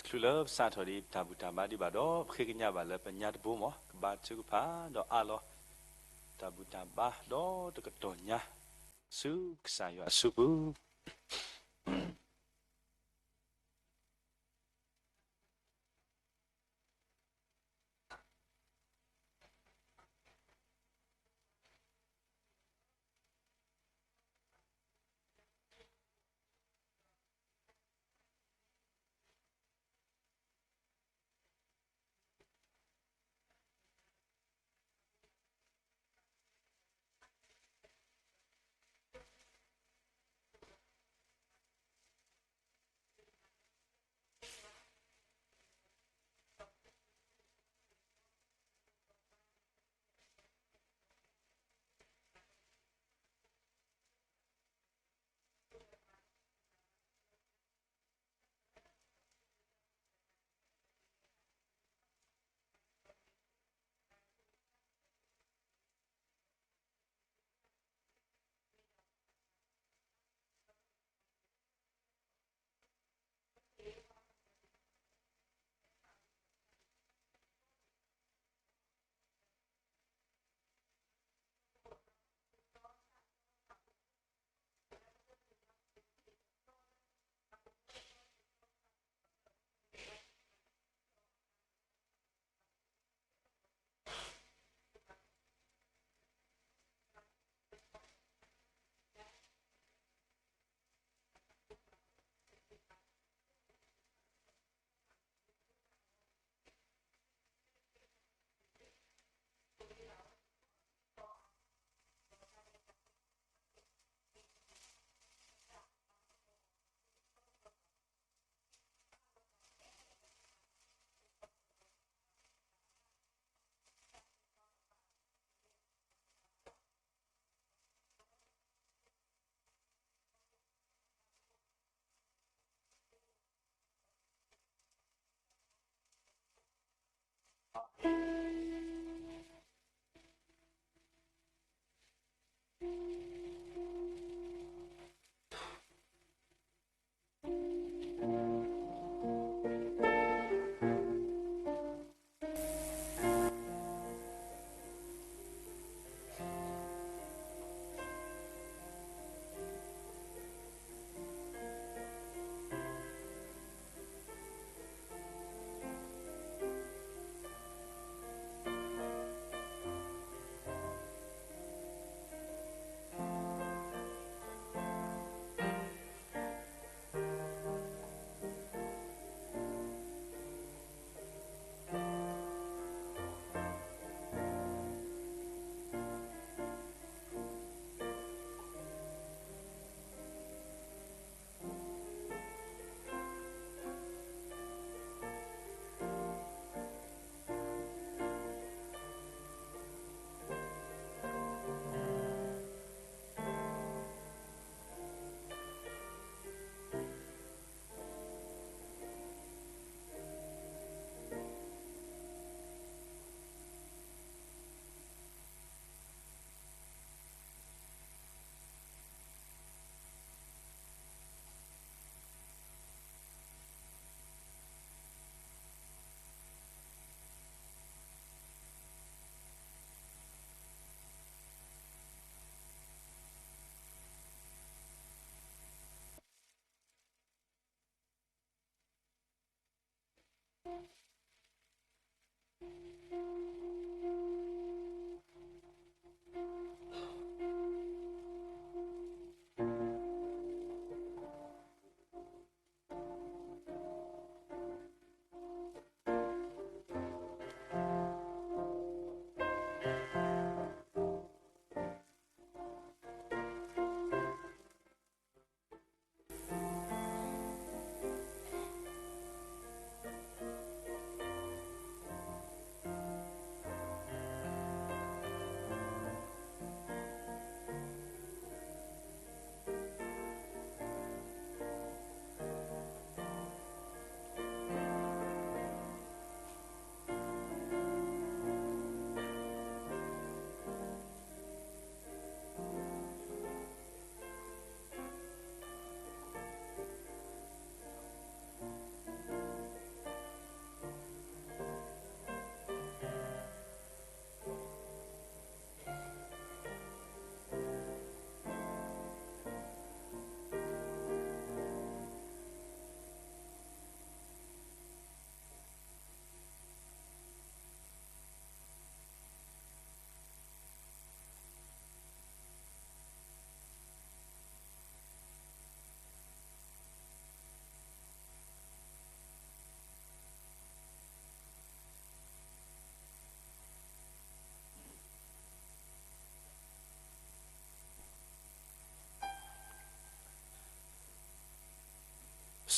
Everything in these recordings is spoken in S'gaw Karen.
တချုးလၢပစးထီၣ်ဒံးပတၢ်ဘူၣ်တၢ်ဘါဒံးဘၣ်ဒီး ပဃ့ကညးဘၣ်လၢပညါတဘိမး ကဘါထုကဖၣ်ဒီးအးလီၤ တၢ်ဘူၣ်တၢ်ဘါဒီးတကတီၢ်ညါ ဆူကစၢ်ယွၤအစုပူၤ.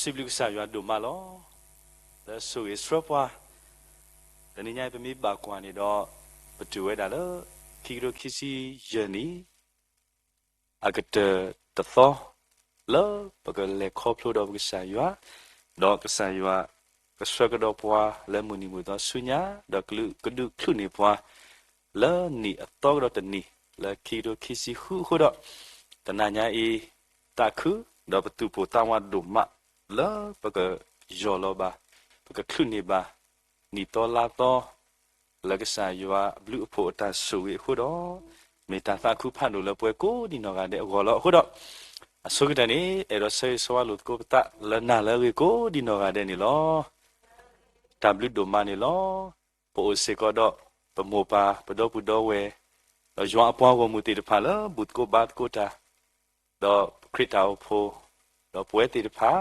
စံးဘျုးကစၢ်ယွၤဒိၣ်မးလီၤ. လၢဆိၣ်ဂ့ၤဆှၢပှၤ, တနံၤညါအံၤပမ့ၢ်ဘၣ်ကွၢ်န့ၣ်ဒီး, ပတုၤဝဲဒၣ်လၢ ခံကထိခံဆံယဲၢ်နံၣ် အကတၢၢ်တသီ, လၢပကလဲၤခီဖျိဒီးပကစၢ်ယွၤ, ဒီးကစၢ်ယွၤကဆှၢကဒီးပှၤလၢမုၢ်နံၤမုၢ်သီဆူညါ, ဒီးကဒုးကဒုးချုးန့ၢ်ပှၤ လၢနံၣ်အသီကဒီးတနံၣ်, လၢခံကထိခံဆံဃုအဃိဒီး, တနၤညါအံၤ သးခု, ဒီးပသူၣ်ပိၢ်သးဝးဒိၣ်မး လၢပကယီၢ်လီၤဘၣ်, ပကချုးန့ၢ်ဘၣ် နံၣ်သီလါသီ လၢကစၢ်ယွၤအဘျုးအဖှိၣ်အတၢ်ဆိၣ်ဂ့ၤအဃိဒီး, မ့ၢ်တၢ်သးခုဖးဒိၣ်လၢပှၤကိးဒံးနီၢ်ဂၤဒဲးအဂီၢ်လီၤ. အဃိဒီး, အဆိကတၢၢ်န့ၣ် အဲၣ်ဒိးဆၢဂ့ၤဆၢဝါလိာ်သကိးပသးလၢနၤလၢအဂ့ၤကိးဒံးနီၢ်ဂၤဒဲးန့ၣ်လီၤ. တၢ်ဘျုးဒိၣ်မးန့ၣ်လီၤ. ပအိၣ်စ့ၢ်ကီးဒီး ပမိၢ်ပၢ်ပဒီပုၢ်ဒီဝဲၢ်, ဒီးယွၤအပှၤဂီၢ်မုၢ်သ့ၣ်တဖၣ်လၢဘူၣ်သကိးဘါသကိးတၢ်, ဒီးခရံာ်တၢ်အိၣ်ဖှိၣ်, ဒီးပဝဲသ့ၣ်တဖၣ်,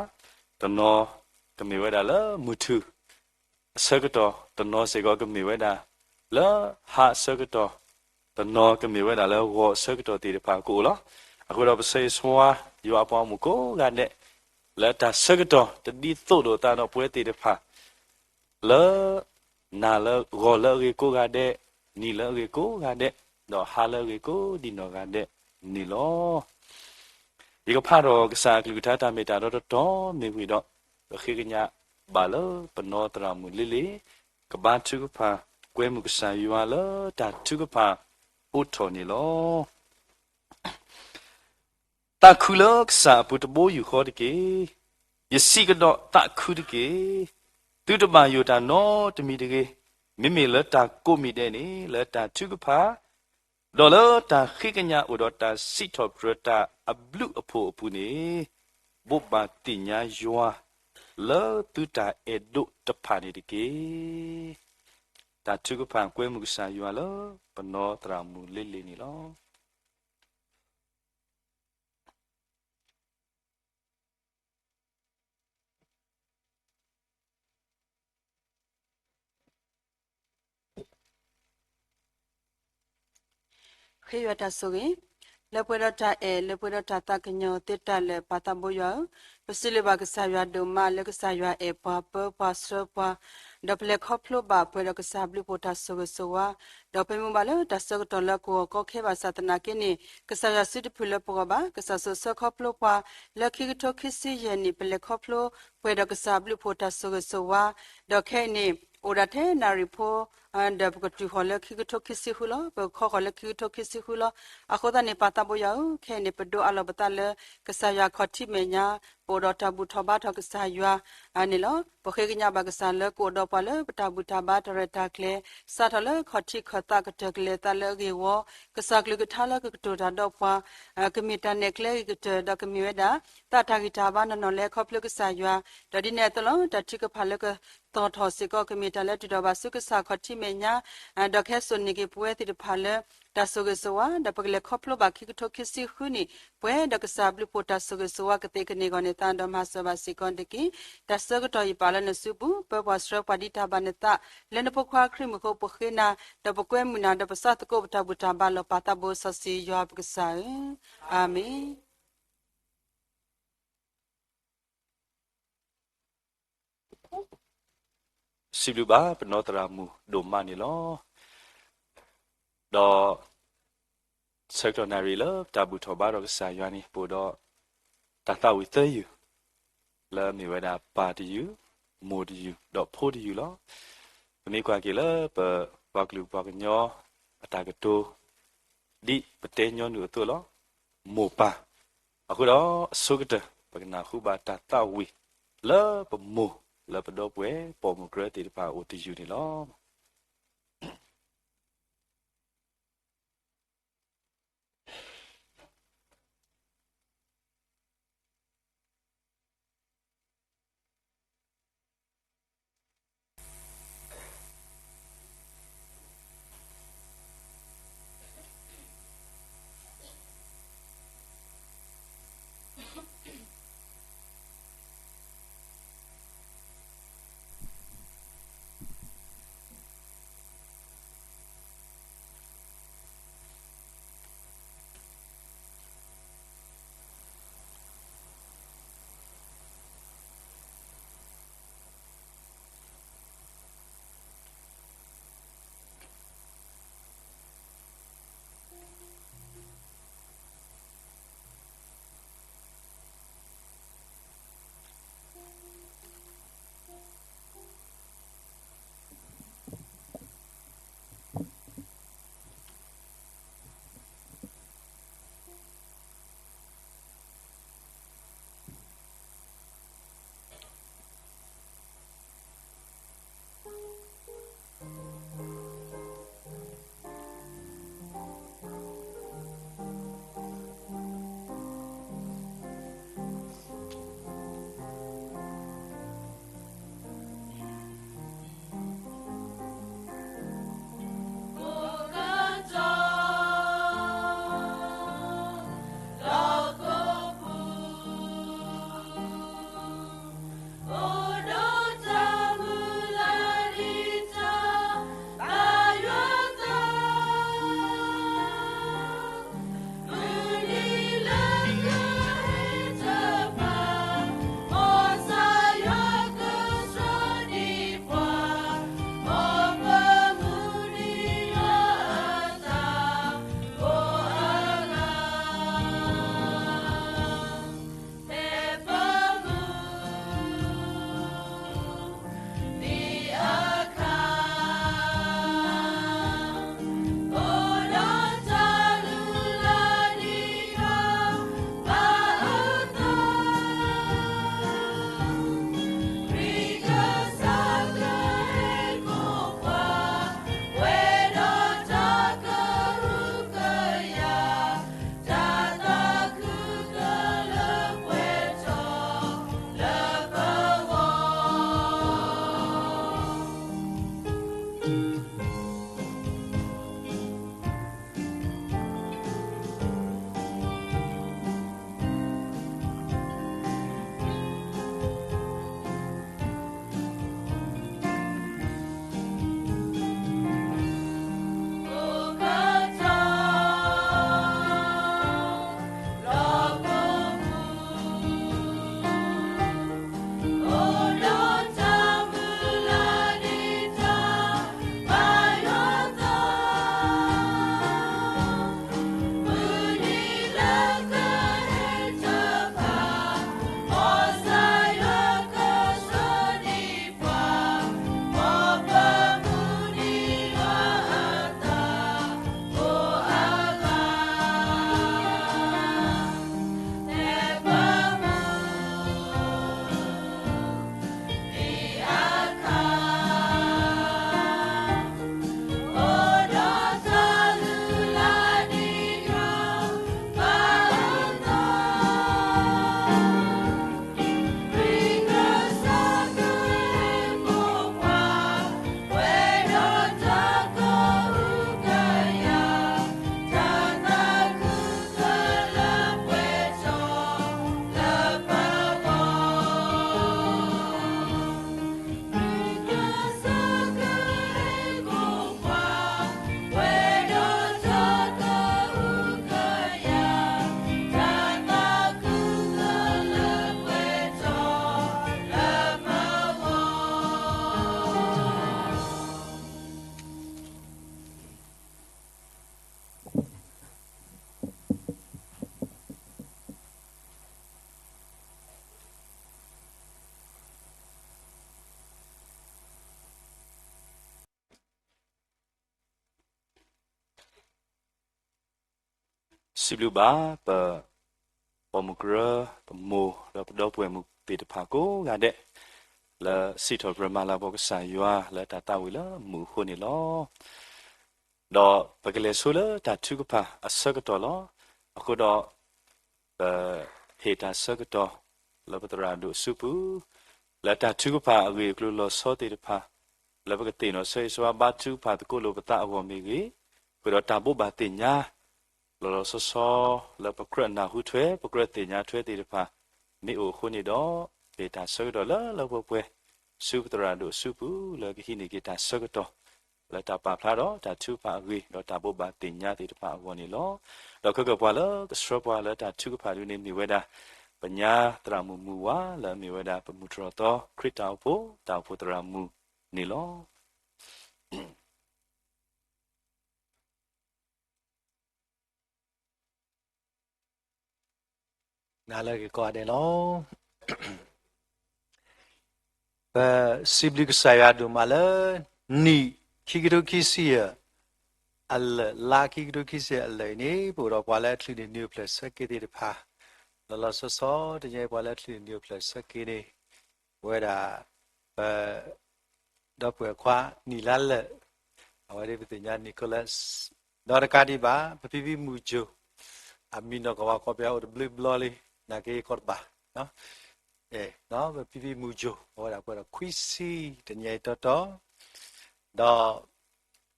တနီၤကမ့ၢ်ဝဲဒၣ်လၢမုၢ်ထူၣ် အဆၢကတီၢ်, တနီၤစ့ၢ်ကီးကမ့ၢ်ဝဲဒၣ်လၢဟါအဆၢကတီၢ်, တနီၤကမ့ၢ်ဝဲဒၣ်လၢဂီၤအဆၢကတီၢ်သ့ၣ်တဖၣ်ကအိၣ်လီၤ. အဃိဒီးပဆၢဂ့ၤဆၢဝါယွၤအပှၤဂီၢ်မုၢ်ကိးဂၤဒဲး, လၢတၢ်ဆၢကတီၢ်တဒ်သိးလိာ်အသးဒီးပဝဲသ့ၣ်တဖၣ်, လၢ နၤလၢဂီၤလၢအဂ့ၤကိးဂၤဒဲး, နံၤလၢအဂ့ၤကိးဂၤဒဲး, ဒီးဟါလၢအဂ့ၤကိးဒံးနီၢ်ဂၤဒဲးန့ၣ်လီၤ. ယကဖးထီၣ်ကစၢ်အကလုၢ်ကထါတၢ်မ့ၢ်တၢ်တီတီတီမ့ၢ်ဝံၤဒီး, ပဃ့ကညးဘၣ်လၢပနီၢ်သရၣ်မုၣ်လ့လ့ၣ်, ကဘါထုကဖၣ်ကွဲမုာ်ကစၢ်ယွၤလၢတၢ်ထုကဖၣ်အိးထီၣ်န့ၣ်လီၤ. သးခုလၢကစၢ်အပူၤတဘိယူၢ်ဃီတက့ၢ်. ယစံးကဒီးသးခုတက့ၢ်. သုတဘၣ်ယိၣ်တၢ်နီတမံၤတဂ့ၤ, မ့မ့ၢ်လၢတၢ်ကိးမံၤဒဲးန့ၣ်, လၢတၢ်ထုကဖၣ်, ဒီးလၢတၢ်ဃ့ကညးအိၣ်ဒီးတၢ်စံးထီၣ်ပတြၢၤတၢ်အဘျုးအဖှိၣ်အပူၤန့ၣ်, ဘိးဘၣ်သ့ၣ်ညါယွၤလၢသုတၢ်အဲၣ်ဒိးတဖၣ်န့ၣ်တက့ၢ်. တၢ်ထုကဖၣ်ကွဲမုာ်ကစၢ်ယွၤလၢပနီၢ်သရၣ်မုၣ်လ့လ့ၣ်န့ၣ်လီၤ. ဃ့ယွၤတၢ်ဆိၣ်ဂ့ၤ, လၢပှဲၤဒီးတၢ်အဲၣ် လၢပှဲၤဒီးတၢ်သးကညီၤသ့တၢ်လၢာ် ပၢ်သးဘိယွၤဧၢ, ပစံးလၢၤဘၣ်ကစၢ်ယွၤဒိၣ်မးလၢကစၢ်ယွၤအဲၣ်ပှၤ ပၢပှၤဆှၢပှၤ, ဒီးပလဲၤခီဖျိဘၣ်ပှဲၤဒီးကစၢ်ဘျုးဖှိၣ်တၢ်ဆိၣ်ဂ့ၤဆိၣ်ဝါ, ဒီးပမ့ၢ်ဘၣ်လၢတၢ်ဆၢကတီၢ်လၢကဝီၤကီခဲဘၣ်ဆၣ်သနာ်က့န့ၣ်, ကစၢ်ယွၤစုတဖုလၢပဂီၢ်ဘၣ်, ကစၢ်စိာ်ဆှၢခီဖျိပှၤ, လၢခံကထိခံဆံယဲၢ်နံၣ် ပလဲၤခီဖျိပှဲၤဒီးကစၢ်ဘျုးဖှိၣ်တၢ်ဆိၣ်ဂ့ၤဆိၣ်ဝါ, ဒီးခဲအံၤန့ၣ် အိၣ်ဒၣ်ထဲနၣ်ရံၣ်ဖိ ဒီးပကတုၤဃီၤလၢခံကထိခံဆံဃုလီၤ. ပကခီဃီၤလၢခံကထိခံဆံဃုလီၤ. အဃိသတးန့ၣ် ပၢ်သးဘိယွၤဧၢ, ခဲအံၤန့ၣ် ပဒိးအးလီၤပသးလၢ ကစၢ်ယွၤခီၣ်ထံးမဲာ်ညါ, ပအိၣ်ဒီးတၢ်ဘူၣ်ထီၣ်ဘါထီၣ်ကစၢ်ယွၤန့ၣ်လီၤ. ပဃ့ကညးဘၣ်ကစၢ်လၢကအိၣ်ဒီးပှၤလၢပတၢ်ဘူၣ်တၢ်ဘါတၢ်ရဲၣ်တၢ်ကျဲၤ, စးထီၣ်လၢခီၣ်ထံးခၢၣ်သးကတၢၢ်ကလဲၤသးလၢအဂ့ၢ်ဝီ, ကစၢ်ကလုၢ်ကထါလၢကကတိၤတၢ်ဒီးပှၤ ကမ့ၢ်တၢ်နဲၣ်ကျဲဂ့ၤကတၢၢ် ဒီးကမ့ၢ်ဝဲဒၣ် သးတၢ်ဂံၢ်တၢ်ဘါနီၢ်နီၢ်လၢခီဖျိကစၢ်ယွၤ, ဒီးဒ်န့ၣ်အသိးလီၤ. တၢ်ထုကဖၣ်လၢကသီၣ်ထီၣ်စ့ၢ်ကီး ကမ့ၢ်တၢ်လၢတုၤဒီးဘၣ်ဆူကစၢ်ခီၣ်ထံးမဲာ်ညါ, ဒီးကဟဲစိာ်န့ၢ်က့ၤပဝဲသ့ၣ်တဖၣ်လၢ တၢ်ဆိၣ်ဂ့ၤဆိၣ်ဝါ, ဒီးပကလဲၤခီဖျိဘၣ်ခံကထိခံဆံဃုနံၣ်, ပှဲၤဒီးကစၢ်ဘျုးဖှိၣ်တၢ်ဆိၣ်ဂ့ၤဆိၣ်ဝါကသ့ကန့ၢ်ဂီၢ်န့ၢ်သး ဒီးမၤစၢၤဘၣ်စ့ၢ်ကီးတက့ၢ်. တၢ်ဆၢကတီၢ်အံၤပာ်လၢနစုပူၤ, ပၢပှၤဆှၢပှၤဒ်တၢ်ဘၣ်နသး, လၢနဖိခွါခရံာ်မူခိၣ်ပဃ့နၤ, ဒီးပကွဲမုာ်နၤ, ဒီးပဆၢသကိးပတၢ်ဘူၣ်တၢ်ဘါလီၤ ပၢ်သးဘိစီဆှံယွၤပကစၢ်ဧၢ, အၤမ့ၣ်. စံးဘျုးဘၣ်ပနီၢ်သရၣ်မုၣ်ဒိၣ်မးန့ၣ်လီၤ. ဒီး ဆၢကတီၢ်နၣ်ရံၣ်လၢပတၢ်ဘူၣ်ထီၣ်ဘါထီၣ်ကစၢ်ယွၤန့ၣ် ပအိၣ်ဒီးတၢ်သးဝံၣ်သၢယုၢ်, လၢအမ့ၢ်ဝဲဒၣ်ပၢ်တယုၢ်, မိၢ်တယုၢ်, ဒီးဖိတယုၢ်လီၤ. ပမ့ၢ်ကွၢ်က့ၤလၢပပှၤကလုာ်ပှၤကညီအတၢ်ကတိၤ ဒ်ပတဲညီနုၢ်အသိးလီၤ. မိၢ်ပၢ်, အဃိဒီးအဆိကတၢၢ် ပကနၢ်ဟူဘၣ်တၢ်သးဝံၣ်လၢပမိၢ်လၢပဒီပုၢ်ဝဲၢ်ပိာ်မုၣ်ကရၢသ့ၣ်တဖၣ်အအိၣ်တယုၢ်န့ၣ်လီၤ. စံးဘျုးဘၣ်ပ ပိာ်မုၣ်ကရၢ ပမိၢ် ဒီးပဒီပုၢ်ဝဲၢ်မုၣ်သ့ၣ်တဖၣ်ကိးဂၤဒဲး လၢစံးထီၣ်ပတြၢၤမၤလၤကပီၤကစၢ်ယွၤလၢတၢ်သးဝံၣ်လၢမုၢ်အဃိန့ၣ်လီၤ. ဒီးပကလဲၤဆိလၢတၢ်ထုကဖၣ်အဆၢကတီၢ်လီၤ. အဃိဒီး ပ ဟ့ၣ်တၢ်ဆၢကတီၢ် လၢပသရၣ်ဒိၣ်အစုပူၤ လၢတၢ်ထုကဖၣ်အဂ့ၢ်အကျိၤလီၤဆီသ့ၣ်တဖၣ် လၢပကသ့ၣ်နီၣ်ဆၢဂ့ၤဆၢဝါဘါထုကဖၣ်သကိးလိာ်ပသးအဂီၢ်မ့ၢ်ဂ့ၤ, ဃုာ်ဒီးတၢ်ဘိးဘၣ်သ့ၣ်ညါ လီၤလီၤဆီဆီ လၢပကြၢးနၢ်ဟူထွဲ ပကြၢးသ့ၣ်ညါထွဲသ့ၣ်တဖၣ် မ့ၢ်အိၣ်အဃိန့ၣ်ဒီး ဟ့ၣ်တၢ်ဆၢကတီၢ်လၢလၢပှဲၤပှဲၤ ဆူပသရၣ်ဒိၣ်အစုပူၤ လၢကဟံးန့ၢ်က့ၤတၢ်ဆၢကတီၢ် လၢတၢ်ပာ်ဖျါဒီးတၢ်ထုကဖၣ်အဂ့ၢ် ဒီးတၢ်ဘိးဘၣ်သ့ၣ်ညါသ့ၣ်တဖၣ်အဂီၢ်န့ၣ်လီၤ. ဒီးခဲကပှၤလၢကဆှၢပှၤလၢတၢ်ထုကဖၣ်ဒ်န့ၣ်မ့ၢ်ဝဲဒၣ် ပညါသရၣ်မုၣ်မုၢ်ဝါ လၢအမ့ၢ်ဝဲဒၣ်ပမုၢ်တြီၢ်သီ ခရံာ်တၢ်အိၣ်ဖှိၣ် တၢ်အိၣ်ဖှိၣ်သရၣ်မုၣ်န့ၣ်လီၤ. နၤလၢက့ၤကိးဂၤဒဲးလီၤ. ပစံးဘျုးကစၢ်ယွၤဒိၣ်မးလၢ နံၣ်ခံကထိခံဆံယဲၢ်အလၢာ် လါခံကထိခံဆံယဲၢ်အလၢာ်အံၤန့ၣ် ပအိၣ်ဒီးပှၤလၢအချုးန့ၢ်နံၣ်အိၣ်ဖျဲၣ်ဆၢက့ၤသ့ၣ်တဖၣ် လီၤလီၤဆီဆီ တနံၤအံၤပှၤလၢအချုးန့ၢ်နံၣ်အိၣ်ဖျဲၣ်ဆၢက့ၤန့ၣ် ပဝဲဒၣ် ပ ဒီပုၢ်ဝဲၢ်ခွါနံၣ်လါလၢာ် အဝဲဒၣ်ပသ့ၣ်ညါ Nicholas ဒီးတကးဒံးဘၣ် ပဖံဖံမုၢ်ကၠိၣ် အမံၤနီၢ်ကဝၤကီၢ်ပယီၤအိၣ်တဘျုးဘျီလံ နာ်က့ကီၢ်တဘၣ် ပဖံဖံမုၢ်ကၠိၣ် အဝဲဒၣ်ပှဲၤဒီးခွံဆံ တနံၤအံၤတီတီ ဒီး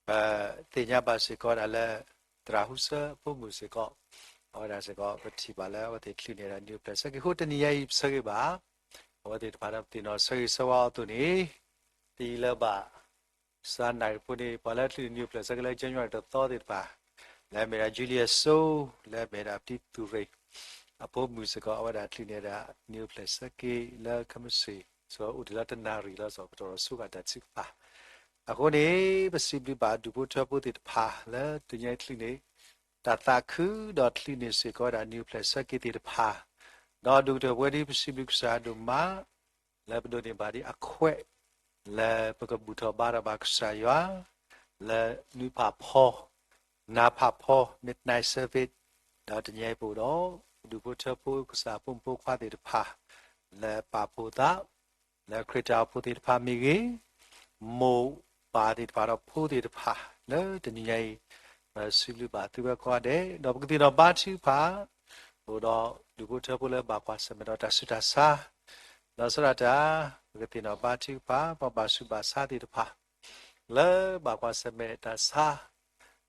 ပသ့ၣ်ညါဘၣ်စ့ၢ်ကီးဒၣ်လၢ သရၣ်ဟူစၢအဖိမုၣ်စ့ၢ်ကီး အဝဲဒၣ်စ့ၢ်ကီး ပထံၣ်ဘၣ်လၢအဝဲသ့ၣ်ချုးန့ၢ်ဒၣ်နံၣ်အိၣ်ဖျဲၣ်ဆၢက့ၤအဃိ တနံၤအံၤပဆၢဂ့ၤဘၣ် အဝဲသ့ၣ်တဖၣ်ဒီးပသ့ၣ်နီၣ်ဆၢဂ့ၤဆၢဝါအီၤအသိးန့ၣ် တယံာ်လၢၤဘၣ် စှၤနၣ်ရံၣ်ဖိန့ၣ် ပှၤလၢချုးန့ၢ်နံၣ်အိၣ်ဖျဲၣ်ဆၢက့ၤလၢ January တသီသ့ၣ်တဖၣ် လၢအမ့ၢ်ဒၣ် Julius So လၢအမ့ၢ်ဒၣ်ပတံၤသူၣ်ရ့ၣ် အဖိမုၣ်စ့ၢ်ကီး အဝဲဒၣ်ချုးန့ၢ်ဒၣ်နံၣ်အိၣ်ဖျဲၣ်ဆၢက့ၤလၢခဲမုၢ်ဆ့ၣ် စ့ၢ်ကီးအိၣ်ဒံးလၢတနၣ်ရံၣ်လီၤ စ့ၢ်ကီးပတြီဆူဃာ်တၢ်ထုကဖၣ် အဃိန့ၣ် ပစံးဘျုးဘၣ်ဒူၣ်ဖိထၢဖိသ့ၣ်တဖၣ်လၢတနံၤအံၤချုးန့ၢ် တၢ်သးခုဒီးချုးန့ၢ်စ့ၢ်ကီးဝဲဒၣ်နံၣ်အိၣ်ဖျဲၣ်ဆၢက့ၤသ့ၣ်တဖၣ် ဒီးဒိၣ်ကတၢၢ်ပဝဲဒၣ်ပစံးဘျုးကစၢ်ယွၤဒိၣ်မး လၢပဒိးန့ၢ်ဘၣ်ဒံးအခွဲး လၢပကဘူၣ်ထီၣ်ဘါထီၣ်ဘၣ်ကစၢ်ယွၤ လၢနွံဖးဖီ နၤဖးဖီ midnight service ဒီးတနံၤအံၤပအိၣ်ဒီး ပဒူၣ်ဖိထၢဖိကစၢ်ဖိမုၣ်ဖိခွါသ့ၣ်တဖၣ် လၢပာ်ဖှိၣ်သး လၢခရံာ်တၢ်အိၣ်ဖှိၣ်သ့ၣ်တဖၣ်မ့ၢ်ဂ့ၤ, မိၢ်ပၢ်သ့ၣ်တဖၣ်ဒီးဖိသ့ၣ်တဖၣ် လၢတနံၤညါအံၤ ပစံးဘျုးဘၣ်သုဝဲကိးဂၤဒဲး ဒီးပကသ့ၣ်နီၣ်ဘါထုကဖၣ် အိၣ်ဒီးဒူၣ်ဖိထၢဖိလၢဘၣ်ကွၢ်ဆၢၣ်မဲာ်ဒီးတၢ်ဆူးတၢ်ဆါ လီၤဆီဒၣ်တၢ် ပကသ့ၣ်နီၣ်ဘါထုကဖၣ် ပှၤဘၣ်ဆူးဘၣ်ဆါသ့ၣ်တဖၣ် လၢဘၣ်ကွၢ်ဆၢၣ်မဲာ်တၢ်ဆါ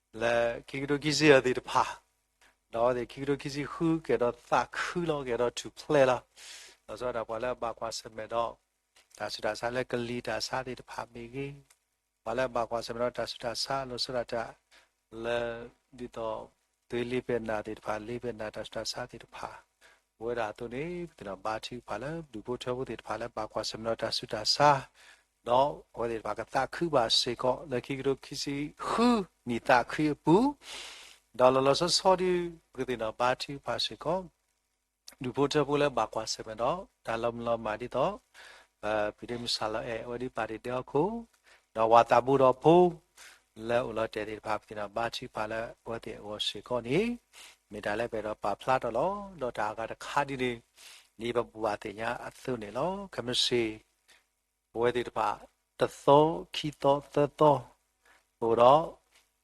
လၢခံကထိခံဆံယဲၢ်သ့ၣ်တဖၣ် ဒီးအဝဲသ့ၣ်ခံကထိခံဆံဃု ကဲဒီးသးခုလီၤ ကဲဒီးထူၣ်ဖျဲးလီၤ. လီၤဆီဒၣ်တၢ် ပှၤလၢဘၣ်ကွၢ်ဆၢၣ်မဲာ်ဒီး တၢ်ဆူးတၢ်ဆါလၢကလံၤတၢ်ဆါသ့ၣ်တဖၣ်မ့ၢ်ဂ့ၤ, ပှၤလၢဘၣ်ကွၢ်ဆၢၣ်မဲာ်ဒီးတၢ်ဆူးတၢ်ဆါ လီၤဆီဒၣ်တၢ် လၢ ဒ်သိး သုးလ့ပဲနၢ်သ့ၣ်တဖၣ် လ့ပဲနၢ်တၢ်ဆူးတၢ်ဆါသ့ၣ်တဖၣ် ပဝဲဒၣ်အသိးန့ၣ် ပသ့ၣ်နီၣ်ဘါထုကဖၣ်လၢ ဒူၣ်ဖိထၢဖိသ့ၣ်တဖၣ်လၢဘၣ်ကွၢ်ဆၢၣ်မဲာ်ဒီးတၢ်ဆူးတၢ်ဆါ ဒီးအဝဲသ့ၣ်တဖၣ်ကသးခုဘၣ်စ့ၢ်ကီး လၢခံကထိခံဆံဃုနံၣ်သးခုအပူၤ, ဒီးလီၤလီၤဆီဆီဒုး ပကသ့ၣ်နီၣ်ဘါထုကဖၣ်စ့ၢ်ကီး ဒူၣ်ဖိထၢဖိလၢဘၣ်ကွၢ်ဆၢၣ်မဲာ်ဒီး တၢ်လီၤမုၢ်လီၤမၢ်ဒ်သိး ပဖံးဒ့မုၢ်ဆၣ်လီၤအဲၣ် အဝဲဒ်ပာ်တ့ၢ်ဒဲဟီၣ်ခိၣ်, ဒီးဝၤသးဘိဒီးဖိ လၢအိၣ်လီၤတဲာ်သ့ၣ်တဖၣ် ပသ့ၣ်နီၣ်ဘါထုကဖၣ်လၢအဝဲသ့ၣ်အဂီၢ်စ့ၢ်ကီးန့ၣ် မ့ၢ်တၢ်လၢပအဲၣ်ဒိးပာ်ဖျါထီၣ်လီၤ. ဒီးတၢ်အဂၤတခါဒ်န့ၣ် ဒ်ပဘူၣ်ဘၣ်သ့ၣ်ညါအသိးန့ၣ်လီၤ. ခဲမုၢ်ဆ့ၣ် ပဝဲသ့ၣ်တဖၣ် တသီ ခံသီ သၢသီ အိၣ်ဒီး တၢ်ဒုၣ်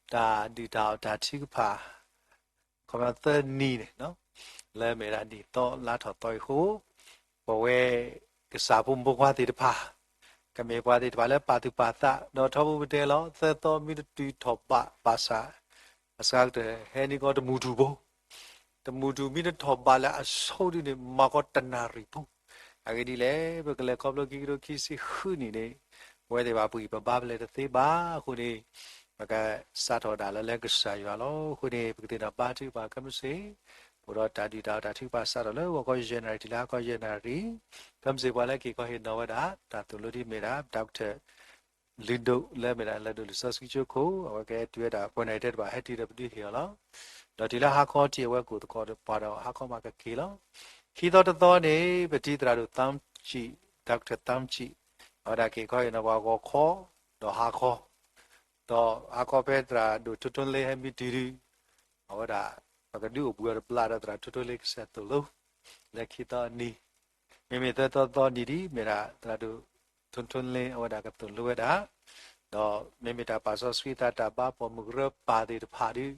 တၢ်အီၣ်တၢ်ထုကဖၣ် ခီပညီသၢနံၤန့ၣ် လၢမ့ၢ်ဒၣ်နံၣ်သီလါထီၣ်သီအံၤအဃိ ပဝဲကစၢ်ဖိမုၣ်ဖိခွါသ့ၣ်တဖၣ် ကမ့ၢ်ပှၤသ့ၣ်တဖၣ်လၢပာ်သူၣ်ပာ်သး ဒီးထီဘိပတဲလီၤ သၢသီမ့ၢ်တတုၤထီၣ်ဘးဘၣ်ဆၣ် အစှၤကတၢၢ်ဟဲန့ၢ်ကီးတမူထူၣ်ဖိ တမူထူၣ်မ့ၢ်တထီၣ်ဘးလၢအဆိဒ်န့ၣ် မၤကီးတနၣ်ရံၣ်ဖိ အဂ့ၢ်ဒ်လဲၣ် ပကလဲၤခီဖျိခံကထိခံဆံဃုနံၣ်န့ၣ် ပဝဲသ့ၣ်ဘၣ်ပဂံၢ်ပဘါပလဲၤတသ့ဘၣ်အဃိန့ၣ် ပကစးထီၣ်ဒၣ်လၢလၢကစၢ်ယွၤလီၤ. အဃိန့ၣ် ပကသ့ၣ်နီၣ်ဘါထုကဖၣ်ခဲမုၢ်ဆ့ၣ် အိၣ်ဒီးတၢ်ဒုၣ်တၢ်အီၣ်တၢ်ထုကဖၣ်စးထီၣ်လၢဂီၤခီယဲၢ်နၣ်ရံၣ်တုၤလၢဟါခီယဲၢ်နၣ်ရံၣ် ခဲမုၢ်ဆ့ၣ်ပှၤလၢက့ၤခီဟ့ၣ်နီၤဝဲဒၣ် တၢ်သိၣ်လိဒ်မ့ၢ်ဒၣ် Doctor လုၢ်ဒိၣ် လၢမ့ၢ်ဒၣ်လၢဒိၣ်လုၢ်စီဆှံကၠိခိၣ် အဝဲကဟဲတုၤဝဲဒၣ်ပှဲၤနၣ်ရံၣ်တဲတဘၣ် ဟဲတုၤဒီးပဒုးဟ့ၣ်အီၤလီၤ. ဒီးတုၤလၢဟါခီထံးအဝဲကအိၣ်သကိးဒီးပှၤဒီးဟါခီမးကက့ၤလီၤ. ခံသီတသီန့ၣ် ပတံၤသရၣ်ဒိၣ်သၣ်ကံး Doctor သၣ်ကံး အဝဲဒၣ်က့ၤခီဟ့ၣ်နီၤပှၤဂီၤခီ ဒီးဟါခီ ဒီးဟါခီဖဲသရၣ်ဒိၣ်ထိထိလ့ဟဲမံတုၤဒုး အဝဲဒၣ် ပကဒုးအိၣ်ဘှံးအီၤတဘျီဒီးသရၣ်ထိၣ်ထိၣ်လ့ကစၢ်သိၣ်လိ လၢခံသီအနံၤ, မ့မ့ၢ်သၢသီသီနံၤဒ် မ့ၢ်ဒၣ်သရၣ်ဒိၣ်ထိၣ်ထိၣ်လ့အဝဲဒၣ်ကသိၣ်လိဝဲဒၣ်, ဒီးမ့မ့ၢ်တၢ်ပာ်စီဆှံသးတၢ်ဘါပိာ်မုၣ်ကရၢပၢ်သ့ၣ်တဖၣ်ဒီး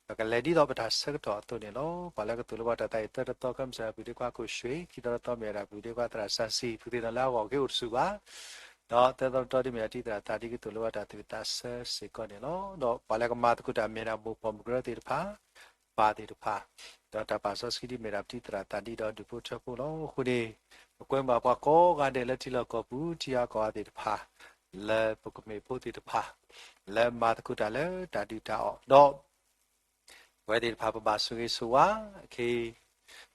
ပကလဲၤဒ်သိးပတၢ်ဆၢကတီၢ်အသိးန့ၣ်လီၤ. ပှၤလၢကသိၣ်လိဘၣ်တၢ်သးအံၤ သၢတသီ ကမၣ်စၢၤ ဘုၣ်ဒ့ခွါခိၣ်ရွှ့ၣ်, ခံသီတသီမ့ၢ်ဝဲဒၣ်ဘုၣ်ဒ့ခွါသရၣ်စၢ်စံၣ်, ပသ့ၣ်နီၣ်လၢအဂီၢ်က့ၤအိၣ်တဆူၣ်ဘၣ်, ဒီးသၢသီတသီဒ်မ့ၢ်ဒၣ်တံၢ်သရၣ်သးဒ်ကသိၣ်လိဘၣ်တၢ်သူၣ်ဝံၣ်သးဆၢစ့ၢ်ကီးန့ၣ်လီၤ. ဒီးပှၤလၢကမၤသကိးတၢ်မ့ၢ်ဒၣ်မိၢ်ပိာ်မုၣ်ကရၢသ့ၣ်တဖၣ်, ပၢ်သ့ၣ်တဖၣ်, ဒီးတၢ်ပာ်စီဆှံဒ်မ့ၢ်ဒၣ်ပတံၢ်သရၣ်သးဒ်ဒီးဒူၣ်ဖိထၢဖိလီၤ. အဃိန့ၣ် ပကွဲမုာ်ဘၣ်ပှၤကိးဂၤဒဲးလၢထံလီၢ်ကီၢ်ပူၤ ထံအါကီၢ်အါသ့ၣ်တဖၣ်, လၢပကမ့ၢ်ဖိသ့ၣ်တဖၣ် လၢမၤသကိးတၢ်လၢတၢ်ဒုၣ်တၢ်အီၣ်, ဒီး ပဝဲသ့ၣ်တဖၣ်ပဘၣ်ဆိၣ်ဂ့ၤဆိၣ်ဝါ, ခဲ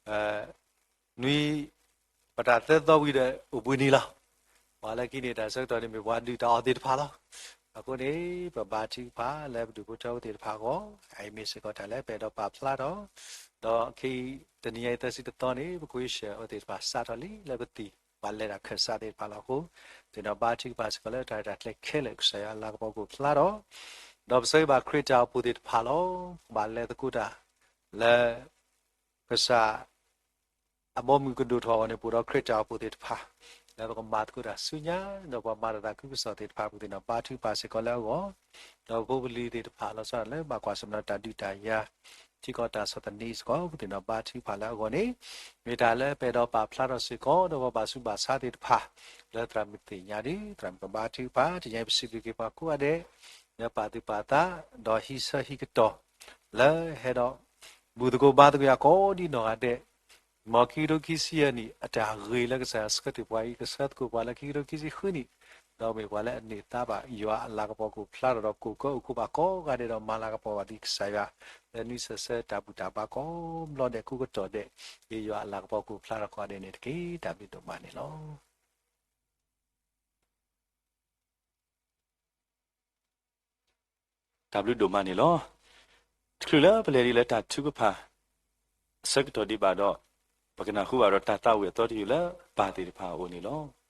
အံၤ နွံ ပတၢ်သၢသီဝံၤဒီးအိၣ်ဘှံးနံၤလီၤ. ပှၤလၢခံန့ၣ် တၢ်ဆၢကတီၢ်န့ၣ်မ့ၢ်ပှၤဒုၣ်တၢ်အီၣ်သ့ၣ်တဖၣ်လီၤ. အဃိန့ၣ် ပဘါထုကဖၣ်လၢပဒူၣ်ဖိထၢဖိသ့ၣ်တဖၣ်အဂီၢ်, အအံၤမ့ၢ်စ့ၢ်ကီးတၢ်လၢပအဲၣ်ဒိးပာ်ဖျါထီၣ်, ဒီးခဲအံၤတနံၤညါအံၤသၢဆံတသီန့ၣ် ပကွ့ရှၢၣ်အဝဲသ့ၣ်တဖၣ်စးထီၣ်လံလၢပသံၣ် ပှၤလဲၤတၢ်ခၢၣ်စးသ့ၣ်တဖၣ်လီၤအဃိ, သ့ၣ်နီၣ်ဘါထုကဖၣ်စ့ၢ်ကီးလၢတၢ်ရဲၣ်တၢ်ကျဲၤခဲလၢာ် ကစၢ်ယွၤအလၤကပီၤကအိၣ်ဖျါထီၣ်, ဒီးပဆၢဂ့ၤဘၣ်ခရံာ်တၢ်အိၣ်ဖှိၣ်သ့ၣ်တဖၣ်လီၤ. ပဘၣ်လဲၤသကိးတၢ်လၢ ကစၢ် အဘီအမုၢ်ကဒိၣ်ထီၣ်အဂီၢ်န့ၣ် ပအိၣ်ဒီးခရံာ်တၢ်အိၣ်ဖှိၣ်သ့ၣ်တဖၣ်, လၢပကမၤသကိးတၢ်ဆူညါ, ဒီးပှၤမၤတၢ်သးခုကစီၣ်သ့ၣ်တဖၣ် ပသ့ၣ်နီၣ်ဘါထုကဖၣ်စ့ၢ်ကီးလၢအဂီၢ်, ဒီးပဖိပလံၤသ့ၣ်တဖၣ် လီၤဆီဒၣ်တၢ်လၢဘၣ်ကွၢ်ဆၢၣ်မဲာ်ဒီးတၢ်ဒုးတၢ်ယၤ, ထံကီၢ်တၢ်ဆီၣ်သနံးစ့ၢ်ကီး ပသ့ၣ်နီၣ်ဘါထုကဖၣ်လၢအဂီၢ်န့ၣ်, မ့ၢ်တၢ်လၢပအဲၣ်ဒိးပာ်ဖျါထီၣ်စ့ၢ်ကီး ဒီးပှၤဘၣ်ဆူးဘၣ်ဆါသ့ၣ်တဖၣ်, လၢသရၣ်မုၣ်သ့ၣ်ညါဒီး သရၣ်မုၣ်ကဘါထုကဖၣ်, တနံၤညါအံၤပစံးဘျုးက့ၤပှၤကိးဂၤဒဲး, လၢပာ်သူၣ်ပာ်သး, ဒီးဟံးဆၢဟံးကတီၢ် လၢဟဲဒီး ဘူၣ်သကိးဘါသကိးယၤကိးဒံနီၢ်ဂၤဒဲး, မ်ခံကထိခံဆံယဲၢ်နံၣ် အတၢ်ဂ့ၤလၢကစၢ်ယွၤဆှၢတ့ၢ်ပှၤအံၤ ကဆှၢသကိးပှၤလၢခံကထိခံဆံဃုနံၣ်, ဒီးမ့ၢ်ပှၤလၢအန့ၢ်သါဘၣ်ယွၤအလၤကပီၤကအိၣ်ဖျါထီၣ်ဒီး ကိးကၢအိၣ်ခိးဘၣ်ကိးဂၤဒဲးဒီးမၤလၤကပီၤဘၣ်ဒံးကစၢ်ယွၤ, လၢနွံဆၢၣ်ဆၢတၢ်ဘူၣ်တၢ်ဘါကိးဘျီဒဲးကိးကတီၢ်ဒဲး, ဒ်ယွၤအလၤကပီၤကအိၣ်ဖျါထီၣ်ကိးဂၤဒဲးန့ၣ်တက့ၢ်. တၢ်ဘျုးဒိၣ်မးန့ၣ်လီၤ. တၢ်ဘျုးဒိၣ်မးန့ၣ်လီၤ. တချုးလၢပလဲၤဒံးလၢတၢ်ထုကဖၣ် အဆၢကတီၢ်ဒံးဘၣ်ဒီး, ပကနၢ်ဟူဘၣ်ဒီးတၢ်သးဝံၣ်အသီတယုၢ်လၢပၢ်သ့ၣ်တဖၣ်အအိၣ်န့ၣ်လီၤ.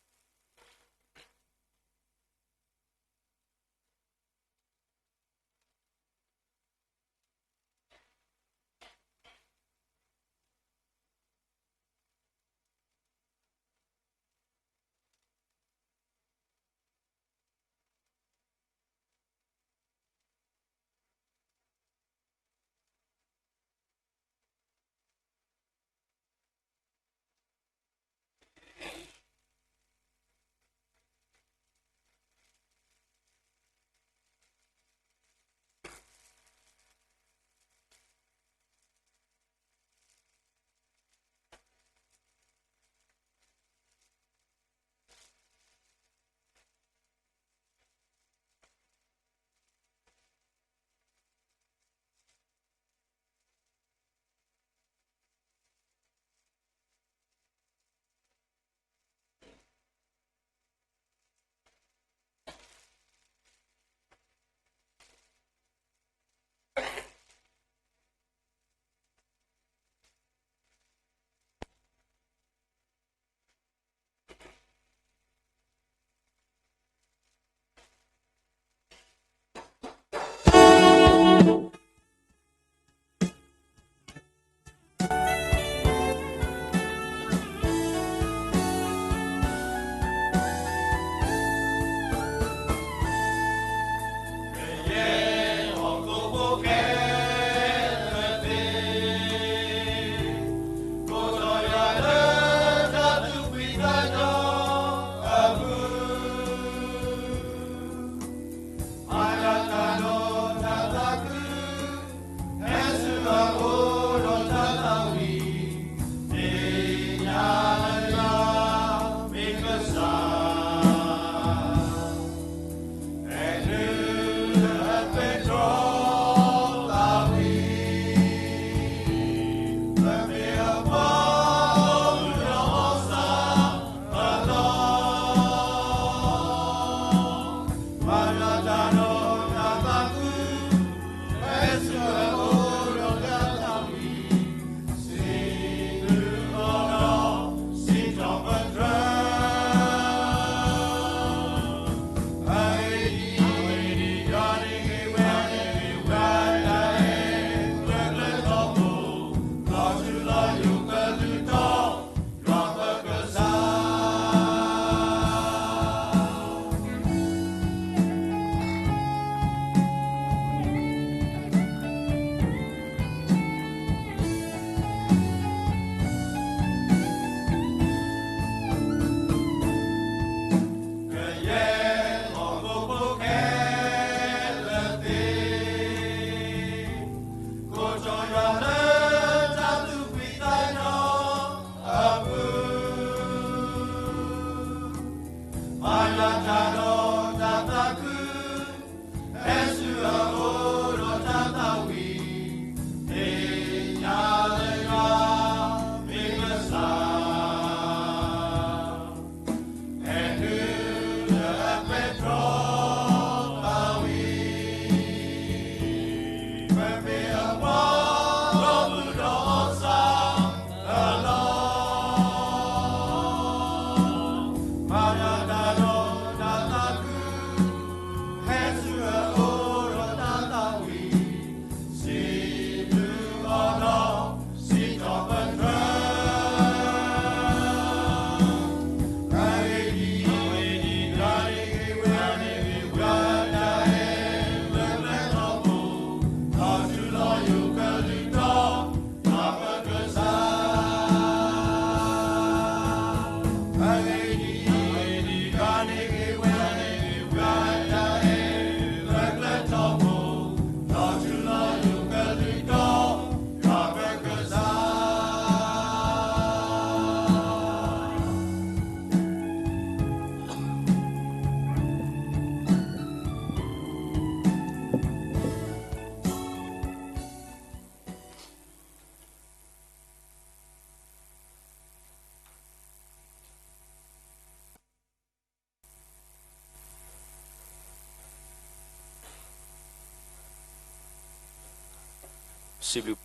စံးဘျုး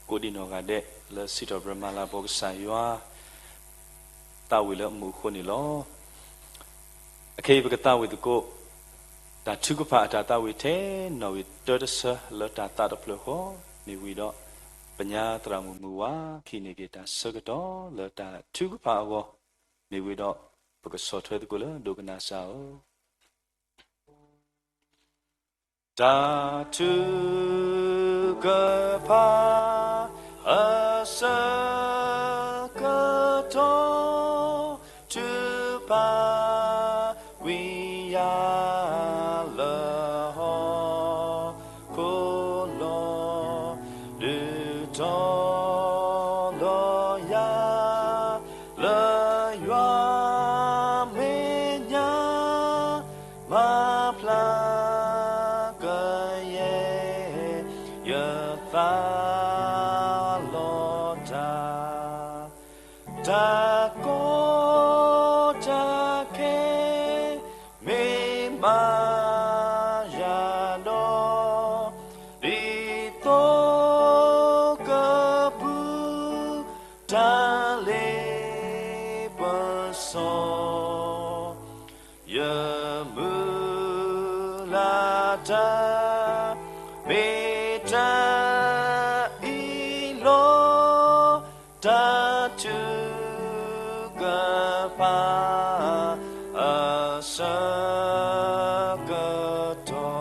ကိးဒံနီၢ်ဂၤဒဲး လၢစံးထီၣ်ပတြၢၤမၤလၤကပီၤကစၢ်ယွၤ သးဝံၣ်လၢအမူးအဃိန့ၣ်လီၤ. အခဲအံၤပကသးဝံၣ်သကိး တၢ်ထုကဖၣ်အတၢ်သးဝံၣ်ထဲနီၣ်ဂံၢ်တၢတဆၢလၢတၢ်သးတဖျၢၣ်ဃီ မ့ၢ်ဝံၤဒီး ပညါသရၣ်မုၣ်မုၢ်ဝါ ကဟံးန့ၢ်က့ၤတၢ်ဆၢကတီၢ်လၢတၢ်ထုကဖၣ်အဂီၢ် မ့ၢ်ဝံၤဒီး ပကဆီၣ်ထွဲသကိးလၢဒိကနၣ်စၢ်အီၤ. တၢ်ထုကဖၣ်အဆၢကတီၢ် ထုကဖၣ်ဝံၤယၤလၢဟီၣ်ခိၣ်လီၤ ဒုးတီၤလီၤယၤ လၢယွၤမဲာ်ညါ မၤဖျါကယဲၢ် ယသးလီတၢ် တၢ်ကီတၢ်ခဲ မ့ၢ်မၤယၤဒီး ဒ်သိးကပူၤ တၢ်လ့ပစီ ယမုၢ်လၢ်တၢ် မ့ၢ်တၢ်အံၤလီၤ. တၢ်ထုကဖၣ် အဆၢကတီၢ်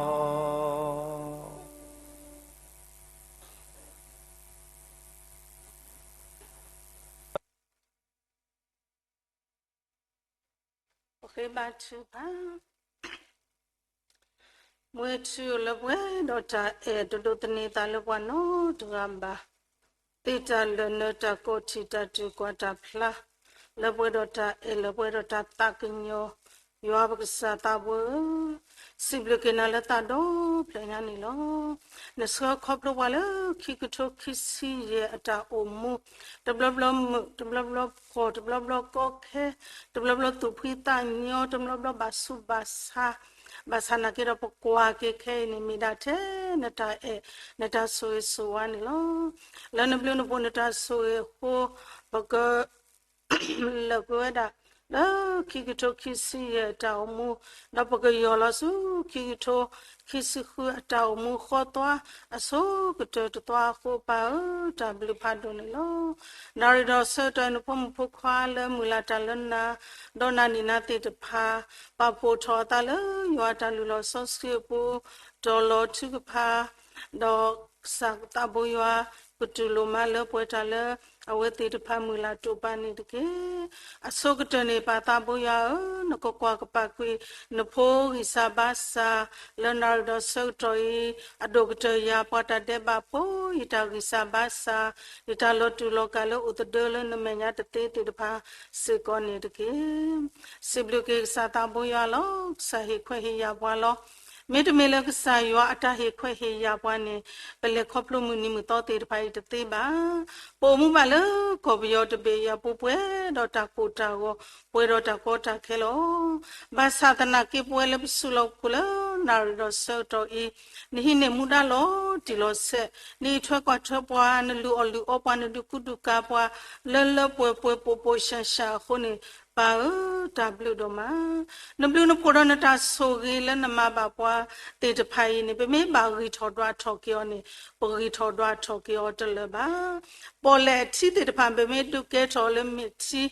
ပဃ့ဘါထုကဖၣ်, မ့ၢ်ထူလၢပှဲၤဒီးတၢ်အဲၣ်တဒိးသန့ၤသးလၢပှၤနီတဂၤဘၣ်, သ့ၣ်တၢ်လၢာ်နၢၤတၢ်ကိးထံၣ်တၢ်တူၢ်ကွၢ်တၢ်ဖျါ, လၢပှဲၤဒီးတၢ်အဲၣ်လၢပှဲၤဒီးတၢ်သးကညီၤ, ယွၤပကစၢ်သးဘိဧၢ, စံးဘျုးက့ၤနၤလၢသးဒီဖျၢၣ်ညါန့ၣ်လီၤ. နဆှၢခီဖျိပှၤလၢခံကထိခံဆံယဲၢ်အတၢ်အိၣ်မူ, တဘျီဘျီမုာ်, တဘျီဘျီဖှီၣ်, တဘျီဘျီကီခဲ, တဘျီဘျီသူၣ်ဖှံသးညီ, တဘျီဘျီဘၣ်ဆူးဘၣ်ဆါ, ဘၣ်ဆၣ်နာ်က့ဒီးပကွၢ်က့ၤခဲအံၤန့ၣ် မ့ၢ်ဒၣ်ထဲနတၢ်အဲၣ်, နတၢ်ဆိၣ်ဂ့ၤဆိၣ်ဝါန့ၣ်လီၤ. လၢနဘျုးနဖှိၣ်နတၢ်ဆိၣ်ဂ့ၤအဃိ, ပက လၢာ်ကွံာ်ဝဲဒၣ် လၢခံကထိခံဆံယဲၢ်အတၢ်အိၣ်မူ, ဒီးပကယီၢ်လီၤဆူခံကထိခံဆံဃုအတၢ်အိၣ်မူဃီသွါ အဆိကတၢၢ်တသွါအဃိ ပၢ်ဧၢ, တၢ်ဘျုးဖးဒိၣ်န့ၣ်လီၤ. နၣ်ရံၣ်ဒီးဆၢကတီၢ်အံၤ နဖိမုၣ်ဖိခွါလၢမုၢ်လၢ်တၢ်လၢနၤ, ဒီးနၤနံၣ်နၤသ့ၣ်တဖၣ်, ပာ်ဖှိၣ်ထီၣ်အသးလၢယွၤအတၢ်လုၢ်လီၢ်စီဆှံအပူၤ, တီၤလီၤထုကဖၣ်, ဒီးကစၢ်သးဘိယွၤ ကတူၢ်လိာ်မၤလၢပှဲၤတၢ်လၢ အဝဲသ့ၣ်တဖၣ်မုၢ်လၢ်တိာ်ပာ်န့ၣ်တက့ၢ်. အဆိကတၢၢ်န့ၣ် ပၢ်သးဘိယွၤဧၢ, နကကွၢ်ကပာ်ကွံာ် နဖိဂံၢ်စၢ်ဘါစၢ် လၢနၣ်ရံၣ်ဒီးဆၢကတီၢ်အံၤ, အဒိၣ်ကတၢၢ်ယၤပှၤတၢ်ဒဲးဘးဖိ, ယတၢ်ဂံၢ်စၢ်ဘါစၢ်, ယတၢ်လီၤတူာ်လီၤကာ်လၢအိၣ်သဒၢလၢနမဲာ်ညါတသ့သ့ၣ်တဖၣ်စ့ၢ်ကီးန့ၣ်တက့ၢ်. စံးဘျုးက့ၤကစၢ်သးဘိယွၤလီၤ. ကစၢ်ဟ့ၣ်ခွဲးဟ့ၣ်ယာ်ပှၤလီၤ. မ့တမ့ၢ်လၢကစၢ်ယွၤအတၢ်ဟ့ၣ်ခွဲးဟ့ၣ်ယာ်ပှၤန့ၣ်, ပလဲၤခီဖျိမုၢ်နံၤမုၢ်သီသ့ၣ်တဖၣ်အံၤတသ့ဘၣ်. ပအိၣ်မူဘၣ်လၢကီၢ်ပယီၤတဘ့ၣ်အံၤအပူၤ ပှဲၤဒီးတၢ်ကိၢ်တၢ်ဂီၤ, ပှဲၤဒီးတၢ်ကီတၢ်ခဲလီၤ. ဘၣ်ဆၣ်သနာ်က့ပဝဲလၢပစုလီၢ်ခူၣ်လၢနၣ်ရံၣ်ဒီးဆၢကတီၢ်အံၤ, နဟံးန့ၢ်မူဒါလီၤတံၢ်လီၤဆဲး, နအံးထွဲကွၢ်ထွဲပှၤ, နလုၢ်အီၣ်လုၢ်အီပှၤ, နဒုးကူဒုးကၤပှၤ, လၢလၢပှဲၤပှဲၤပိာ်ပိာ်ရှဲရှဲအဃိန့ၣ်, ပၢ်ဧၢ, တၢ်ဘျုးဒိၣ်မး. နဘျုးနဖှိၣ်ဒီးနတၢ်ဆိၣ်ဂ့ၤလၢနမၤဘၣ်ပှၤသ့ၣ်တဖၣ်အံၤန့ၣ်, ပမ့ၢ်ဘၣ်ဂံၢ်ထီၣ်ဒွးထီၣ်က့ၤအီၤန့ၣ်, ပဂံၢ်ထီၣ်ဒွးထီၣ်က့ၤအီၤတလၢာ်ဘၣ်. ပီၣ်လဲၣ်အထံသ့ၣ်တဖၣ် ပမ့ၢ်ဒုးကဲထီၣ်လၢမ့ၢ်ထံ,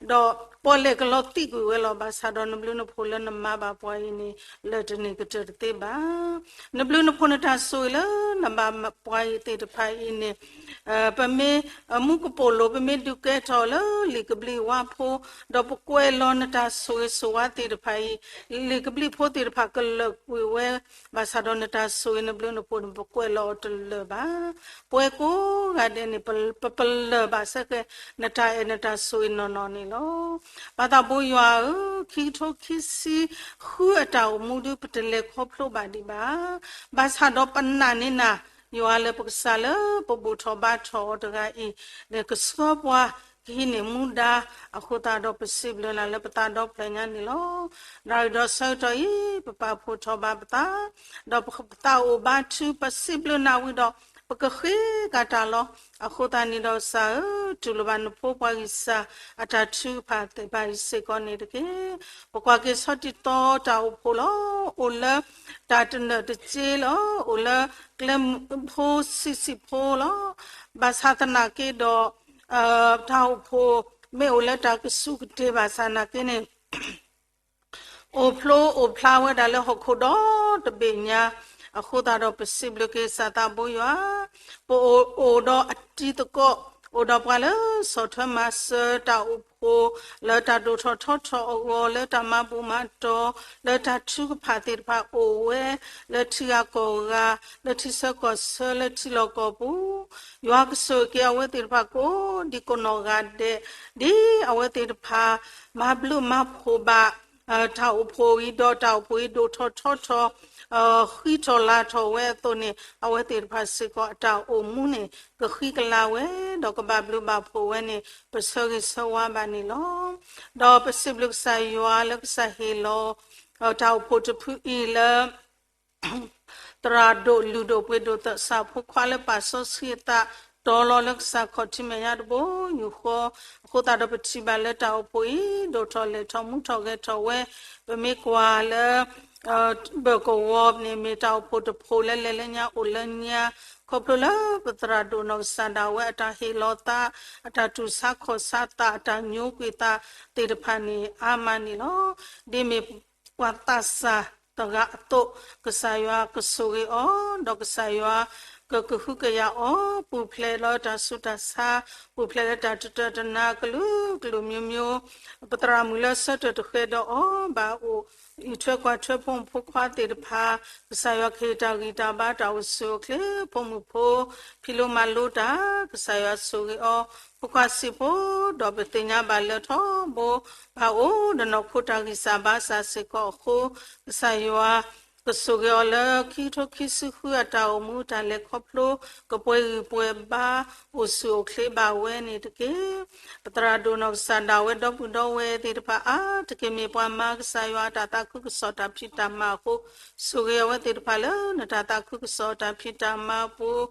ဒီးပီၣ်လဲၣ်ကလီၤသံကွံာ်ဝဲလီၤ. ဘၣ်ဆၣ်ဒီးနဘျုးနဖှိၣ်လၢနမၤဘၣ်ပှၤအံၤန့ၣ်, လၢတန့ၢ်ကတၢၢ်တသ့ဘၣ်. နဘျုးနဖှိၣ်နတၢ်ဆိၣ်ဂ့ၤလၢနဘၣ်ပှၤအံၤသ့ၣ်တဖၣ်အံၤန့ၣ်, ပမ့ၢ်မူကပိာ်လိၤ ပမ့ၢ်ဒုးကဲထီၣ်လၢလံာ်ကဘျံးဝါဖိ, ဒီးပကွဲးလီၤနတၢ်ဆိၣ်ဂ့ၤဆိၣ်ဝါသ့ၣ်တဖၣ်အံၤ, လံာ်ကဘျံးဖိသ့ၣ်တဖၣ်ကလၢာ်ကွံာ်ဝဲ, ဘၣ်ဆၣ်ဒီးနတၢ်ဆိၣ်ဂ့ၤနဘျုးနဖှိၣ်န့ၣ် ပကွဲးလီၤအီၤတလၢာ်ဘၣ်. ပဝဲကိးဂၤဒဲးန့ၣ် ပပလၢၢ်ဘၣ်စ့ၢ်ကီး နတၢ်အဲၣ်နတၢ်ဆိၣ်ဂ့ၤနီၢ်နီၢ်န့ၣ်လီၤ. ပၢ်သးဘိယွၤဧၢ, ခံကထိခံဆံဃုအတၢ်အိၣ်မူဒုး ပတလဲၤခီဖျိဘၣ်ဒံးဘၣ်. ဘၣ်ဆၣ်ဒီးပနာ်န့ၢ်နၤ, ယွၤလၢပကစၢ်လၢပဘူၣ်ထီၣ်ဘါထီၣ်အီၤတဂၤအံၤ, ကဆှၢပှၤ ကဟံးန့ၢ်မူဒါအဃိသတးဒီး ပစံးဘျုးနၤလၢပသးဒီဖျၢၣ်ညါန့ၣ်လီၤ. နၣ်ရံၣ်ဒီးဆၢကတီၢ်အံၤ ပပာ်ဖှိၣ်ထီၣ်ဘၣ်ပသး, ဒီးပသးအိၣ်ဘါထု ပစံးဘျုးနၤဝံၤဒီး ပကဃ့ကၤတၢ်လီၤ. အဃိသတးန့ၣ်ဒီးကစၢ်ဧၢ, တူၢ်လိာ်ဘၣ်နဖိပှၤဂံၢ်စၢ်အတၢ်ထုကဖၣ်သ့ၣ်တဖၣ်အံၤစ့ၢ်ကီးန့ၣ်တက့ၢ်. ပကွၢ်က့ၤဆီၣ်တံၢ်သီတၢ်အိၣ်ဖှိၣ်လီၤ. အိၣ်လၢတၢ်တနၢၣ်တစ့လီၤ. အိၣ်လၢကျဲဖိဆံးဆံးဖိလီၤ. ဘၣ်ဆၣ်သနာ်က့ဒီး တၢ်အိၣ်ဖှိၣ် မ့ၢ်အိၣ်လၢတၢ်ကစူၢ်ကတ့ၢ်ဘၣ်ဆၣ်သနာ်က့န့ၣ် အိၣ်ဖျိအိၣ်ဖျါဝဲဒၣ်လၢဟီၣ်ခိၣ်ဒီတဘ့ၣ်ညါ, အဃိသတးဒီးပစံးဘျုးက့ၤကစၢ်သးဘိယွၤ, ပအိၣ်အိၣ်ဒီးအတံၤသကိး, အိၣ်ဒီးပှၤလၢဆီၣ်ထွဲမၤစၢၤတၢ်အိၣ်ဖှိၣ်, လၢတၢ်ဒိၣ်ထီၣ်ထီထီၣ်အဂီၢ်, လၢတၢ်မၤဘူၣ်မၤတီၤ, လၢတၢ်ထုကဖၣ်သ့ၣ်တဖၣ်အိၣ်ဝဲ, လၢထံဂၤကီၢ်ဂၤ, လၢထံဆၢကီၢ်ဆၢ, လၢထံလီၢ်ကီၢ်ပူၤ, ယွၤကဆိၣ်ဂ့ၤက့ၤအဝဲသ့ၣ်တဖၣ်ကိးဒံကိးနီၢ်ဂၤဒဲး, ဒ်အဝဲသ့ၣ်တဖၣ် မၤဘျုးမၤဖှိၣ်ဘၣ် တၢ်အိၣ်ဖှိၣ်အံၤဒီးတၢ်အိၣ်ဖှိၣ်အံၤဒိၣ်ထီၣ်ထီထီၣ် ဃံထီၣ်လၤထီၣ်ဝဲအသိးန့ၣ်, အဝဲသ့ၣ်တဖၣ်စ့ၢ်ကီးအတၢ်အိၣ်မူန့ၣ် ကဃံကလၤဝဲ, ဒီးကဘၣ်ဘျုးဘၣ်ဖှိၣ်ဝဲန့ၣ် ပဆၢဂ့ၤဆၢဝါဘၣ်န့ၣ်လီၤ. ဒီးပစံးဘျုးကစၢ်ယွၤလၢကစၢ်ဟ့ၣ်လီၤ တၢ်အိၣ်ဖှိၣ်တဖုအံၤလၢ သရၣ်ဒိၣ်လုၢ်ဒိၣ်ပှ့ၤဒိၣ်သးစၢ်ဖိခွါလၢပာ်စီဆှံအသး တီၤလီၤလၢကစၢ်ခီၣ်ထံးမဲာ်ညါတဘိယူၢ်ဃီ, အဃိသတးဒီးပထံၣ်ဘၣ်လၢတၢ်အိၣ်ဖှိၣ်အံၤ ဒိၣ်ထီၣ်လဲၢ်ထီၣ်မူထီၣ်ဂဲၤထီၣ်ဝဲ, ပမ့ၢ်ကွၢ်လၢ ဘၢၣ်ကဝီၤန့ၣ် မ့ၢ်တၢ်အိၣ်ဖှိၣ်တဖှိၣ်လၢလဲၤလၢညါအိၣ်လၢညါ, ခီဖျိလၢပသရၣ်ဒိၣ်နီၢ်ကစၢ်ဒၣ်ဝဲအတၢ်ဟ့ၣ်လီၤသး, အတၢ်တူၢ်ဆါခီၣ်ဆါသး, အတၢ်ညိကွံာ်သးသ့ၣ်တဖၣ်န့ၣ် အါမးန့ၣ်လီၤ. ဒ်မ့ၢ်ပှၤသးစၢ်တဂၤအသိး, ကစၢ်ယွၤကဆိၣ်ဂ့ၤအီၤ, ဒီးကစၢ်ယွၤကကဟုကယာ်အီၤ, ပူၤဖျဲးလၢတၢ်ဆူးတၢ်ဆါ, ပူၤဖျဲးလၢတၢ်တတၢာ်တနါကလုာ်ကလုာ်မျိုးမျိုး, ပသရၣ်မုၣ်လၢဆၢထၢၣ်တဃဲၤဒီးအီၤဘၣ်အိၣ်, အံးထွဲကွၢ်ထွဲဖိမုၣ်ဖိခွါသ့ၣ်တဖၣ်, ကစၢ်ယွၤကဟ့ၣ်တၢ်ဂံၢ်တၢ်ဘါတၢ်အိၣ်ဆူၣ်အိၣ်ချ့, ဖိမုၣ်ဖိ ဖံးလိမၤလိတၢ်, ကစၢ်ယွၤဆိၣ်ဂ့ၤအီၤ, ဖိခွါဆံးဖိ, ဒီးပသ့ၣ်ညါဘၣ်လၢထီဘိ ဘၣ်အိၣ်ဒီးနီၢ်ခိတၢ်ဂံၢ်စၢ်ဘါစၢ်စ့ၢ်ကီးအဃိ, ကစၢ်ယွၤ ကဆိၣ်ဂ့ၤအီၤလၢခံကထိခံဆံဃုအတၢ်အိၣ်မူတၢ်လဲၤခီဖျိ ကပှဲၤဂံၢ်ပှဲၤဘါ အိၣ်ဆူၣ်အိၣ်ချ့ဘၣ်ဝဲန့ၣ်တက့ၢ်. ပသရၣ်ဒိၣ်နီၢ်ကစၢ်ဒၣ်ဝဲဒီပုၢ်ဒီဝဲၢ်သ့ၣ်တဖၣ်အါတက့ၢ် မ့ၢ်ပှၤမၤကစၢ်ယွၤအတၢ်သးခုကစီၣ်တၢ်ဖံးတၢ်မၤအဃိ, ဆိၣ်ဂ့ၤအဝဲသ့ၣ်တဖၣ်လၢနတၢ်သးခုကစီၣ်တၢ်ဖံးတၢ်မၤအပူၤ,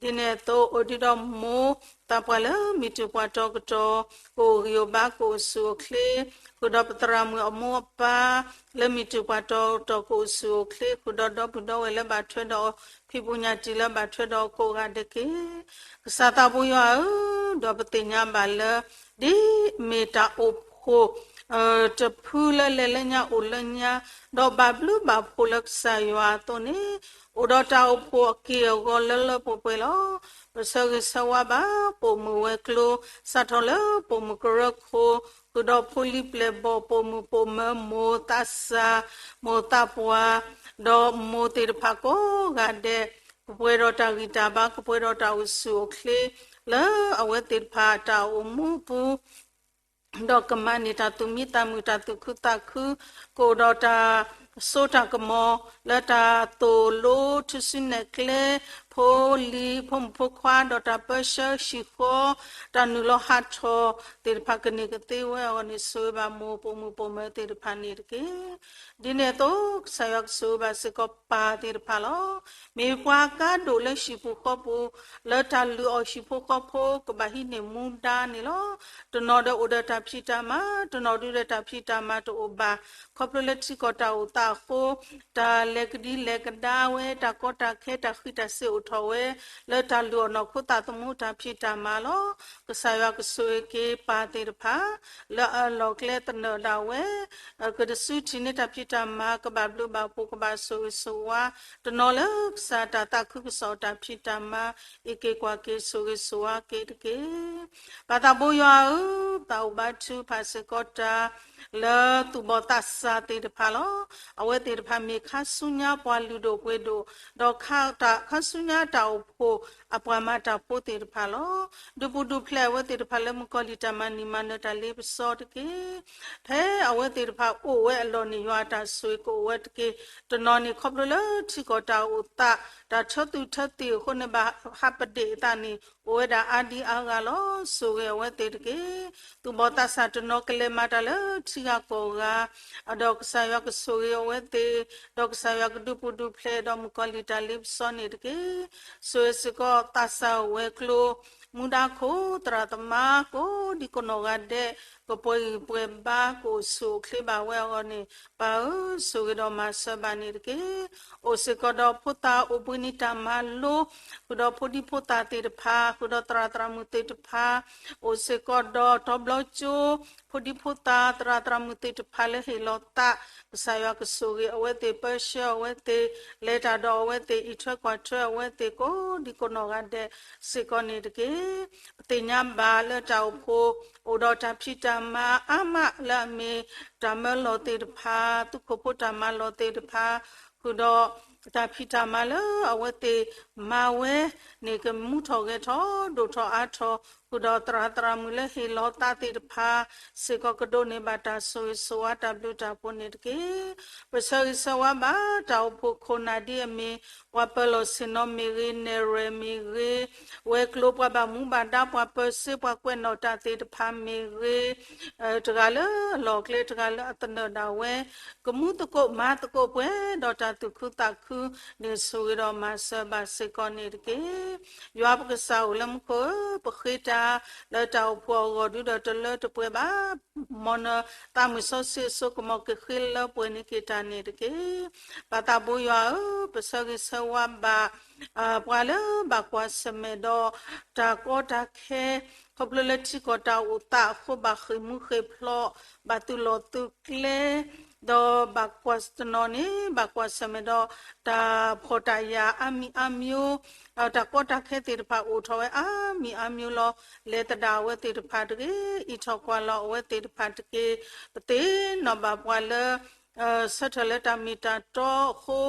ဒ်န့ၣ်အသိး အိၣ်ဒံးဒီးမိၢ်သးပှၢ်လၢမုၢ်တူၢ်ပှၢ်တီၤကတီၢ် ကအိၣ်ဂံၢ်အိၣ်ဘါကအိၣ်ဆူၣ်အိၣ်ချ့, ဃုာ်ဒီးပသရၣ်မုၣ်အမိၢ်အပၢ် လၢမုၢ်တူၢ်ပှၢ်တီၤကတီၢ်ကအိၣ်ဆူၣ်အိၣ်ချ့, ဃုာ်ဒီးဒီပုၢ်ဒီဝဲၢ်လၢဘၣ်ထွဲဒီးအီၤ, ဖံးပူညၣ်တံၢ်လၢဘၣ်ထွဲဒီးအီၤကိးဂၤဒဲးတက့ၢ်. ကစၢ်သးဘိယွၤဧၢ, ဒီးပသ့ၣ်ညါဘၣ်လၢ ဒ်မ့ၢ်တၢ်အိၣ်ဖှိၣ် တဖုလၢလဲၤလၢညါအိၣ်လၢညါ, ဒီးဘၣ်ဘျုးဘၣ်ဖှိၣ်လၢကစၢ်ယွၤအသိးန့ၣ်, အိၣ်ဒီးတၢ်အိၣ်ဖှိၣ်အက့ၢ်အဂီၤလၢလၢပှဲၤပှဲၤလီၤ. ပဆၢဂ့ၤဆၢဝါဘၣ် ပိာ်မုၣ်ဝဲၤကျိၤ, စးထီၣ်လၢပိာ်မုၣ်ကရၢခိၣ်, ဃုာ်ဒီးဖိလံၤပျဲၢ်ဘီၣ်, ပိာ်မုၣ်ပိာ်မၢၤ, မိၢ်သးစၢ်, မိၢ်သးပှၢ်, ဒီးမိၢ်သ့ၣ်တဖၣ်ကိးဂၤဒဲး, ကပှဲၤဒီးတၢ်ဂံၢ်တၢ်ဘါ, ကပှဲၤဒီးတၢ်အိၣ်ဆူၣ်အိၣ်ချ့ လၢအဝဲသ့ၣ်တဖၣ်တၢ်အိၣ်မူအပူၤ ဒီးကမၤန့ၢ်တၢ်သူၣ်မံသးမုာ်, တၢ်သူၣ်ခုသးခု, ကအိၣ်ဒီးတၢ်စိတၢ်ကမီၤ လၢတၢ်သိၣ်လိထူစုနဲၣ်ကျဲ, ဖိလံၤ, ဖိမုၣ်ဖိခွါ, ဒီးတၢ်ပၢဆှၢဟံၣ်ဃီ, တၢ်နုာ်လီၤဟးထီၣ်သ့ၣ်တဖၣ် ကန့ၢ်ကသ့ဝဲအဂီၢ်န့ၣ်, ဆိၣ်ဂ့ၤဘၣ်မိၢ်ပိာ်မုၣ်ပိာ်မၢၤသ့ၣ်တဖၣ်န့ၣ်တက့ၢ်. ဒ်န့ၣ်အသိး ကစၢ်ယွၤကဆိၣ်ဂ့ၤဘၣ်စ့ၢ်ကီးပၢ်သ့ၣ်တဖၣ်လီၤ. မ့ၢ်ပှၤကါဒိၣ်လၢဟံၣ်ပူၤဃီပူၤ, လၢတၢ်လုၢ်အီၣ်ဟံၣ်ဖိဃီဖိ ကဘၣ်ဟံးန့ၢ်မူဒါန့ၣ်လီၤ. တနီၤဒီးအိၣ်ဒီးတၢ်ဖံးတၢ်မၤ, တနီၤဒုးဒီးတၢ်ဖံးတၢ်မၤတအိၣ်ဘၣ်, ခီဖျိလၢထံကီၢ်တၢ်အိၣ်သးအဃိ, တၢ်လဲၤကဒံလဲၤကဒါဝဲ, တၢ်ကီတၢ်ခဲ တၢ်ဃံးတၢ်စ့အိၣ်ထီၣ်ဝဲ, လၢတၢ်လုၢ်အီၣ်နီၢ်ခိသးသမူတၢ်ဖံးတၢ်မၤလီၤ. ကစၢ်ယွၤကဆိၣ်ဂ့ၤက့ၤပၢ်သ့ၣ်တဖၣ် လၢအလီၢ်ကျဲသနၢၣ်ဒၣ်ဝဲ, ကတစုထံၣ်န့ၢ်တၢ်ဖံးတၢ်မၤ ကဘၣ်ဘျုးဘၣ်ဖှိၣ် ကဘၣ်ဆိၣ်ဂ့ၤဆိၣ်ဝါ, တနီၤလၢကစၢ်တၢ်သးခုကစီၣ်တၢ်ဖံးတၢ်မၤ အံးက့ၤကွၢ်က့ၤဆိၣ်ဂ့ၤဆိၣ်ဝါက့ၤတက့ၢ်. ပၢ်သးဘိယွၤဧၢ, သးအိၣ်ဘါထုကဖၣ်စ့ၢ်ကီးတၢ် လၢသူၣ်ဘီၣ်သးစၢ်သ့ၣ်တဖၣ်လီၤ. အဝဲသ့ၣ်တဖၣ်မ့ၢ်ခါဆူညါပှၤလုၢ်ဒိၣ်ပှ့ၤဒိၣ်, ဒီးခါဆူညါတၢ်အိၣ်ဖှိၣ်အပှၤမၤတၢ်ဖိသ့ၣ်တဖၣ်လီၤ. ဒုးပူၤဒုးဖျဲးအဝဲသ့ၣ်တဖၣ်လၢမုၣ်ကီၤလံၢ်တၢ်မၤနံၤမၤနၢၤတၢ်လ့ပစီတက့ၢ်. ဖဲ အဝဲသ့ၣ်တဖၣ်အိၣ်ဝဲအလီၢ်န့ၣ် ယွၤအတၢ်ဆိၣ်ဂ့ၤကအိၣ်ဝဲတက့ၢ်. တနီၤန့ၣ် ခီဖျိလၢထံကီၢ်တၢ်အိၣ်သး တၢ်ထၢသူၣ်ထၢသးအဃိန့ၣ် ဘၣ်ဟးပဒ့ၣ်အသးန့ၣ် အိၣ်ဝဲဒၣ်အါဒံအါဂၤလီၤ. ဆိၣ်ဂ့ၤအဝဲသ့ၣ်တက့ၢ်. သူၣ်ဘီၣ်သးစၢ်တနီၤကလဲၤမၤတၢ်လၢထံဂၤကီၢ်ဂၤ ဒီးကစၢ်ယွၤကဆိၣ်ဂ့ၤအဝဲသ့ၣ်, ဒီးကစၢ်ယွၤကဒုးပူၤဒုးဖျဲးဒီးမုၣ်ကီၤလံၢ်တၢ်လ့ပစီန့ၣ်တက့ၢ်. ဆိၣ်ဂ့ၤစ့ၢ်ကီးသးစၢ်ဝဲၤကျိၤ မူဒါခိၣ် သရၣ်သမါ ကိးဒံကိးနီၢ်ဂၤဒဲး ကပှဲၤဂံၢ်ပှဲၤဘါ ကအိၣ်ဆူၣ်အိၣ်ချ့ဘၣ်ဝဲအဂီၢ်န့ၣ် ပၢ်ဧၢ ဆိၣ်ဂ့ၤဒီးမၤစၢၤဘၣ်န့ၣ်တက့ၢ်. အိၣ်စ့ၢ်ကီးဒီးဖိသၣ်အိၣ်ဘှံးနံၤတၢ်မၤလိ ဃုာ်ဒီးဖိဒံဖိသၣ်သ့ၣ်တဖၣ်, ဃုာ်ဒီးသရၣ်သရၣ်မုၣ်သ့ၣ်တဖၣ်, အိၣ်စ့ၢ်ကီးဒီးတီဘျီကၠိ ဖိဒံဖိသၣ် သရၣ်သရၣ်မုၣ်သ့ၣ်တဖၣ်လၢဟ့ၣ်လီၤသး, ကစၢ်ယွၤကဆိၣ်ဂ့ၤအဝဲသ့ၣ် ပၢဆှၢအဝဲသ့ၣ် လဲၤတၢ်ဒီးအဝဲသ့ၣ် အံးထွဲကွၢ်ထွဲအဝဲသ့ၣ် ကိးဒံကိးနီၢ်ဂၤဒဲးစ့ၢ်ကီးန့ၣ်တက့ၢ်. ပသ့ၣ်ညါဘၣ်လၢတၢ်အိၣ်ဖှိၣ် အိၣ်ဒီးတၢ်ဖံးတၢ်မၤအါမးလၢအမ့ၢ် တၢ်မၢလီၤသ့ၣ်တဖၣ်, သူခိၣ်ဖိတၢ်မၤလီၤသ့ၣ်တဖၣ်, ဃုာ်ဒီးတၢ်ဖံးတၢ်မၤလၢအဝဲသ့ၣ်မၤဝဲန့ၣ် ကမူထီၣ်ဂဲၤထီၣ် ဒိၣ်ထီၣ်အါထီၣ်, ဃုာ်ဒီးသရၣ်သရၣ်မုၣ်လၢဟ့ၣ်လီၤသးသ့ၣ်တဖၣ်စ့ၢ်ကီး ကဒိးန့ၢ်ဘၣ်တၢ်ဆိၣ်ဂ့ၤဆိၣ်ဝါတၢ်ဘျုးတၢ်ဖှိၣ်န့ၣ်တက့ၢ်. ပဆၢဂ့ၤဆၢဝါဘၣ်တၢ်အိၣ်ဖှိၣ်ခိၣ်နၢ်ဒ်အမ့ၢ် ပှၤပၢၤလီၢ်ဆ့ၣ်နီၤမ့ၢ်ဂ့ၤ, နဲၣ်ရွဲၣ်မ့ၢ်ဂ့ၤ, ဝဲၤကျိၤပှၤဘၣ်မူဘၣ်ဒါ ပှၤပၢၤစ့ ပှၤကွဲးနီၣ်တၢ်သ့ၣ်တဖၣ်မ့ၢ်ဂ့ၤ, တဂၤလၢအလီၢ်ကျဲ တဂၤလၢအသနၢၣ်ဒၣ်ဝဲ, ကမူသကိးမၤသကိးပှဲၤဒီးတၢ်သူၣ်ခုသးခုန့ၣ် ဆိၣ်ဂ့ၤဒီးမၤစၢၤဘၣ်စ့ၢ်ကီးန့ၣ်တက့ၢ်. ယွၤပကစၢ်အိၣ်လၢမူခိၣ်ဧၢ, ပဃ့တၢ်လၢတၢ်အိၣ်ဖှိၣ်အဂီၢ်ဒုဒီးတလၢတပှဲၤဘၣ်, မ်နသးမုၢ်စီဆှံအစိကမီၤကဃ့လၢပှဲၤန့ၢ်က့ၤတၢ်န့ၣ်တက့ၢ်. ပၢ်သးဘိယွၤဧၢ, ပဆၢဂ့ၤဆၢဝါဘၣ် ပှၤလၢဘၣ်ကွၢ်ဆၢၣ်မဲာ်ဒီးတၢ်ကီတၢ်ခဲ, ခီဖျိလၢထံကီၢ်တၢ်အိၣ်သးအဃိ ဘၣ်ဃ့ၢ်မူဃ့ၢ်ဖျိး, ဘၣ်သုးလီၢ်သုးကျဲ, ဒီးဘၣ်ကွၢ်တနီၤန့ၣ် ဘၣ်ကွၢ်ဆၢၣ်မဲာ်ဒီးတၢ်ဖှီၣ်တၢ်ယာ်အါမံၤအါမံၤ, တၢ်ကီတၢ်ခဲသ့ၣ်တဖၣ်အိၣ်ထီၣ်ဝဲအါမံၤအါမံၤလီၤ. လဲၤသဒၣ်အဝဲသ့ၣ်တဖၣ်တဂ့ၤ, အံးထီၣ်ကွၢ်လီၤအဝဲသ့ၣ်တဖၣ်တက့ၢ်. ပသ့ၣ်နီၣ်ဘၣ်ပှၤလၢ ဆၢထၢၣ်လၢတၢ်မ့ၢ်တၢ်တီအဃိ,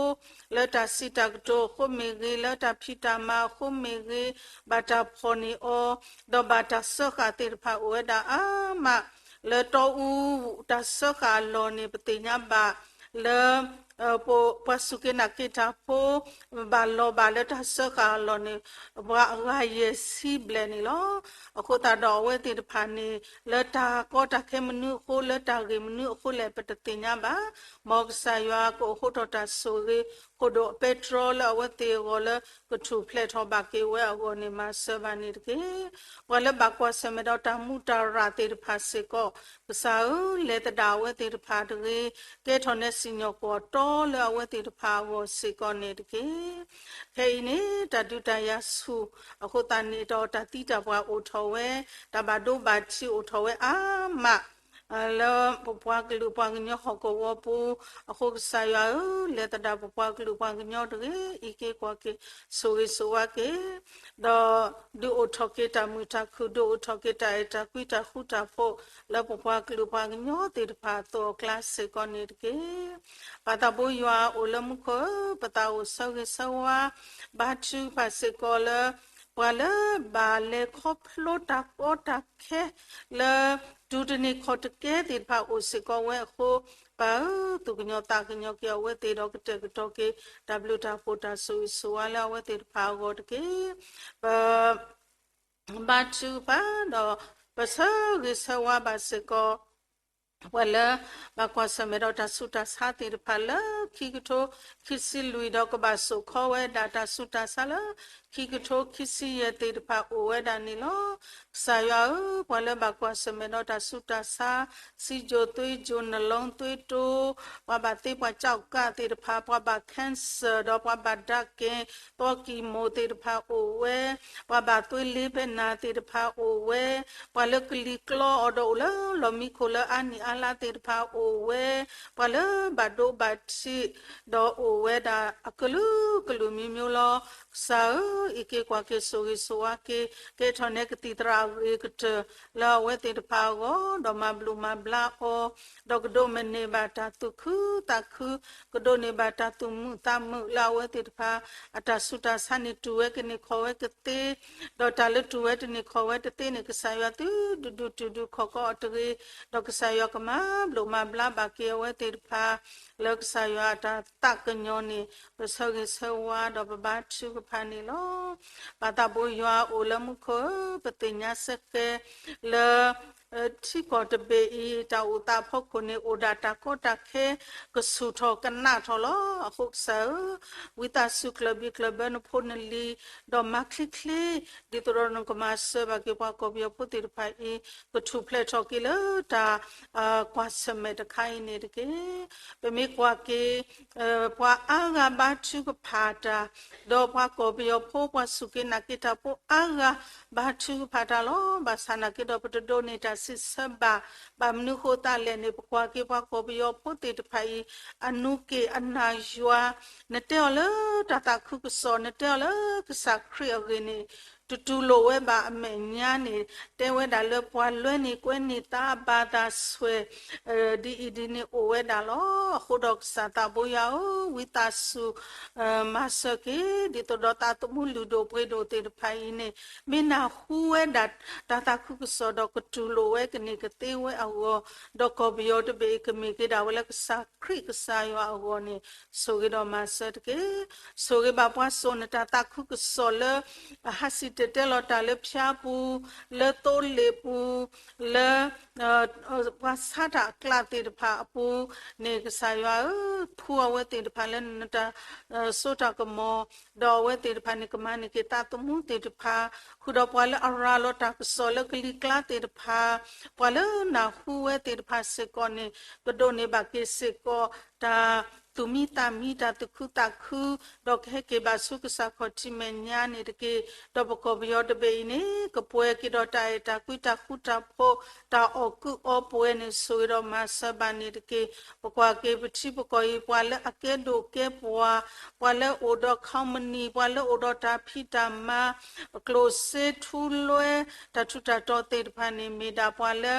လၢတၢ်စံးတၢ်ကတိၤအဃိမ့ၢ်ဂ့ၤ, လၢတၢ်ဖံးတၢ်မၤအဃိမ့ၢ်ဂ့ၤ, ဘၣ်တၢ်ဖီၣ်န့ၢ်အီၤ, ဒီးဘၣ်တၢ်စၢဃာ်သ့ၣ်တဖၣ်အိၣ်ဝဲဒၣ်အါမး, လၢတီအူတၢ်စၢဃာ်အလီၢ်န့ၣ် ပသ့ၣ်ညါဘၣ်လၢ ပှၤစူၢ်က့ၤနာ်က့ၤတၢ်ဖိ ဘၣ်လီၤဘၣ်လၢတၢ်စၢဃာ်အလီၢ်န့ၣ် ပှၤအဂၤယဲၢ်ဆံဘျဲၣ်န့ၣ်လီၤ. အဃိသတးဒီးအဝဲသ့ၣ်တဖၣ်န့ၣ် လၢတၢ်ကီတၢ်ခဲမနုၤအဃိ လၢတၢ်ဂ့ၢ်မနုၤအဃိလဲၣ် ပတသ့ၣ်ညါဘၣ်. မ်ကစၢ်ယွၤကအိးထီၣ်တၢ်ဆိၣ်ဂ့ၤ ခိၣ်ဒိၣ်ပဲတြီလၢအဝဲသ့ၣ်အဂီၢ်လၢ ကထူၣ်ဖျဲးထီၣ်ဘၣ်က့ၤဝဲအဂီၢ်န့ၣ် မၤစၢၤဘၣ်န့ၣ်တက့ၢ်. ပှၤလၢဘၣ်ကွၢ်ဆၢၣ်မဲာ်ဒီးတၢ်မူးတၢ်ရၢ်သ့ၣ်တဖၣ်စ့ၢ်ကီး ကစၢ်ဧၢ, လဲၤသဒၣ်အဝဲသ့ၣ်တဖၣ်တဂ့ၤ, ကဲထီၣ်နဲစံၣ်ညီၣ်ကွီၢ်တီလၢအဝဲသ့ၣ်တဖၣ်အဂီၢ်စ့ၢ်ကီးန့ၣ်တက့ၢ်. ခဲအံၤန့ၣ် တၢ်ဒုးတၢ်ယၤဆူၣ်အဃိသတးန့ၣ်ဒီး တၢ်သံတၢ်ပှၢ်အိၣ်ထီၣ်ဝဲ, တၢ်ဘၣ်ဒိဘၣ်ထံးအိၣ်ထီၣ်ဝဲအါမး လၢပပှၤကလုာ်ပှၤကညီဟီၣ်ကဝီၤပူၤ, အဃိကစၢ်ယွၤဧၢ, လဲၤသဒၣ်ပပှၤကလုာ်ပှၤကညီတဂ့ၤ, အံးက့ၤကွၢ်က့ၤ ဆိၣ်ဂ့ၤဆိၣ်ဝါက့ၤ, ဒီးဒုးအိၣ်ထီၣ်က့ၤတၢ်မုာ်တၢ်ခုၣ်, ဒုးအိၣ်ထီၣ်က့ၤတၢ်အဲၣ်တၢ်ကွံတၢ်ဃူတၢ်ဖိး လၢပပှၤကလုာ်ပှၤကညီသ့ၣ်တဖၣ်အသိးအကျါစ့ၢ်ကီးန့ၣ်တက့ၢ်. ပၢ်သးဘိယွၤအိၣ်လၢမူခိၣ်ဧၢ, ပသးအိၣ်ဆၢဂ့ၤဆၢဝါ ဘါထုကဖၣ်စ့ၢ်ကီးလၢ ပှၤလၢဘၣ်လဲၤခီဖျိတၢ်ကီတၢ်ခဲ လၢတူၢ်တန့ၢ်ခီၣ်တကဲသ့ၣ်တဖၣ်အိၣ်စ့ၢ်ကီးဝဲအဃိ, ပၢ်ဧၢ, သူၣ်ကညီၤသးကညီၤက့ၤအဝဲသ့ၣ်ဒီးကတဲာ်ကတီၤက့ၤ တၢ်ဘျုးတၢ်ဖှိၣ်တၢ်ဆိၣ်ဂ့ၤဆိၣ်ဝါလၢအဝဲသ့ၣ်တဖၣ်အဂီၢ်တက့ၢ်. ပ ဘါထုကဖၣ်ဒီး ပဆၢဂ့ၤဆၢဝါဘၣ်စ့ၢ်ကီး ပှၤလၢဘၣ်ကွၢ်ဆၢၣ်မဲာ်ဒီးတၢ်ဆူးတၢ်ဆါသ့ၣ်တဖၣ်လၢခံကထိခံဆံလွံၢ်ဒီး ကဘၣ်စိာ်ခီဝဲဒၣ်တၢ်ဆူးတၢ်ဆါလၢ ခံကထိခံဆံယဲၢ်သ့ၣ်တဖၣ်အိၣ်ဝဲဒၣ်န့ၣ်လီၤ. ကစၢ်ယွၤဧၢ, ပှၤလၢဘၣ်ကွၢ်ဆၢၣ်မဲာ်ဒီးတၢ်ဆူးတၢ်ဆါ ဆီးချိုသွေးကျိုး နှလုံးသွေးတိုး, ပှၤဘၣ်သ့ပှၤကၠီၣ်ကးသ့ၣ်တဖၣ်, ပှၤဘၣ် cancer ဒီးပှၤဘၣ် ဓာတ်ကင် သီကံၢ်မိၢ်သ့ၣ်တဖၣ်အိၣ်ဝဲ, ပှၤဘၣ်သွေးလေးပါးနားသ့ၣ်တဖၣ်အိၣ်ဝဲ, ပှၤလၢကလံၤကျီအီၤဒီးအိၣ်လၢလီၢ်မံခိၣ်လၢအါနံၣ်အါလါသ့ၣ်တဖၣ်အိၣ်ဝဲ, ပှၤလၢဘၣ်ဒိဘၣ်ထံးဒီးအိၣ်ဝဲဒၣ်အကလုာ်ကလုာ်မံၤမံၤလီၤ. ကစၢ်ဧၢ, အံးက့ၤကွၢ်က့ၤ ဆိၣ်ဂ့ၤဆိၣ်ဝါက့ၤ ကဲထီၣ်နဲကသံၣ်သရၣ်အဂ့ၤကတၢၢ်လၢအဝဲသ့ၣ်တဖၣ်အဂီၢ်, ဒီးမၤဘျုးမၤဘျါအီၤ, ဒီးကဒိးမ့ၢ်န့ၢ်ဘၣ်တၢ်သူၣ်ခုသးခု, ကဒိးန့ၢ်ဘၣ်တၢ်သူၣ်မုာ်သးမုာ်လၢအဝဲသ့ၣ်တဖၣ် အတၢ်ဆူးတၢ်ဆါန့ၣ် တူၢ်ဝဲကန့ၢ်ခီၣ်ဝဲကသ့, ဒီးတၢ်လၢတူၢ်ဝဲတန့ၢ်ခီၣ်ဝဲတသ့န့ၣ် ကစၢ်ယွၤသုဒုးဒုးတုၤဒုးခီၣ်ကီအီၤတဂ့ၤ, ဒီးကစၢ်ယွၤကမၤဘျုးမၤ ပကဘၣ်ဘျါဘၣ်က့ၤအဝဲသ့ၣ်တဖၣ် လၢကစၢ်ယွၤအတၢ်သးကညီၤန့ၣ် ပဆၢဂ့ၤဆၢဝါဒီးပဘါထုကဖၣ်န့ၣ်လီၤ. ပၢ်သးဘိယွၤအိၣ်လၢမူခိၣ်ဧၢ, ပသ့ၣ်ညါစ့ၢ်ကီးလၢ ထံကီၢ်တဘ့ၣ်အံၤ တၢ်အိၣ်သးအဖီခိၣ်န့ၣ် အိၣ်ဒၣ်တၢ်ကီတၢ်ခဲ ကဆူၣ်ထီၣ်ကနးထီၣ်လီၤ. အဃိကစၢ်ဧၢ, ဝံသးစူၤကျၢၢ်ဘံၣ်ကျၢၢ်ဘၢနဖိနလံၤ, ဒီးမၤချ့ချ့ ဒ်သိးဒီးနကမၤစၢၤဘၣ်က့ၤပှၤကီၢ်ပယီၤဖိသ့ၣ်တဖၣ်အံၤ ကထူၣ်ဖျဲးထီၣ်က့ၤလၢတၢ် ကွၢ်ဆၢၣ်မဲာ်တခါအံၤန့ၣ်တက့ၢ်. ပမ့ၢ်ကွၢ်က့ၤ ပှၤအါဂၤဘါထုကဖၣ်တၢ်, ဒီးပှၤကီၢ်ပယီၤဖိ ပှၤစူၢ်က့ၤနာ်က့ၤတၢ်ဖိအါဂၤ ဘါထုကဖၣ်တၢ်လီၤ. ဘၣ်ဆၣ်နာ်က့ဒီး ပတဒိးန့ၢ်တၢ်စံးဆၢဘၣ်. ဘၣ်မနုၤဃိသတးလဲၣ်န့ၣ် ပကွၢ်က့ၤပှၤကီၢ်ပယီၤဖိသ့ၣ်တဖၣ်အံၤ အနူးက့ၣ်အနၢ်ယွၤ, နတဲအီၤလၢတၢ်သးခုကစီၣ်, နတဲအီၤလၢကစၢ်ခရံာ်အဂ့ၢ်န့ၣ် တတူၢ်လိာ်ဝဲဘၣ်. အမဲာ်ညါန့ၣ် တဲဝဲဒၣ်လၢပှၤလွဲန့ၢ်ကွဲန့ၢ်သးအဘၣ်သးစွဲ ဒ်အံၤဒ်န့ၣ်အိၣ်ဝဲဒၣ်လီၤ. အဃိဒီးကစၢ်သးဘိယွၤဧၢ, ဝံသးစူၤ မၤစၢၤက့ၤ ဒ်သိးဒီးသးသမူလုၢ်ဒိၣ်ပှ့ၤဒိၣ်သ့ၣ်တဖၣ်အံၤန့ၣ် မ့ၢ်နၢ်ဟူဝဲဒၣ်တၢ်သးခုကစီၣ်ဒီးကတူၢ်လိာ်ဝဲကန့ၢ်ကသ့ဝဲအဂီၢ်, ဒီးကီၢ်ပယီၤတဘ့ၣ်အံၤ ကမ့ၢ်က့ၤဒၣ်ဝဲလၢကစၢ်ခရံာ်ကစၢ်ယွၤအဂီၢ်န့ၣ် ဆိၣ်ဂ့ၤဒီးမၤစၢၤတက့ၢ်. ဆိၣ်ဂ့ၤဘၣ်ပှၤစိာ်နတၢ်သးခုကစီၣ်လၢ အဟးစံၣ်တဲၤတဲလီၤတၢ်လၢဖၠါပူၤ, လၢသိလ့ၣ်ပူၤ, လၢ ပှၤဆါတၢ်အကျးသ့ၣ်တဖၣ်အပူၤန့ၣ် ကစၢ်ယွၤဧၢ, ဖှူအဝဲသ့ၣ်တဖၣ်လၢနတၢ်စိတၢ်ကမီၤ, ဒီးအဝဲသ့ၣ်တဖၣ်န့ၣ် ကမၤန့ၢ်က့ၤသးသမူသ့ၣ်တဖၣ်, ဃုာ်ဒီးပှၤလၢအရၤလီၤတၢ်ကစီၣ်လၢကလံၤကျါသ့ၣ်တဖၣ်, ပှၤလၢနၢ်ဟူဝဲသ့ၣ်တဖၣ်စ့ၢ်ကီးန့ၣ် ကဒိးန့ၢ်ဘၣ်က့ၤစ့ၢ်ကီး တၢ်သူၣ်မံသးမံ တၢ်သူၣ်ခုသးခု, ဒီးကဟဲက့ၤဘၣ်ဆူကစၢ်ခီၣ်ထံးမဲာ်ညါန့ၣ်တက့ၢ်. ဒီးပကီၢ်ပယီၤတဘ့ၣ်အံၤန့ၣ် ကပှဲၤက့ၤဒီးတၢ်အဲၣ်တၢ်ကွံ တၢ်ဃူတၢ်ဖိး တၢ်အီၣ်ကုးအီပှဲၤန့ၣ် ဆိၣ်ဂ့ၤဒီးမၤစၢၤဘၣ်န့ၣ်တက့ၢ်. ပကွၢ်က့ၤပထံပကီၢ်အံၤ ပှၤလၢအကဲဒိၣ်ကဲပှၢ်, ပှၤလၢအိၣ်ဒီး company, ပှၤလၢအိၣ်ဒီးတၢ်ဖံးတၢ်မၤ, ကျိၣ်စ့ထူလွဲ တၢ်ထူးတၢ်တီၤသ့ၣ်တဖၣ်န့ၣ် မ့ၢ်ဒၣ်ပှၤလၢ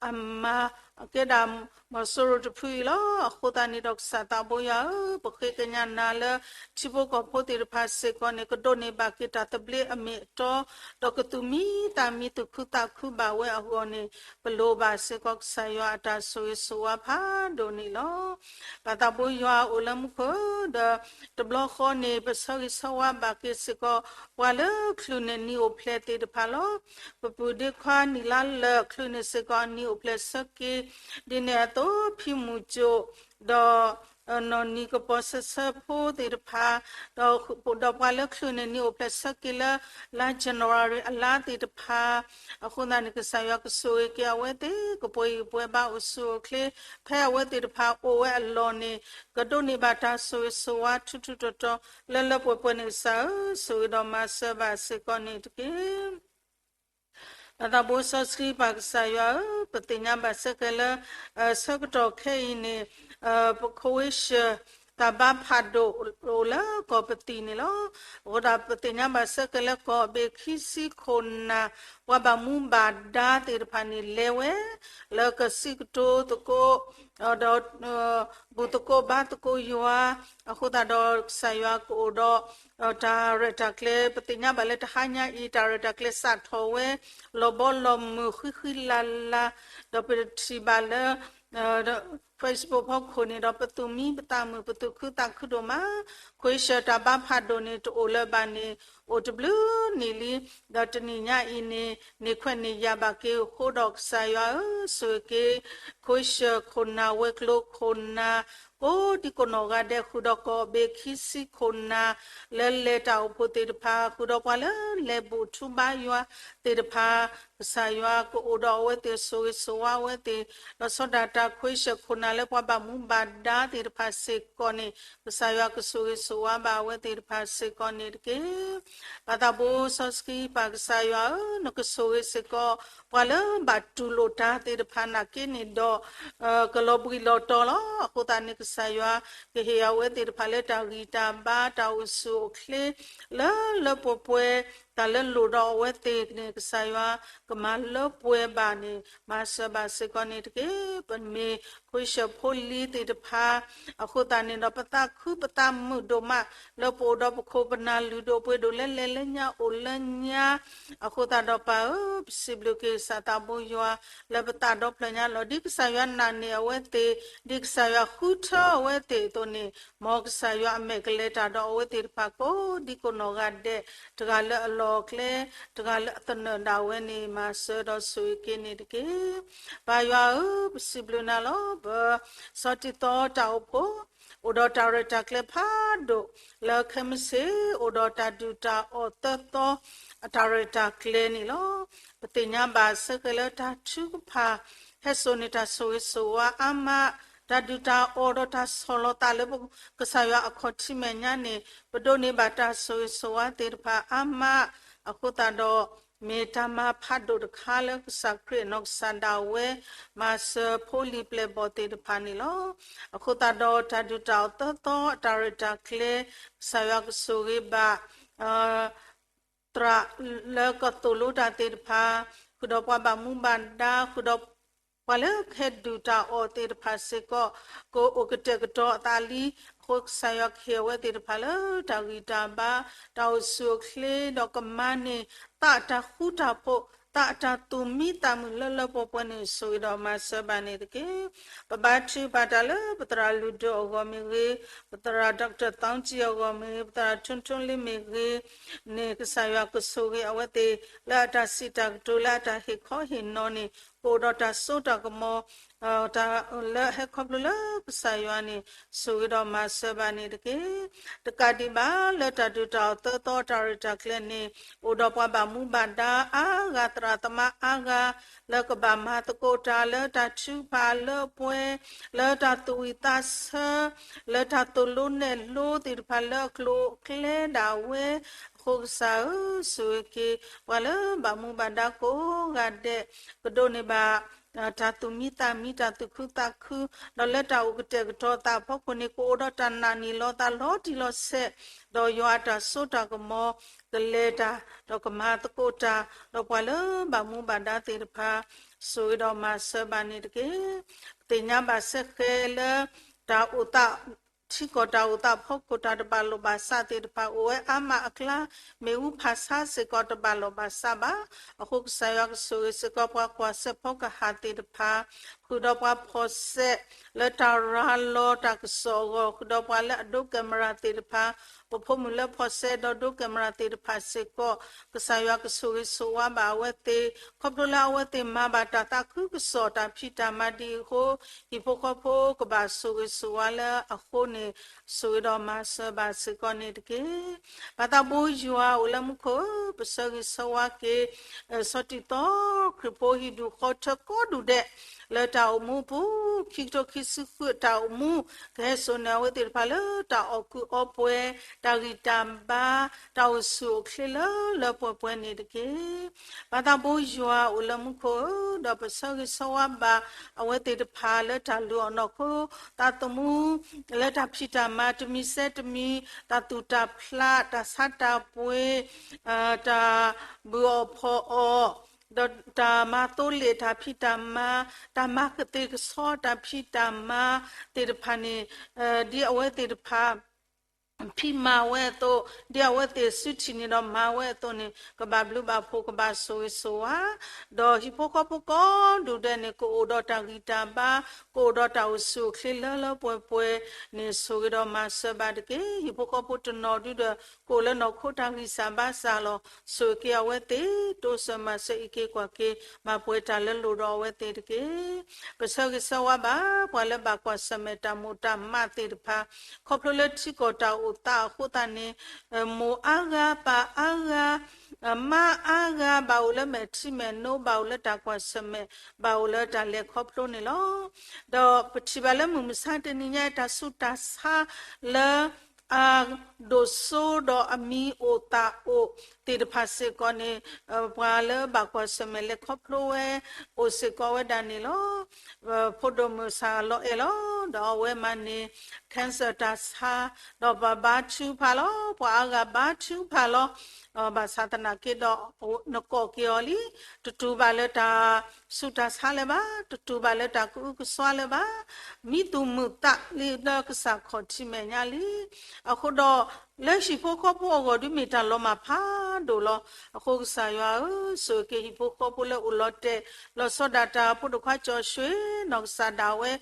အမၤကဲဒၣ် မီၤစိရိၤတဖုအံၤလီၤ. အဃိသတးန့ၣ်ဒီး ကစၢ်သးဘိယွၤဧၢ, ပဃ့ကညးနၤလၢ ထံဖိကီၢ်ဖိသ့ၣ်တဖၣ်စ့ၢ်ကီးန့ၣ် ကဒိးန့ၢ်ဘၣ်က့ၤတၢ်သဘျ့အမ့ၢ်အတီ, ဒီးကသူၣ်မံသးမံ သူၣ်ခုသးခုဘၣ်ဝဲအဂီၢ်န့ၣ် ပလိၣ်ဘၣ်စ့ၢ်ကီးကစၢ်ယွၤအတၢ်ဆိၣ်ဂ့ၤဆိၣ်ဝါဖးဒိၣ်န့ၣ်လီၤ. ပၢ်သးဘိယွၤအိၣ်လၢမူခိၣ်ဒီး တဘျီဃီန့ၣ် ပဆၢဂ့ၤဆၢဝါဘၣ်က့ၤစ့ၢ်ကီး ပှၤလၢချုးန့ၢ်နံၤအိၣ်ဖျဲၣ်သ့ၣ်တဖၣ်လီၤ. ပပုၢ်ဒ့ခွါနံၣ်လါလၢာ် ချုးန့ၢ်စ့ၢ်ကီးအနံၤအိၣ်ဖျဲၣ်ဆၢက့ၤ, ဒ်န့ၣ်အသိး ဖံမုၢ်ကၠိၣ် ဒီး နီၢ်နံၤကပီၤဆၢဆၢဖိသ့ၣ်တဖၣ်, ဒီးပှၤလၢချုးန့ၢ်နံၤအိၣ်ဖျဲၣ်ဆၢက့ၤလၢ လါ January အလါသ့ၣ်တဖၣ်, အဃိသတးန့ၣ် ကစၢ်ယွၤကဆိၣ်ဂ့ၤက့ၤအဝဲသ့ၣ် ကပှဲၤဂံၢ်ပှဲၤဘါအိၣ်ဆူၣ်အိၣ်ချ့, ဖဲအဝဲသ့ၣ်တဖၣ်အိၣ်ဝဲအလီၢ်န့ၣ် ကဒိးန့ၢ်ဘၣ်တၢ်ဆိၣ်ဂ့ၤဆိၣ်ဝါထူးထူးတီၤတီၤ လၢလၢပှဲၤပှဲၤန့ၣ် ကစၢ်ဧၢ, ဆိၣ်ဂ့ၤဒီးမၤစၢၤဘၣ်စ့ၢ်ကီးန့ၣ်တက့ၢ်. ပၢ်သးဘိစီဆှံပၢ်ကစၢ်ယွၤဧၢ, ပသ့ၣ်ညါဘၣ်စ့ၢ်ကီးလၢ ဆၢကတီၢ်ခဲအံၤန့ၣ် ပခိၣ်ဝ့ၢ်ၡၢၣ် တၢ်ဘါဖးဒိၣ်အိၣ်လၢကီၢ်ပသံၣ်န့ၣ်လီၤ. အဃိဒီးပသ့ၣ်ညါဘၣ်စ့ၢ်ကီးလၢကီၢ်ဘ့ၣ်ခံဆံခိၣ်နၢ် ပှၤဘၣ်မူဘၣ်ဒါသ့ၣ်တဖၣ်န့ၣ်လဲၤဝဲ လၢကစံးကတိၤသကိး ဒီး ဘူၣ်သကိးဘါသကိးယွၤ, အဃိသတးဒီးကစၢ်ယွၤကအိၣ်ဒီး တၢ်ရဲၣ်တၢ်ကျဲၤ ပသ့ၣ်ညါဘၣ်လၢတဟါညါအံၤ တၢ်ရဲၣ်တၢ်ကျဲၤစးထီၣ်ဝဲ လီၤဘီလီၤမုၢ်ဃံဃံလၤလၤ, ဒီးပထံၣ်ဘၣ်လၢ Facebook ဖီခိၣ်န့ၣ်ဒီး ပသူၣ်မံပသးမုာ် ပသူၣ်ခုသးခုဒိၣ်မး, ခိၣ်ဝ့ၢ်ၡၢၣ်တၢ်ဘါဖးဒိၣ်န့ၣ် တအိၣ်လၢၤဘၣ်န့ၣ် အိၣ်တဘျုးနံၣ်လံ, ဒီးတနံၤညါအံၤန့ၣ် န့ၢ်ခွဲးန့ၢ်ယာ်ဘၣ်က့ၤအဃိဒီးကစၢ်ယွၤဧၢ, ဆိၣ်ဂ့ၤက့ၤ ခိၣ်ဝ့ၢ်ၡၢၣ်ခိၣ်နၢ် ဝဲၤကျိၤခိၣ်နၢ် ကိးဒံကိးနီၢ်ဂၤဒဲး ဃုာ်ဒီးကီၢ်ဘ့ၣ်ခံဆံခိၣ်နၢ် လၢလဲၤတၢ်အိၣ်ဖှိၣ်သ့ၣ်တဖၣ်, ဃုာ်ဒီးပှၤလၢလဲၤဘူၣ်ထူဘါယွၤသ့ၣ်တဖၣ်, ကစၢ်ယွၤကအိၣ်ဒီးအဝဲသ့ၣ် ဆိၣ်ဂ့ၤဆိၣ်ဝါအဝဲသ့ၣ်, ဒီးဆီဒၣ်တၢ် ခိၣ်ဝ့ၢ်ၡၢၣ်ခိၣ်နၢ်လၢပှၤဘၣ်မူဘၣ်ဒါသ့ၣ်တဖၣ်စ့ၢ်ကီးန့ၣ် ကစၢ်ယွၤကဆိၣ်ဂ့ၤဆိၣ်ဝါဘၣ်အဝဲသ့ၣ်တဖၣ်စ့ၢ်ကီးန့ၣ်တက့ၢ်. ပၢ်သးဘိစီဆှံပၢ်ကစၢ်ယွၤဧၢ, နကဆိၣ်ဂ့ၤစ့ၢ်ကီး ပှၤလၢဘၣ်တူၢ်လိာ်တၢ်သ့ၣ်တဖၣ်နာ်က့န့ၣ်ဒီး ကလီၤဘှံးလီၤတီၤလီၤ. အဃိသတးန့ၣ် ကစၢ်ယွၤကဟ့ၣ်အဝဲသ့ၣ်တဖၣ်လၢတၢ်ဂံၢ်တၢ်ဘါ တၢ်အိၣ်ဆူၣ်အိၣ်ချ့ လၢလၢပှဲၤပှဲၤ တၢ်လၢလိၣ်ဒီးအဝဲသ့ၣ်န့ၣ် ကစၢ်ယွၤကမၤလၢပှဲၤဘၣ်န့ၣ် မၤစၢၤဘၣ်စ့ၢ်ကီးန့ၣ်တက့ၢ်. ပမ့ၢ်ဖိဆၢဖိလံၤသ့ၣ်တဖၣ် အဃိသတးန့ၣ်ဒီး ပသးခုပသးမုာ်ဒိၣ်မး လၢပအိၣ်ဒီးပခိၣ်ပနၢ်လုၢ်ဒိၣ်ပှ့ၤဒိၣ်လၢလဲၤလၢညါအိၣ်လၢညါ အဃိသတးဒီးပၢ်ဧၢ, ပစံးဘျုးက့ၤကစၢ်သးဘိယွၤ လၢပသးဒီဖျၢၣ်ညါလီၤ. ဒ်ကစၢ်ယွၤနာ်န့ၢ်အဝဲသ့ၣ်, ဒ်ကစၢ်ယွၤဃုထၢအဝဲသ့ၣ်အသိးန့ၣ်, မ်ကစၢ်ယွၤအမဲာ်ကလဲၤတၢ်ဒီးအဝဲသ့ၣ်တဖၣ်ကိးဒံကိးနီၢ်ဂၤဒဲး, တဂၤလၢအလီၢ်အကျဲ, တဂၤလၢအသနၢၣ်ဒၣ်ဝဲန့ၣ် မၤစၢၤဒီးဆိၣ်ဂ့ၤက့ၤန့ၣ်တက့ၢ်. ပၢ်ယွၤဧၢ, ပစံးဘျုးနၤလီၤ. ပ စီၤတံၤသီတၢ်အိၣ်ဖှိၣ် အိၣ်ဒီးတၢ်ရဲၣ်တၢ်ကျဲၤဖးဒိၣ် လၢခဲမုၢ်ဆ့ၣ် အိၣ်ဒီးတၢ်ဒုၣ်တၢ်အီၣ်သၢသီ အတၢ်ရဲၣ်တၢ်ကျဲၤန့ၣ်လီၤ. ပသ့ၣ်ညါဘၣ်ဆၢဃဲၤလၢတၢ်ထုကဖၣ် ဟဲစိာ်န့ၢ်တၢ်ဆိၣ်ဂ့ၤဆိၣ်ဝါအါမး, တၢ်ဒုၣ်တၢ်အီၣ်ဒီးတၢ်ဆီၣ်လီၤသးလၢပကစၢ်ယွၤအခီၣ်ထံးမဲာ်ညါန့ၣ် ပဒိးန့ၢ်ဘၣ်တၢ်ဆိၣ်ဂ့ၤဆိၣ်ဝါသ့ၣ်တဖၣ်အါမး, အဃိသတးဒီး မ့ၢ်တၢ်မၤဖးဒိၣ်တခါလၢကစၢ်ခရံာ်အနီၢ်ကစၢ်ဒၣ်ဝဲ မၤစၢၤဖိလံၤပျဲၢ်ဘီၣ်သ့ၣ်တဖၣ်န့ၣ်လီၤ. အဃိသတးဒီးတၢ်ဒုၣ်တၢ်အီၣ်သၢသီအတၢ်ရဲၣ်တၢ်ကျဲၤ ကစၢ်ယွၤကဆိၣ်ဂ့ၤဘၣ် သရၣ်လၢကသိၣ်လိတၢ်သ့ၣ်တဖၣ်, ဃုာ်ဒီးပှၤဘၣ်မူဘၣ်ဒါ, ဃုာ်ဒီးပှၤလၢကဟဲဒုၣ်တၢ်အီၣ်သ့ၣ်တဖၣ်စ့ၢ်ကီး, ကအိၣ်ကတဲာ်ကတီၤအသးလံ, အဃိကစၢ်ယွၤကဟ့ၣ်အဝဲသ့ၣ်တဖၣ်လၢတၢ်ဂံၢ်တၢ်ဘါ, တၢ်အိၣ်ဆူၣ်အိၣ်ချ့ဒီးကမၤန့ၢ် သးအတၢ်ဃူတၢ်ဖိး, သးအတၢ်သူၣ်မံသးမုာ်လၢလၢပှဲၤပှဲၤန့ၣ် ဆိၣ်ဂ့ၤဒီးမၤစၢၤဘၣ်န့ၣ်တက့ၢ်. ပဘါထုကဖၣ်တၢ်လၢပသရၣ်လုၢ်ဒိၣ်အဂီၢ်မ့ၢ်ဂ့ၤ, ပသရၣ် ဒီကတၢၢ် သီကၠံအဂီၢ်မ့ၢ်ဂ့ၤ, ပသရၣ် ထိၣ်ထိၣ်လ့မ့ၢ်ဂ့ၤန့ၣ် ကစၢ်ယွၤကဆိၣ်ဂ့ၤအဝဲသ့ၣ် လၢအတၢ်စံးတၢ်ကတိၤ လၢအတၢ်ဟ့ၣ်ခီဟ့ၣ်နီၤန့ၣ် ကအိၣ်ဒီးတၢ်စိတၢ်ကမီၤ လၢဟဲခီဖျိလၢကစၢ်ယွၤန့ၣ် ဆိၣ်ဂ့ၤဒီးမၤစၢၤဘၣ်န့ၣ်တက့ၢ်. တကးဒံးဘၣ်လၢတၢ်ဒုၣ်တၢ်အီၣ်သၢသီတၢ်ရဲၣ်တၢ်ကျဲၤန့ၣ် အိၣ်ဒီးပှၤဘၣ်မူဘၣ်ဒါအါဂၤ သရၣ်သမါအါဂၤ လၢကဘၣ်မၤသကိးတၢ်လၢတၢ်ထုကဖၣ်လၢပှဲၤ, လၢတၢ်သူၣ်ဝံၣ်သးဆၢ, လၢတၢ်သိၣ်လိနဲၣ်လိသ့ၣ်တဖၣ်လၢအကျိၤအကျဲဒၣ်ဝဲ, အဃိကစၢ်ဧၢ, ဆိၣ်ဂ့ၤက့ၤ ပှၤလၢဘၣ်မူဘၣ်ဒါကိးဂၤဒဲး ကဒိးန့ၢ်ဘၣ် တၢ်သူၣ်မံသးမံ တၢ်သူၣ်ခုသးခု, ဒီးလၢတၢ်အိၣ်ကတဲာ်ကတီၤသးအဖီခိၣ်န့ၣ် ကအိၣ်ဒီးတၢ်နာ်န့ၢ်လီၤသးလီၤတံၢ်လီၤဆဲး, ဒီးယွၤအတၢ်စိတၢ်ကမီၤ ကလဲၤတၢ် ဒီးကမၤသကိးတၢ် ဒီးပှၤလၢဘၣ်မူဘၣ်ဒါသ့ၣ်တဖၣ် ဆိၣ်ဂ့ၤဒီးမၤစၢၤဘၣ်န့ၣ်တက့ၢ်. ပသ့ၣ်ညါဘၣ်စဲဃဲလၢ တၢ်အိၣ်သး ထံကီၢ်တၢ်အိၣ်သးဖီခိၣ် တၢ်တဘၣ်လိာ်ဘၣ်စးသ့ၣ်တဖၣ် အိၣ်ဝဲအါမးအကျါ, မ့ၣ်အူဖးဆါစ့ၢ်ကီးတဘၣ်လိာ်ဘၣ်စးဘၣ်. အဃိကစၢ်ယွၤကဆိၣ်ဂ့ၤစ့ၢ်ကီးပှၤကွၢ်စဲးဖီကဟၣ်သ့ၣ်တဖၣ်, ဃုာ်ဒီးပှၤဖီၣ်စဲး လၢတၢ်ရၤလီၤတၢ်ကစီၣ်အဂီၢ်, ဃုာ်ဒီးပှၤလၢအဒိးကဲမရၤသ့ၣ်တဖၣ်, ပဖိမုၣ်လၢဖီၣ်စဲးဒီးဒိးကဲမရၤသ့ၣ်တဖၣ်စ့ၢ်ကီး, ကစၢ်ယွၤကဆိၣ်ဂ့ၤဆိၣ်ဝါဘၣ်အဝဲသ့ၣ်, ခီဖျိလၢအဝဲသ့ၣ်မၤဘၣ်တၢ်သးခုကစီၣ်တၢ်ဖံးတၢ်မၤဒ်အံၤအဃိ, ဟံၣ်ဖိဃီဖိကဘၣ်ဆိၣ်ဂ့ၤဆိၣ်ဝါလၢအဃိန့ၣ်, ဆိၣ်ဂ့ၤဒီးမၤစၢၤဘၣ်စ့ၢ်ကီးန့ၣ်တက့ၢ်. ပၢ်သးဘိယွၤအိၣ်လၢမူခိၣ်ဧၢ, ပဆၢဂ့ၤဆၢဝါက့ၤ စီၤတံၤသီခရံာ်ဖိဟံၣ်ဒူၣ်ဃီထၢကိးဒူၣ်ဒဲး လၢတၢ်အိၣ်မူအပူၤ, ခံကထိခံဆံဃုအတၢ်အိၣ်မူ, ကဟဲစိာ်န့ၢ်အဝဲသ့ၣ်တဖၣ်လၢတၢ်အီၣ်ကုးအီပှဲၤ, တၢ်ဂံၢ်တၢ်ဘါ, တၢ်အိၣ်ဆူၣ်အိၣ်ချ့လၢလၢပှဲၤပှဲၤန့ၣ်တက့ၢ်. ပၢ်သးဘိယွၤအိၣ်လၢမူခိၣ်ဧၢ, ဒီးပဆၢဂ့ၤဆၢဝါဘၣ်အဝဲသ့ၣ်တဖၣ်လၢတၢ်လုၢ်အီၣ်နီၢ်ခိသးသမူ လၢတၢ်ဖံးတၢ်မၤတမံၤစဲတမံၤ, တၢ်သူၣ်တၢ်ဖျး, တၢ်ဆါတၢ်ပှ့ၤ, တၢ်ဘုၣ်အီၣ်ဖီၣ်အီၣ်, ဒီးတၢ်မၤသိလ့ၣ်တၢ်ဖံးတၢ်မၤ, တၢ်မၤကသ့ၣ်ကဆီတၢ်ဖံးတၢ်မၤသ့ၣ်တဖၣ်န့ၣ်, ဒ်အဝဲသ့ၣ်တဖၣ် ဖံးမၤဝဲအသိး, ဒ်အဝဲသ့ၣ်စုထံၣ်န့ၢ်ဒီးမၤဝဲအသိးန့ၣ်, ကဘၣ်ဘျုးဘၣ်ဖှိၣ် ကဘၣ်ဆိၣ်ဂ့ၤဆိၣ်ဝါ, ဒီးဟံၣ်ဖိဃီဖိကိးဒူၣ်ဒဲးန့ၣ် ကအိၣ်ဒီးတၢ်ဂံၢ်တၢ်ဘါ, ကအိၣ်ဒီးတၢ်အိၣ်ဆူၣ်အိၣ်ချ့လၢလၢပှဲၤပှဲၤန့ၣ် ဆိၣ်ဂ့ၤဒီးမၤစၢၤဘၣ်တက့ၢ်. ဟံၣ်ဖိဃီဖိတနီၤဒုဒီး ကအိၣ်လၢနီၢ်ခိတၢ်ဂံၢ်စၢ်ဘါစၢ်လီၤ. ဆိၣ်ဂ့ၤက့ၤအဝဲသ့ၣ်, တိစၢၤမၤစၢၤအံးက့ၤကွၢ်က့ၤ, မၤပှဲၤတၢ်လၢလိၣ်ဒီးအဝဲသ့ၣ်တက့ၢ်. ပဆၢဂ့ၤဆၢဝါဘၣ် ပှၤလၢဘၣ်ကွၢ်ဆၢၣ်မဲာ်တၢ်မိၣ်တၢ်မးသ့ၣ်တဖၣ်, ခီဖျိလၢထံကီၢ်တၢ်အိၣ်သးအဃိသတးန့ၣ်, မိၢ်အါဂၤ, ပၢ်အါဂၤ, မါအါဂၤ ဘၣ်အိၣ်လၢမဲာ်ထံမဲာ်နိ, ဘၣ်အိၣ်လၢတၢ်ကွၢ်ဆၢၣ်မဲာ်, ဘၣ်အိၣ်လၢတၢ်လဲၤခီဖျိန့ၣ်လီၤ. ဒီးပထံၣ်ဘၣ်လၢမုၢ်မဆါတနံၤညါ တၢ်ဆူးတၢ်ဆါလၢ အဒိၣ်စိဒီးအမံၤအိၣ်သးအိၣ်သ့ၣ်တဖၣ်စ့ၢ်ကီးန့ၣ်, ပှၤလၢဘၣ်ကွၢ်ဆၢၣ်မဲာ်လဲၤခီဖျိဝဲ အိၣ်စ့ၢ်ကီးဝဲဒၣ်န့ၣ်လီၤ. ဖိဒိၣ်မုၣ်စၢ်လီၤအဲၣ်လီၤ. ဒီးအဝဲမၤန့ၢ် cancer တၢ်ဆါ, ဒီးပှၤဘါထုကဖၣ်လီၤ, ပှၤအါဂၤဘါထုကဖၣ်လီၤ. ဘၣ်ဆၣ်သနာ်က့ဒီး နကိးက့ၤအီၤလံ, တတူၢ်ဘၣ်လၢတၢ်ဆူးတၢ်ဆါလၢၤဘၣ်, တတူၢ်ဘၣ်လၢတၢ်ကအုကစွါလၢၤဘၣ်, မံသူၣ်မုာ်သးလံလၢကစၢ်ခီၣ်ထံးမဲာ်ညါလံ. အဃိဒီး လၢဟံၣ်ဖိဃီဖိအဂီၢ်ဒုးမ့ၢ်တၢ်လီၤမၢ်ဖးဒိၣ်လီၤ. အဃိကစၢ်ယွၤဧၢ, ဆိၣ်ဂ့ၤက့ၤဟံၣ်ဖိဃီဖိလၢအိၣ်လီၤတဲာ် လီၤဆီဒၣ်တၢ်ဖိဒိၣ်ခွါကၠီၣ်ၡွ့ နီၢ်ကစၢ်ဒၣ်ဝဲ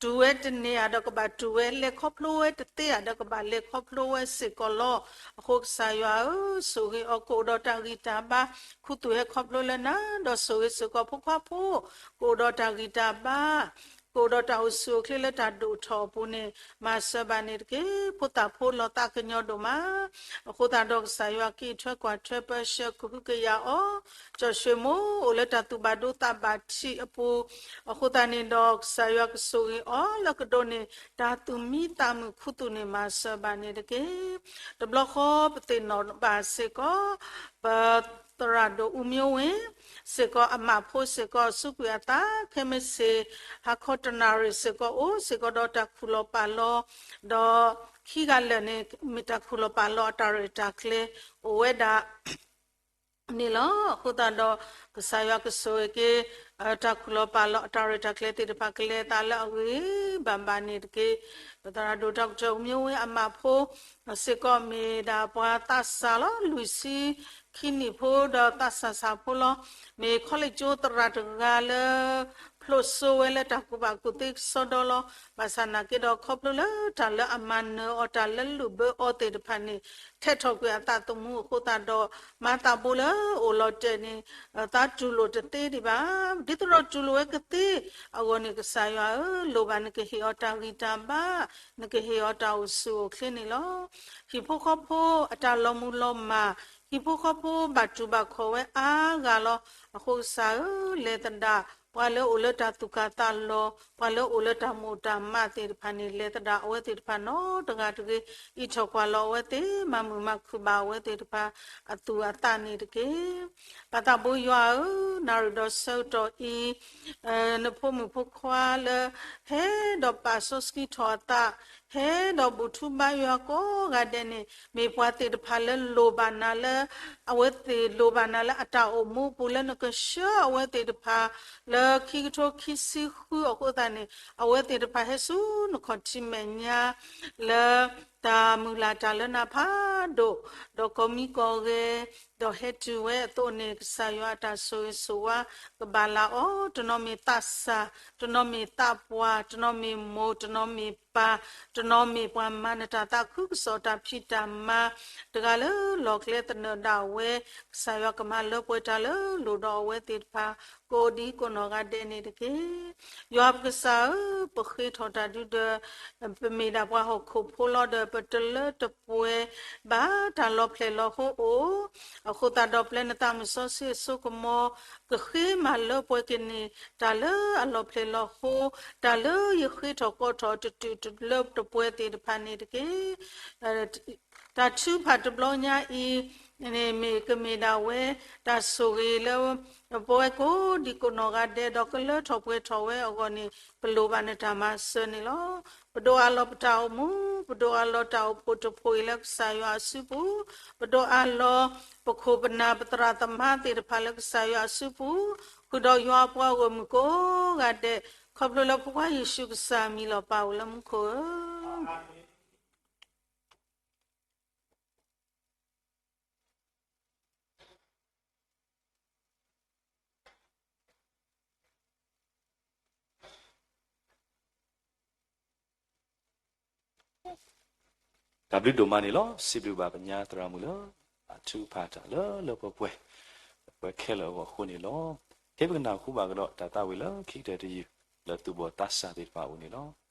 တူၢ်ဝဲတန့ၢ်ဧါဒီးကဘၣ်တူၢ်ဝဲ, လဲၤခီဖျိဝဲတသ့ဧါဒီးကဘၣ်လဲၤခီဖျိဝဲစ့ၢ်ကီးလီၤ. အဃိကစၢ်ယွၤဧၢ, ဆိၣ်ဂ့ၤအီၤကအိၣ်ဒီးတၢ်ဂံၢ်တၢ်ဘါ, ခူသူၣ်ဟဲခီဖျိလၢနၤ, ဒီးဆိၣ်ဂ့ၤစ့ၢ်ကီးဖိခွါဖိ ကအိၣ်ဒီးတၢ်ဂံၢ်တၢ်ဘါ ကအိၣ်ဒီးတၢ်အိၣ်ဆူၣ်အိၣ်ချ့လၢတၢ်ဒိၣ်ထီၣ်အပူၤန့ၣ် မၤစၢၤဘၣ်န့ၣ်တက့ၢ်. ဖိသၣ်ဖိလီၤသးကညီၤဒိၣ်မး, အဃိသတးဒီးကစၢ်ယွၤကအံးထွဲကွၢ်ထွဲပၢဆှၢကဟုကယာ်အီၤ, ကၠီၣ်ၡွ့မိၢ်အိၣ်လၢတၢ်သူၣ်ဘၣ်ဒိသးဘၣ်ထံးအပူၤ, အဃိသတးန့ၣ်ဒီးကစၢ်ယွၤကဆိၣ်ဂ့ၤအီၤလၢကဒိးန့ၢ် တၢ်သူၣ်မံသးမုာ်ခူသူၣ်န့ၣ် မၤစၢၤဘၣ်န့ၣ်တက့ၢ်. တဘျီဃီပသ့ၣ်နီၣ်ဘၣ်စ့ၢ်ကီး ပသရၣ်ဒိၣ်အူမၠိဝ့ၢ် စ့ၢ်ကီးအမးဖိစ့ၢ်ကီး စူးကွံာ်အသး ခဲမုၢ်ဆ့ၣ် ဟါခီတနၣ်ရံၣ်စ့ၢ်ကီးအိၣ်စ့ၢ်ကီးဒီးတၢ်ခူၣ်လီၤပာ်လီၤ, ဒီးခံဂၤလၢာ်န့ၣ် မ့ၢ်တၢ်ခူၣ်လီၤပာ်လီၤအတၢ်ရဲၣ်တၢ်ကျဲၤအိၣ်ဝဲဒၣ် န့ၣ်လီၤ. အဃိသတးဒီး ကစၢ်ယွၤကဆိၣ်ဂ့ၤက့ၤ တၢ်ခူၣ်လီၤပာ်လီၤအတၢ်ရဲၣ်တၢ်ကျဲၤသ့ၣ်တဖၣ် ကလဲၤသးလၢအဂ့ၤဘၣ်ဘၣ်န့ၣ်တက့ၢ်. ပသရၣ်ဒိၣ်တၢ်ကတၢၢ်အူမၠိဝ့ၢ်အမးဖိ စ့ၢ်ကီးမ့ၢ်ဒၣ်ပှၤသးစၢ်လီၤ. လွံၢ်ဆံခံနံၣ်ဖိဒီးသးစၢ်စၢ်ဖိလီၤ. မ့ၢ်ခီလ့ၣ်ကၠိသရၣ်တဂၤလၢ ဖျိးစိဝဲလၢတၢ်ကူၣ်ဘၣ်ကူၣ်သ့ကစီဒီလီၤ. ဘၣ်ဆၣ်နာ်က့ဒီး ခီဖျိလၢတၢ်လၢအမၤနၢၤအီၤ တၢ်လၢလုၢ်ဘၢအီၤသ့ၣ်တဖၣ်န့ၣ် ထဲးထီၣ်ကွံာ်အသးသမူအဃိသတးဒီး မၤသးဘိလၢအိၣ်လီၤတဲာ်န့ၣ် သးတူၢ်လိာ်တသ့ဒံးဘၣ်. ဒ်သိးဒီးတူၢ်လိာ်ဝဲကသ့အဂီၢ်န့ၣ် ကစၢ်ယွၤဧၢ, လိၣ်ဘၣ်နကဟ့ၣ်အီၤတၢ်ဂံၢ်တၢ်ဘါ, နကဟ့ၣ်အီၤတၢ်အိၣ်ဆူၣ်အိၣ်ချ့န့ၣ်လီၤ. ဟံၣ်ဖိဃီဖိအတၢ်လီၤမုၢ်လီၤမၢ်, ဟံၣ်ဖိဃီဖိဘၣ်တူၢ်ဘၣ်ခီၣ်ဝဲအါဂၤလီၤ. အဃိကစၢ်ဧၢ, လဲၤသဒၣ်ပှၤလၢအိၣ်လၢတၢ်သူၣ်ကၢ်သးလီၤ, ပှၤလၢအိၣ်လၢတၢ်မိၣ်တၢ်မးသ့ၣ်တဖၣ်န့ၣ် လဲၤသဒၣ်အဝဲသ့ၣ်တဖၣ်နီတဂၤတဂ့ၤ, အံးထီၣ်ကွၢ်လီၤအဝဲသ့ၣ်, မၤမုာ်မၤခုၣ်ဘၣ်အဝဲသ့ၣ်တဖၣ်အသူၣ်အသးန့ၣ်တက့ၢ်. ပၢ်သးဘိယွၤဧၢ, နၣ်ရံၣ်ဒီးဆၢကတီၢ်အံၤ နဖိမုၣ်ဖိခွါလၢ ဟဲဒီးပာ်စီဆှံထီၣ်အသး, ဟဲဒီးဘူၣ်ထူဘါယွၤကိးဂၤဒဲးန့ၣ် မ့ၢ်ပှၤသ့ၣ်တဖၣ်လၢလိၣ်ဘၣ်နၤလၢ အဝဲသ့ၣ်လိၣ်ဘၣ်နၤလၢအတၢ်အိၣ်မူအပူၤ လၢနကဆှၢအဝဲသ့ၣ်တဖၣ်လၢခံကထိခံဆံဃုအဃိသတးန့ၣ် အဝဲသ့ၣ်တဖၣ်ဟဲဆူနခီၣ်ထံးမဲာ်ညါ လၢတၢ်မုၢ်လၢ်တၢ်လၢနၤဖးဒိၣ်, ဒီးကီၢ်မံကီၢ်ဂဲၤ, ဒီးဟဲတုၤဝဲအသိးန့ၣ် ကစၢ်ယွၤအတၢ်ဆိၣ်ဂ့ၤဆိၣ်ဝါကဘၣ်လၢအီၤ, တနီၤမ့ၢ်သးစၢ်, တနီၤမ့ၢ်သးပှၢ်, တနီၤမ့ၢ်မိၢ်, တနီၤမ့ၢ်ပၢ်, တနီၤမ့ၢ်ပှၤမၤနတၢ်သးခုကစီၣ်တၢ်ဖံးတၢ်မၤ, တဂၤလၢလီၢ်ကျဲသနၢၣ်ဒၣ်ဝဲ, ကစၢ်ယွၤကမၤလၢပှဲၤတၢ်လၢလိၣ်ဒီးအဝဲသ့ၣ်တဖၣ် ကိးဒံကိးနီၢ်ဂၤဒဲးန့ၣ်တက့ၢ်. ယွၤပကစၢ်ဧၢ, ပဃ့ထီၣ်တၢ်ဒုဒီး ပမ့ၢ်ဒၣ်ပှၤဟီၣ်ခိၣ်ဖိလီၤဒီး ပတလၢတပှဲၤဘၣ်တၢ်လီၤဖျဲၣ်လီၤဟိအိၣ်, အဃိသတးဒီးပျဲနသးမုၢ်စီဆှံအစိကမီၤ ကဃ့မၤလၢပှဲၤက့ၤန့ၣ် တၢ်လၢအလီၤဖျဲၣ်လီၤဟိ, တၢ်လၢယဃ့ထီၣ်ကိးထီၣ်တတုၤလၢတပှဲၤသ့ၣ်တဖၣ်န့ၣ်တက့ၢ်. တၢ်ထုကဖၣ်တဘျီညါအံၤန့ၣ် မ့ၢ်ကမ့ၢ်ဒၣ်ဝဲ တၢ်ဆိၣ်ဂ့ၤလၢ ပဝဲကိးဒံကိးနီၢ်ဂၤဒဲး ဒီးကလၢထီၣ်ပှဲၤထီၣ်ဝဲအဂီၢ်န့ၣ် ပလိၣ်ဘၣ်နတၢ်မၤစၢၤန့ၣ်လီၤ. ပဒိးအးလီၤပတၢ်အိၣ်မူ, ပဒိးအးလီၤတၢ်အိၣ်ဖှိၣ်တဖှိၣ်အံၤလၢကစၢ်ယွၤအစုပူၤ, ပဒိးအးလီၤပခိၣ်ပနၢ်ပသရၣ်သမါသ့ၣ်တဖၣ်လၢကစၢ်ယွၤအစုပူၤ, ဃုာ်ဒီးယွၤအပှၤဂီၢ်မုၢ်ကိးဂၤဒဲး, ခီဖျိလၢဖိခွါယ့ၣ်ၡူးကစၢ်အမံၤလီၤပာ်အိၣ်လၢမူခိၣ်ဧၢ. တၢ်ဘျုးဒိၣ်မးန့ၣ်လီၤ. စံးဘျုးဘၣ်ပညါသရၣ်မုၣ်လၢ အထုကဖၣ်တၢ်လၢလၢပှဲၤပှဲၤ ပဝဲခဲလၢာ်အဂီၢ်အဃိန့ၣ်လီၤ. ခဲအံၤပကနၢ်ဟူဘၣ်ကဒီးတၢ်သးဝံၣ်လၢခံကတၢၢ်တယုၢ် လၢသူၣ်ဘီၣ်သးစၢ်သ့ၣ်တဖၣ်အအိၣ်န့ၣ်လီၤ.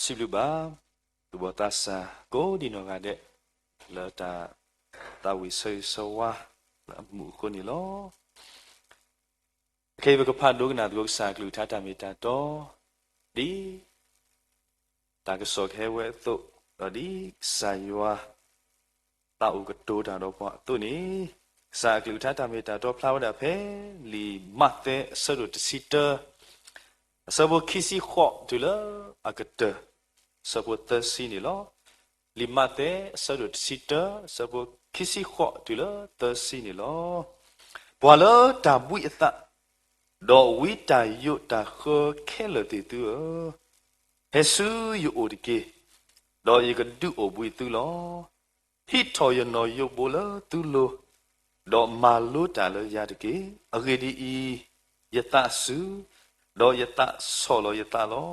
စံးဘျုးဘၣ် သူၣ်ဘီၣ်သးစၢ်ကိးဒံနီၢ်ဂၤဒဲး လၢတၢ်သးဝံၣ်ဆၢဂ့ၤဆၢဝါလၢအမုာ်အဃိန့ၣ်လီၤ. ခဲအံၤပကဖးဒိကနၣ်သကိးကစၢ်အကလုၢ်ကထါတၢ်မ့ၢ်တၢ်တီ ဒ်တၢ်ကစီၣ်ကဟဲဝဲအသိး, ဒီးဒ်ကစၢ်ယွၤ သးအိၣ်ကတိၤတၢ်ဒီးပှၤအသိးန့ၣ်, ကစၢ်အကလုၢ်ကထါတၢ်မ့ၢ်တၢ်တီဖျါဝဲဒၣ်ဖဲ လံာ်မးသဲအဆၢဒိၣ်တဆံတၢ အဆၢဖိခံဆံဃိးတုၤလၢအကတၢၢ် အဆၢဖိသၢဆံန့ၣ်လီၤ. လံာ်မးသဲအဆၢဒိၣ်တဆံတၢ အဆၢဖိခံဆံဃိးတုၤလၢသၢဆံန့ၣ်လီၤ. ပှၤလၢတၢ်ဘှံးအသး, ဒီးဝံတၢ်ယိးတၢ်ဃၢခဲလၢာ်သ့ၣ်သုဧၢ, ဟဲဆူယအိၣ်တက့ၢ်, ဒီးယကဒုးအိၣ်ဘှံးသုလီၤ. ဟံးထီၣ်ယနီၣ်ယိးဘိလၢသုလိၤ, ဒီးမၤလိတၢ်လၢယၤတက့ၢ်. အဂ့ၢ်ဒ်အံၤ, ယသးစူၤ, ဒီးယသးဆီၣ်လီၤယသးလီၤ.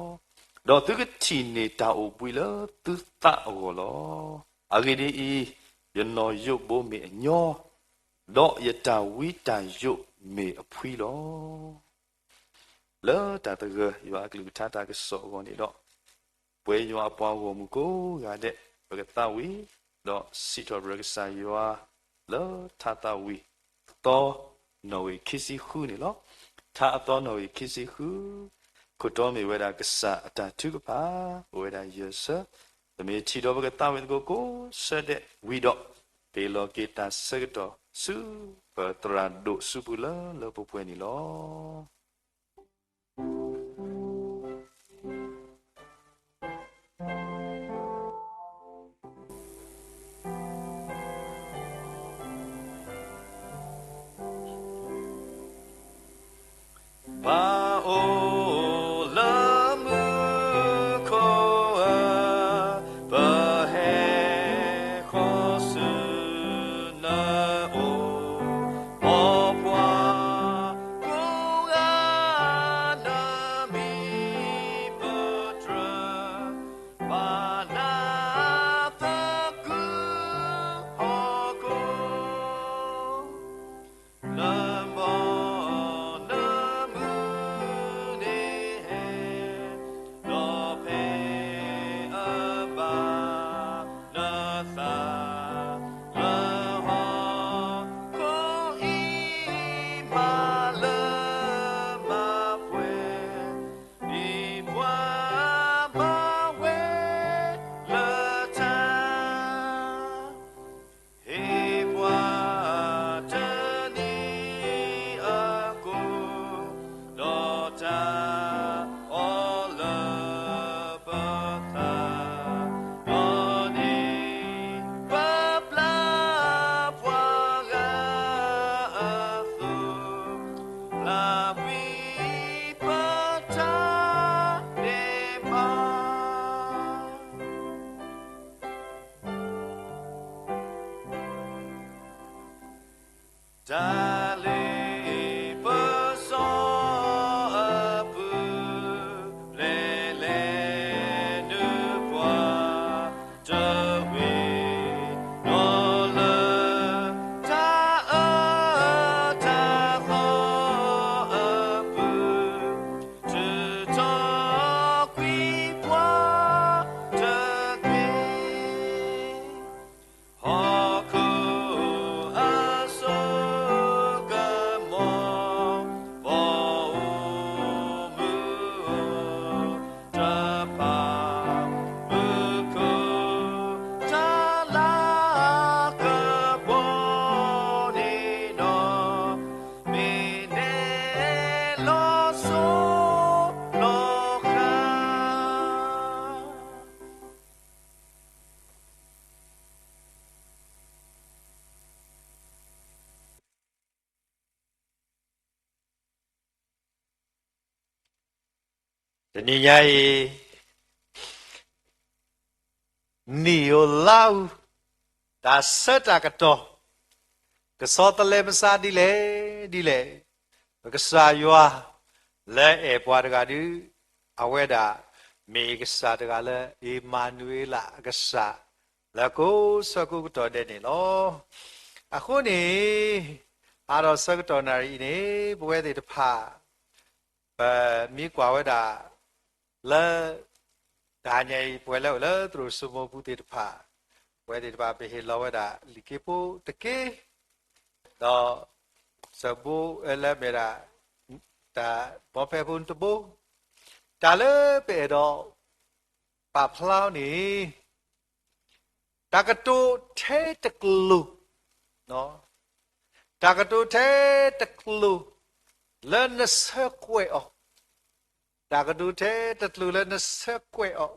ဒီးသုကထံၣ်န့ၢ်တၢ်အိၣ်ဘှံးလၢသုသးအဂီၢ်လီၤ. အဂ့ၢ်ဒ်အံၤ, ယနီၣ်ယိးဘိမ့ၢ်အညီ, ဒီးယတၢ်ဝံတၢ်ယိးမ့ၢ်အဖှံလီၤ. လၢတၢ်သဂၢၢ်ယွၤအကလုၢ်ကထါတၢ်ကစီၣ်အဂီၢ်န့ၣ်ဒီး, ပဝဲယွၤအပှၤဂီၢ်မုၢ်ကိးဂၤဒဲး ပကသးဝံၣ်, ဒီးစံးထီၣ်ပတြၢၤကစၢ်ယွၤ လၢထါသးဝံၣ်အသီနီၣ်ဂံၢ်ခံဆံဃုန့ၣ်လီၤ. ထါအသီနီၣ်ဂံၢ်ခံဆံဃု, ခိၣ်တီမ့ၢ်ဝဲဒၣ်ကစၢ်အတၢ်ထုကဖၣ်, အိၣ်ဝဲဒၣ်ယဲၢ်ဆၢ, ပမ့ၢ်ထံၣ်ဒီးပကသးဝံၣ်သကိးကိးဆၢဒဲးဝံၤဒီး, ပ့ၤလီၤက့ၤတၢ်ဆၢကတီၢ်ဆူ ပသရၣ်ဒိၣ်ဆူပူၤလၢလၢပှဲၤပှဲၤန့ၣ်လီၤ. ပၢ်အိၣ်လၢမူခိၣ်ဧၢ, ပဟဲဃီၤဆူနအိၣ်, မ်ပှၤကိးဂၤ နမံၤပတြၢၤ, ဘၣ်နၤသကုၤဟီၣ်ခိၣ် လၢမ်နမုၢ်နံၤဟဲ, ဒီးဖဲအဘၣ်နသးလၢဟီၣ်ခိၣ်အံၤ, မၤလၢမၤပှဲၤ ဒ်ပှၤမၤဝဲလၢထါ, ဟ့ၣ်ပှၤတနံၤအကိၢ်, ဒီးတၢ်အီၣ်လၢပသး, ဒီးန့ၣ်ပပျၢ်ပှၤဂၤအသိး, ပျၢ်ကွံာ်ပတၢ်ဒဲးဘး တၢ်လ့ပစီအပူၤ, လဲၤလဲၤနုာ်ပှၤတဝ့ၤ, ဒီးလၢတၢ်အၢတၢ်သီအပူၤ, ထုးထီၣ်ကွံာ်ပှၤတက့ၢ်. ဟီၣ်ခိၣ်အစိကမီၤ, ဘီမုၢ်တဖၣ်, မူခိၣ်တၢ်လၤကပီၤန့ၣ်ဒီး, မ့ၢ်နဲလီၤစိၤလီၤဃာ် တနံၤညါအံၤ, နံၣ်ဧိၤလါဧိၤ, တၢ်ဆၢတၢ်ကတီၢ်, ကဆီတလဲမဆါဒ်လဲၣ်ဒ်လဲၣ်, ပကစၢ်ယွၤလၢအဲၣ်ပှၤတဂၤဒု, အဝဲဒၣ်မ့ၢ်ကစၢ်တဂၤလၢ အ့မၤနူၤအ့လးအကစၢ်, လၢကိးဆၢကိးကတီၢ်ဒဲးန့ၣ်လီၤ. အဃိန့ၣ်, အါထီၣ်ဆၢကတီၢ်နၣ်ရံၣ်အံၤန့ၣ်, ပဝဲသ့ၣ်တဖၣ် ပမ့ၢ်ကွၢ်ဝဲဒၣ်လၢ တဟါညါအံၤ ပဝဲလၢအိၣ်လၢသရိာ်စိမိၢ်ပူၤသ့ၣ်တဖၣ်, ပဝဲသ့ၣ်တဖၣ်ပဟ့ၣ်လီၤဝဲဒၣ်လံာ်က့ဖိတက့ၢ်, ဒီး စၢဘိလၢမ့ၢ်ဒၣ် တၢ်ဘီဖဲဖိတဘိ, တၢ်လၢပအဲၣ်ဒိးပာ်ဖျါအီၤန့ၣ် တၢ်ကတိၤထဲတကျိၤ, တၢ်ကတိၤထဲတကျိၤ လၢနဆၢကွဲးအီၤ, တၢ်ကတိၤထဲတကျိၤလၢနဆၢကွဲးအီၤ,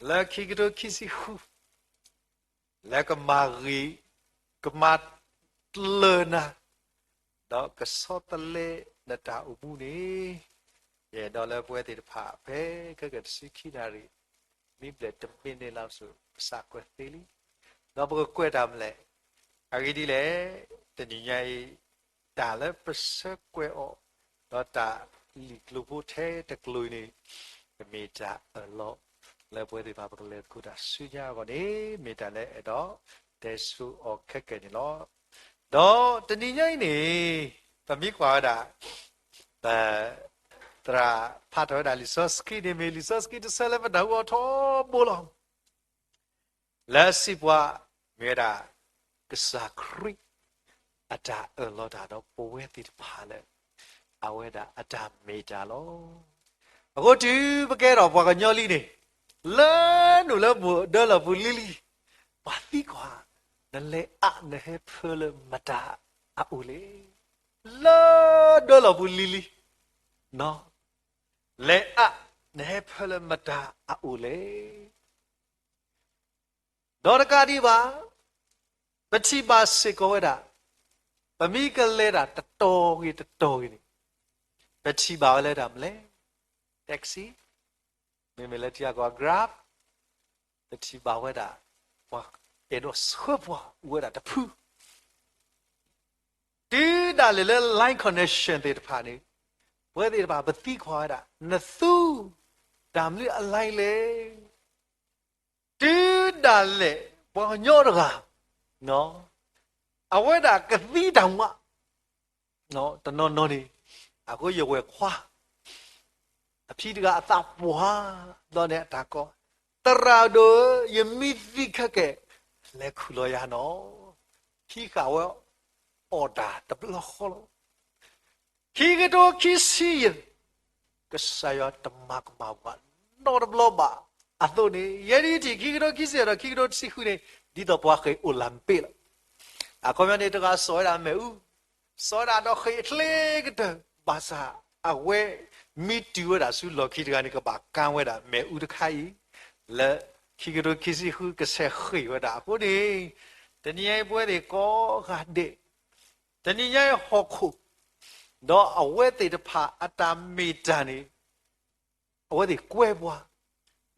လၢခံကထိခံဆံဃု လၢကမၤဂ့ၤ, ကမၤတလၢနၤ, ဒီးကဆီတလဲနတၢ်အိၣ်မူန့ၣ်, ယအဲၣ်ဒိးလၢပဝဲသ့ၣ်တဖၣ် ဖဲခဲကတဆံခံနၣ်ရံၣ် မ့ၢ်ဘျဲၣ်တမံးနံးလၢ်စိၤ ပစးကွဲးသ့လံ, ဒီးပကကွဲးတၢ်မနုၤလဲၣ်. အဂ့ၢ်ဒ်လဲၣ်, တနံၤညါအံၤ တၢ်လၢပဆၢကွဲးအီၤ, ဒီးတၢ်လံာ်ကျိၤဖိထဲတကျိၤအံၤန့ၣ် ကမ့ၢ်တၢ်အၢၣ်လီၤ လၢပဝဲသ့ၣ်တဖၣ်ပကလဲၤသကိးတၢ်ဆူညါအဂီၢ်န့ၣ် မ့ၢ်တၢ်လၢအဲၣ်ဒိးတဲဆိအီၤခဲကနံၣ်န့ၣ်လီၤ. ဒီးတနံၤညါအံၤန့ၣ် ပမ့ၢ်ကွၢ်ဝဲဒၣ် ပ သရၣ်ဖးထီၣ်ဝဲဒၣ်လံာ်စီဆှံန့ၣ် မ့ၢ်လံာ်စီဆှံတဆၢလၢပနၢ်ဟူအီၤထီဘိလီၤ. လၢအစံးပှၤ မ့ၢ်ဝဲဒၣ် ကစၢ်ခရံာ် အတၢ်အၢၣ်လီၤတၢ်ဒီးပဝဲသ့ၣ်တဖၣ်လၢ အဝဲဒၣ်အတၢ်မ့ၢ်တၢ်လီၤ. အဃိတုၤပကဲထီၣ်ပှၤကညီလံန့ၣ် လၢနုာ်လၢမုၢ်ဒၢလီၢ်ပူၤလံလံ ပှၤသံကွၢ် နလဲၤအါနဟဲဖၢလၢမတၤအအိၣ်လဲၣ်. လၢဒၢလီၢ်ပူၤလံလံ လဲၤအါနဟဲဖၢလၢမတၤအအိၣ်လဲၣ်. ဒီးတကးဒံးဘၣ် ပထံၣ်ဘၣ်စ့ၢ်ကီးဝဲဒၣ် ပမ့ၢ်ကလဲၤတၢ်တတီၤဂ့ၤတတီၤဂ့ၤန့ၣ် ပထံၣ်ဘၣ်ဝဲလၢတၢ်မနုၤလဲၣ်, taxi, မ့မ့ၢ်လၢထံဂၤကီၢ် Grab, ပထံၣ်ဘၣ်ဝဲဒၣ် ပှၤအဲၣ်ဒိးဆှၢပှၤအိၣ်ဝဲဒၣ်တဖု တုၤဒၣ်လဲာ်လၢ line connection သ့ၣ်တဖၣ်န့ၣ် ပဝဲသ့ၣ်တဖၣ်ပသံကွၢ်ဝဲဒၣ် နသူ တၢ်မနုၤအ line လဲၣ်. တုၤဒၣ်လဲာ် ပှၤကညီတဂၤ အဝဲဒၣ်ကသံတၢ်မၤ တနီၤနီၤန့ၣ် အဃိယဝဲၢ်ခွါ အဖံတဂၤအသးပှၢ်ဒီးန့ၣ်အတၢ်ကိး, သရၣ်ဒိၣ်ဧၢ, ယမ့ၢ်သံခဲကဲ လဲၤခူၣ်လီၤယၤနီၤ. ဟံးဃာ်ဝဲအီၣ်တၢ်တဘျီဃီလီၤ. ခံကထိခံဆံယဲၢ် ကစၢ်ယွၤတမၤကမၣ်ပှၤနီတဘျီဘၣ်. အသိးန့ၣ် ယဲဒၣ်ယထံၣ်ခံကထိခံဆံယဲၢ်ဒီးခံကထိခံဆံဃုန့ၣ် ဒ်သိးပှၤဃ့ၢ်အိၣ်လၢ်မ့ၢ်ပ့ၣ်လီၤ. အခီပညီန့ၣ် တဂၤစိာ်ဝဲဒၣ်မ့ၣ်အူ, စိာ်ဝဲဒၣ်ဒီးဃ့ၢ်အချ့ကတၢၢ်, ဘၣ်ဆၣ်အဝဲမ့ၢ်တုၤဝဲဒၣ်ဆူလီၢ်ခံတဂၤန့ၣ် ကဘၣ်ကါဝဲဒၣ်မ့ၣ်အူတခါအံၤ လၢခံကထိခံဆံဃုကဆဲးဃ့ၢ်ဝဲဒၣ်အဃိန့ၣ်, တနံၤညါအံၤပဝဲသ့ၣ်ကိးဂၤဒဲး, တနံၤညါအံၤဟီၣ်ခိၣ် ဒီးအဝဲသ့ၣ်တဖၣ်အတၢ်မ့ၢ်တၢ်န့ၣ် အဝဲသ့ၣ်ကွဲပှၤ,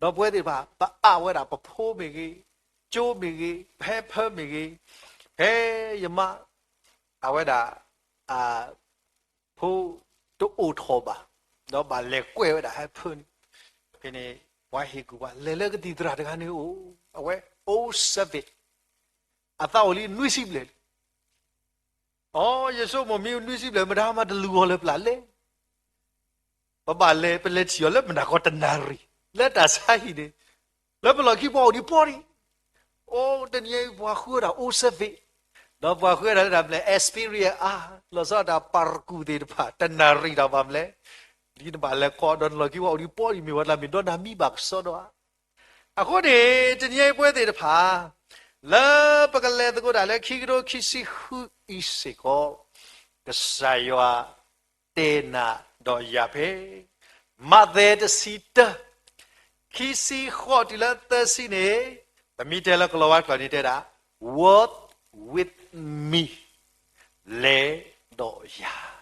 ဒီးပဝဲသ့ၣ်တဖၣ် ပအးဝဲဒၣ်ပဖိမ့ၢ်ဂ့ၤ, ကၠိမ့ၢ်ဂ့ၤ, ပဟဲဖၢမ့ၢ်ဂ့ၤ, ဖဲယမါ အဝဲဒၣ် အဖိတအိၣ်ထီၣ်ဘၣ်, ဒီးဘၣ်လဲၤကွဲဝဲဒၣ်ဟဲဖၢန့ၣ်, ဖဲန့ၣ် ပှၤဟ့ၣ်ကူၣ်ပှၤ လဲၤလၢကသံၣ်သရၣ်တဂၤန့ၣ်အိၣ်, အဝဲ old servant, အသးအိၣ်လံနွံဆံဘျဲၣ်လံ အိ ယဆိကမိၣ်မ့ၢ်နွံဆံဘျဲၣ် မတၤမၤတလူၤအီၤလၢပျၢ်လဲၣ်. ပဘၣ်လဲၤ ပလဲၤထံၣ်အီၤလၢမနၤဃီတနၣ်ရံၣ် လၢတၢ်ဆါဟံၣ်န့ၣ်, လၢပလီၢ်ခံပှၤအိၣ်ဒံးပီၢ်ဒံး, အိ တနံၤအံၤပှၤဃုဝဲဒၣ် old servant, ဒီးပှၤဃုဝဲဒၣ်လၢတၢ်မနုၤလဲၣ် experience အါ, လီၤဆီဒၣ်တၢ်ပာ်ရကူၣ်သ့ၣ်တဖၣ် တနၣ်ရံၣ်တၢ်ဘၣ်မနုၤလဲၣ်, ဒ်နဘၣ်လဲၤခီဒီးနလီၢ်ခံပှၤအိၣ်ဒံးပီၢ်ဒံး မ့ၢ်ဝဲတၢ်မ့ၢ်ဒီနၤမံဘၣ်ကစီဒီဧါ. အဃိန့ၣ် တနံၤအံၤပဝဲသ့ၣ်တဖၣ် လၢပကလဲၤသကိးတၢ်လၢခံကထိခံဆံဃုအံၤစ့ၢ်ကီး, ကစၢ်ယွၤတဲနၤဒီးယၤဖဲ မးသဲတဆံတၢ ခံဆံဃိးတုၤလၢသၢဆံန့ၣ်, ပမ့ၢ်တဲလၢကလီၤဝါကျိာ်န့ၣ်တဲဒၣ် Walk with me, လဲၤဒီးယၤ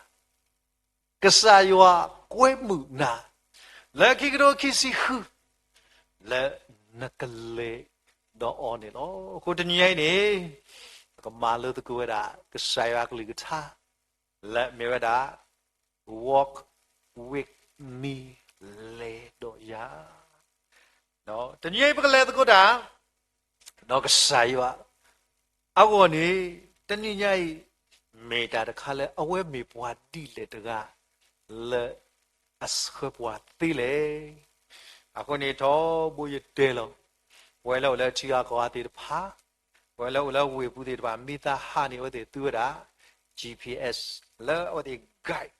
ကစၢ်ယွၤကွဲမုာ်နၤ လၢခံကထိခံဆံဃု လၢနကလဲၤဒီးအီၤန့ၣ်လီၤ. အဃိတနံၤညါအံၤန့ၣ် ပကမၤလိသကိးဝဲဒၣ် ကစၢ်ယွၤကလုၢ်ကထါ လၢအမ့ၢ်ဝဲဒၣ် Walk with me, လဲၤဒီးယၤ တနံၤအံၤပကလဲၤသကိးတၢ် ဒီးကစၢ်ယွၤအဂီၢ်န့ၣ်, တနံၤညါအံၤ မ့ၢ်တၢ်တခါလၢအဝဲမ့ၢ်ပှၤဒ်လဲၣ်တဂၤ လၢအဆှၢပှၤသ့လဲၣ်. အဃိန့ၣ်ထီဘိယတဲလီၤ, ပဝဲလၢအိၣ်လၢထံဂၤကီၢ်ဂၤသ့ၣ်တဖၣ်, ပဝဲလၢအိၣ်လၢဝ့ၢ်ပူၤသ့ၣ်တဖၣ် မ့ၢ်သးဟးန့ၣ် အဝဲသ့ၣ်သူဝဲဒၣ် G P S လၢအဝဲသ့ၣ် guide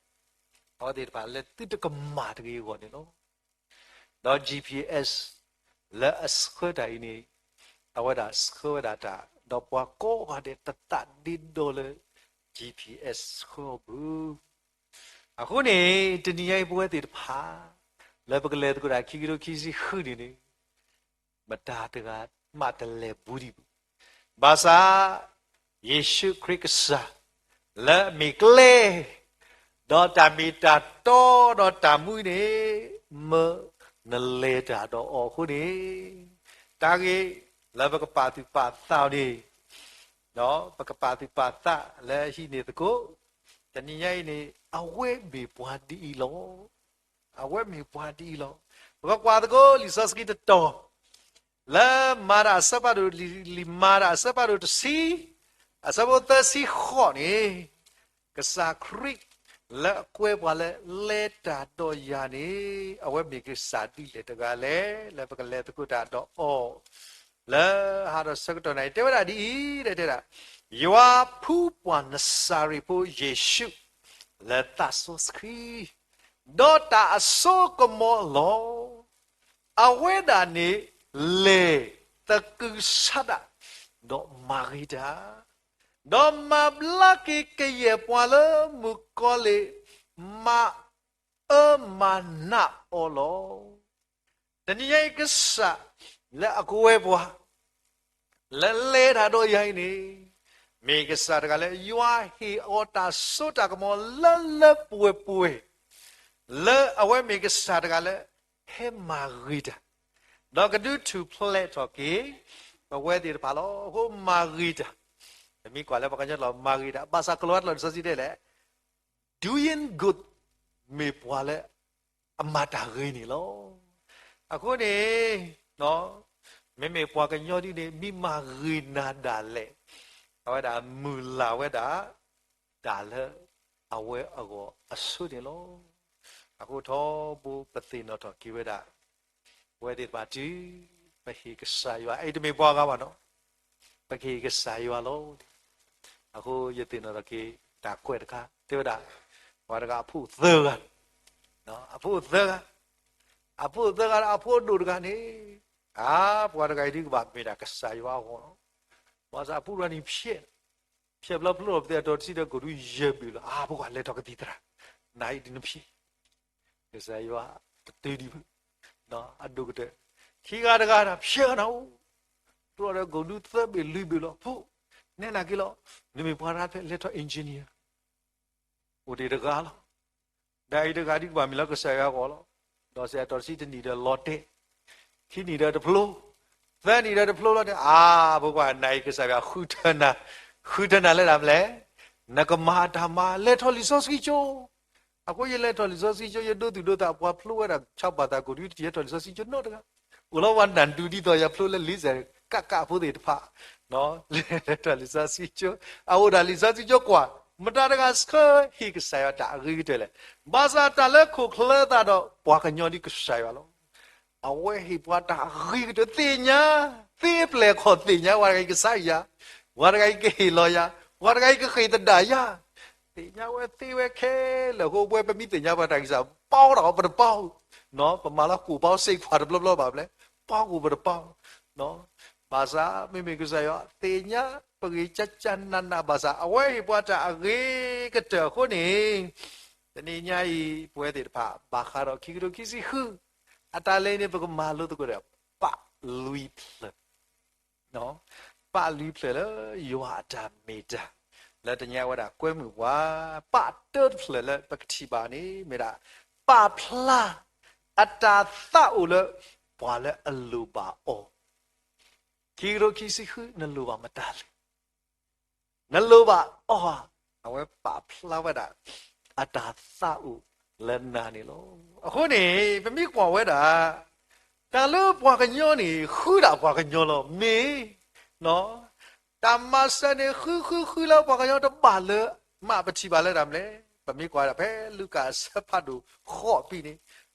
အဝဲသ့ၣ်တဖၣ်လၢသုတကမၤတဂ့ၤအဂီၢ်န့ၣ်လီၤ. ဒီး G P S လၢအဆှၢတၢ်အံၤန့ၣ် အဝဲဒၣ်ဆှၢဝဲဒၣ်တၢ် ဒီးပှၤကိးဂၤဒဲးတသးဒ့ဒီလၢ G P S ဆှၢအီၤဘၣ်. အဃိန့ၣ် တနံၤညါအံၤပဝဲသ့ၣ်တဖၣ် လၢပကလဲၤသကိးတၢ်ခံကထိခံဆံဃုန့ၣ်န့ၣ် မတၤတဂၤမးတလဲၤဘူးဒံးဘၣ်. ဘၣ်ဆၣ် ယ့ၣ်ၡူးခရံာ်ကစၢ် လၢအမ့ၢ်ကျဲ ဒီးတၢ်မ့ၢ်တၢ်တီ ဒီးတၢ်မူန့ၣ် မၢနလဲၤတၢ်ဒီးအီၤအဃိန့ၣ်, တၢ်ဂ့ၢ်လၢပကပာ်သူၣ်ပာ်သးအီၤန့ၣ် ပကပာ်သူၣ်ပာ်သးလၢဟံးန့ၢ်သကိး, တနံၤညါအံၤန့ၣ် အဝဲမ့ၢ်ပှၤဒ်အံၤလီၤ. အဝဲမ့ၢ်ပှၤဒ်အံၤလီၤ. ပကကွၢ်သကိးလံာ်စီဆှံတတီၤ လၢမၤတၢ်အဆၢဖးဒိၣ် လံာ်မၤတၢ်အဆၢဖးဒိၣ်တဆံ အဆၢဖိသၢဆံဃိးန့ၣ်, ကစၢ်ခရံာ်လၢအကွဲပှၤလၢလဲၤတၢ်ဒီးယၤန့ၣ် အဝဲမ့ၢ်ကစၢ်ဒ်လဲၣ်တဂၤလဲၣ် လၢပကလဲၤသကိးတၢ်ဒီးအီၤ လၢဟးဒီးဆၢကတီၢ်န့ၣ် တဲဝဲဒၣ်ဒ်အံၤ, တဲဒၣ်, ယွၤဖှူပှၤနစၤရ့းဖိယ့ၣ်ၡူး လၢသးစီဆှံ ဒီးတၢ်အစိကမီၤလီၤ. အဝဲဒၣ်န့ၣ် လဲၤသကုၤဆးဒး ဒီးမၤဂ့ၤတၢ်, ဒီးမၤဘျါက့ၤကယဲၢ်ပှၤလၢမုၣ်ကီၤလံၢ် မၤအၢမၤနးအီၤလီၤ. တနံၤညါအံၤကစၢ်လၢအကဝဲပှၤ လၢလဲၤတၢ်ဒီးယၤအံၤန့ၣ် မ့ၢ်ကစၢ်တဂၤလၢယွၤဟ့ၣ်အီၤတၢ်စိတၢ်ကမီၤလၢလၢပှဲၤပှဲၤ လၢအဝဲမ့ၢ်ကစၢ်တဂၤလၢ ဟဲမၤဂ့ၤတၢ်, ဒီးကဒုးထူၣ်ဖျဲးထီၣ်က့ၤ ပဝဲသ့ၣ်တဖၣ်လီၤ. အဃိမၤဂ့ၤတၢ်, ပမ့ၢ်ကွၢ်လၢပှၤကညီကျိာ်မၤဂ့ၤတၢ် ဘၣ်ဆၣ်ကလီၤဝဲတလီၢ်လံာ်စီဆှံတဲလဲၣ် doing good မ့ၢ်ပှၤလၢအမၤတၢ်ဂ့ၤန့ၣ်လီၤ. အဃိန့ၣ် မ့မ့ၢ်ပှၤကညီဒ်န့ၣ် မ့ၢ်မၤဂ့ၤနၤဒၣ်လဲာ် အဝဲဒၣ်မုၢ်လၢ်ဝဲဒၣ် တၢ်လၢအဝဲအဂီၢ်အဆိန့ၣ်လီၤ. အဃိထီဘိပသ့ၣ်နီၣ်ထီၣ်က့ၤဝဲဒၣ် ပဝဲသ့ၣ်တဖၣ်တုၤ ပဟ့ၣ်ကစၢ်ယွၤ အအံၤတမ့ၢ်ပှၤဂၤဘၣ်နီၤ, ပကဟ့ၣ်ကစၢ်ယွၤလီၤ. အဃိယသ့ၣ်နီၣ်ထီၣ်က့ၤ တၢ်ကွဲးတခါ တဲဝဲဒၣ် ပှၤတဂၤအဖိသၢဂၤ, အဖိသၢဂၤ, အဖိသၢဂၤဒီးအဖိဒိၣ်တဂၤန့ၣ်, အါ ပှၤတဂၤအံၤဒ်ကဘၣ်မ့ၢ်ဒၣ်ကစၢ်ယွၤအဂီၢ်လီၤ. ဘၣ်ဆၣ်အဖိတဂၤန့ၣ်ဖျဲး, ဖျဲးဘျီဖျိလီၤပသ့ၣ်အတီၤတဆံဒီး ကိၣ်ဒူယဲၢ်ဘ့ၣ်လီၤ. အါ ပကွၢ်လဲၤထီၣ်ကသံၣ်သရၣ်, နၤအံၤဒ်နဖျဲး ကစၢ်ယွၤတတုၤဒံးဘၣ်, အဒိၣ်ကတၢၢ်, ခံဂၤတဂၤဒီးဖျဲးဂၤနၤအိၣ်, ဖျိဒီးကိၣ်ဒူသၢဘ့ၣ်လွံၢ်ဘ့ၣ်လီၤ. ဖိ, နဲနၤက့ၤလီၤ, နမ့ၢ်ပှၤတဂၤဖျဲး လဲၤထီၣ် engineer အိၣ်ဒံးတဂၤလီၤ. ဒီးအံၤတဂၤဒ်ကဘၣ်မ့ၢ်လၢကစၢ်ယွၤအဂီၢ်လီၤ. ဒီးစဲးအတီၤတဆံတနံၣ်ဒီးလီၤတဲာ်, ခံနံၣ်ဒီးတဖျိ, သၢနံၣ်ဒီးတဖျိလီၤန့ၣ်, အါ ပကွၢ်နၤအံၤကစၢ်ယွၤဃုထၢနၤ, ဃုထၢနၤလၢတၢ်မနုၤလဲၣ်, နကမၤတၢ်မၤ လဲၤထီၣ်လံာ်စီဆှံကၠိ အဃိယလဲၤထီၣ်လံာ်စီဆှံကၠိ ယဒိသူၣ်ဒိသး ပှၤဖျိဝဲဒၣ် ဆါဘၣ်သး ကိၣ်ဒူ တထံၣ်ဟဲထီၣ်လံာ်စီဆှံကၠိနီတဂၤ, အိၣ်လီၤဝဲနၢ်ဒူဒ်သိးယဖျိလၢလံာ်စဲးကးကးဖိသ့ၣ်တဖၣ်, လဲၤထီၣ်လံာ်စီဆှံကၠိ, အအိၣ်ဒၣ်လံာ်စီဆှံကၠိကွၢ်, မတၤတဂၤဆှၢဟ့ၣ်ကစၢ်ယွၤတၢ်အဂ့ၤကတၢၢ်လဲၣ်. ဘၣ်ဆၣ်တၢ်လၢခိၣ်ချၢသးဒီးပှၤကညီဒ်ကစၢ်ယွၤလီၤ. အဝဲဟ့ၣ်ပှၤတၢ်အဂ့ၤကတၢၢ်သ့ၣ်ညါ, သ့ပျဲၢ်ခီၣ်သ့ၣ်ညါ ပှၤတဂၤအံၤကဟ့ၣ်လီၤယၤ, ပှၤတဂၤအံၤကဃ့ၢ်သဒၣ်ယၤ, သ့ၣ်ညါဝဲသ့ဝဲခဲလၢာ်အဃိ ပဝဲပမ့ၢ်သ့ၣ်ညါပှၤတၢ်ဂံၢ်စၢ် ပီတၢ်အီၤပတပီ, ပမၤလၢကိၢ်ပီစ့ခွါတဘျီဘျီဘၣ်ဖဲလဲၣ်, ပီကိၢ်ပတပီ, ဘၣ်ဆၣ်မ့မ့ၢ်ကစၢ်ယွၤသ့ၣ်ညါပဂ့ၢ်ကကနးနးဘၣ်ဆၣ် အဝဲဟ့ၣ်ပှၤတၢ်အဂ့ၤကတၢၢ်အဃိန့ၣ်, တနံၤညါအံၤ ပဝဲသ့ၣ်တဖၣ် ဘၣ်ဃးဒီးခံကထိခံဆံဃု အတၢ်လဲၤန့ၣ် ပကမၤလိသကိးဒီး ပာ်လွံၢ်ဖျၢၣ် ပာ်လွံၢ်ဖျၢၣ်လၢယွၤအတၢ်မ့ၢ်တၢ် လၢတနံၤညါဝဲဒၣ်ကွဲမုာ်ပှၤ, ပာ်တၢတဖျၢၣ်လၢပကထံၣ်ဘၣ်န့ၣ် မ့ၢ်ဒၣ် ပာ်ဖျါအတၢ်သးအိၣ်လၢပှၤလၢအလိၣ်ဘၣ်အီၤ, ခံကထိခံဆံဃု နလိၣ်ဘၣ်မတၤလဲၣ် နလိၣ်ဘၣ်အီၤဧါ, အဝဲပာ်ဖျါဝဲဒၣ် အတၢ်သးအိၣ်လၢနၤန့ၣ်လီၤ. အဃိန့ၣ် ပမ့ၢ်ကွၢ်ဝဲဒၣ် တၢ်လၢပှၤကညီန့ၣ် ဃုဒၣ်ပှၤကညီလီၤ. မ့ၢ် တၢ်မၤစၢၤန့ၣ် ဃုဃုဃုလၢပှၤကညီတဘၣ်လၢၤ, မ့ၢ်ပထံၣ်ဘၣ်လၢတၢ်မနုၤလဲၣ်. ပမ့ၢ်ကွၢ်ဒၣ်ဖဲလူၤကၣ်အဆၢဖးဒိၣ်ဃိးဖဲန့ၣ်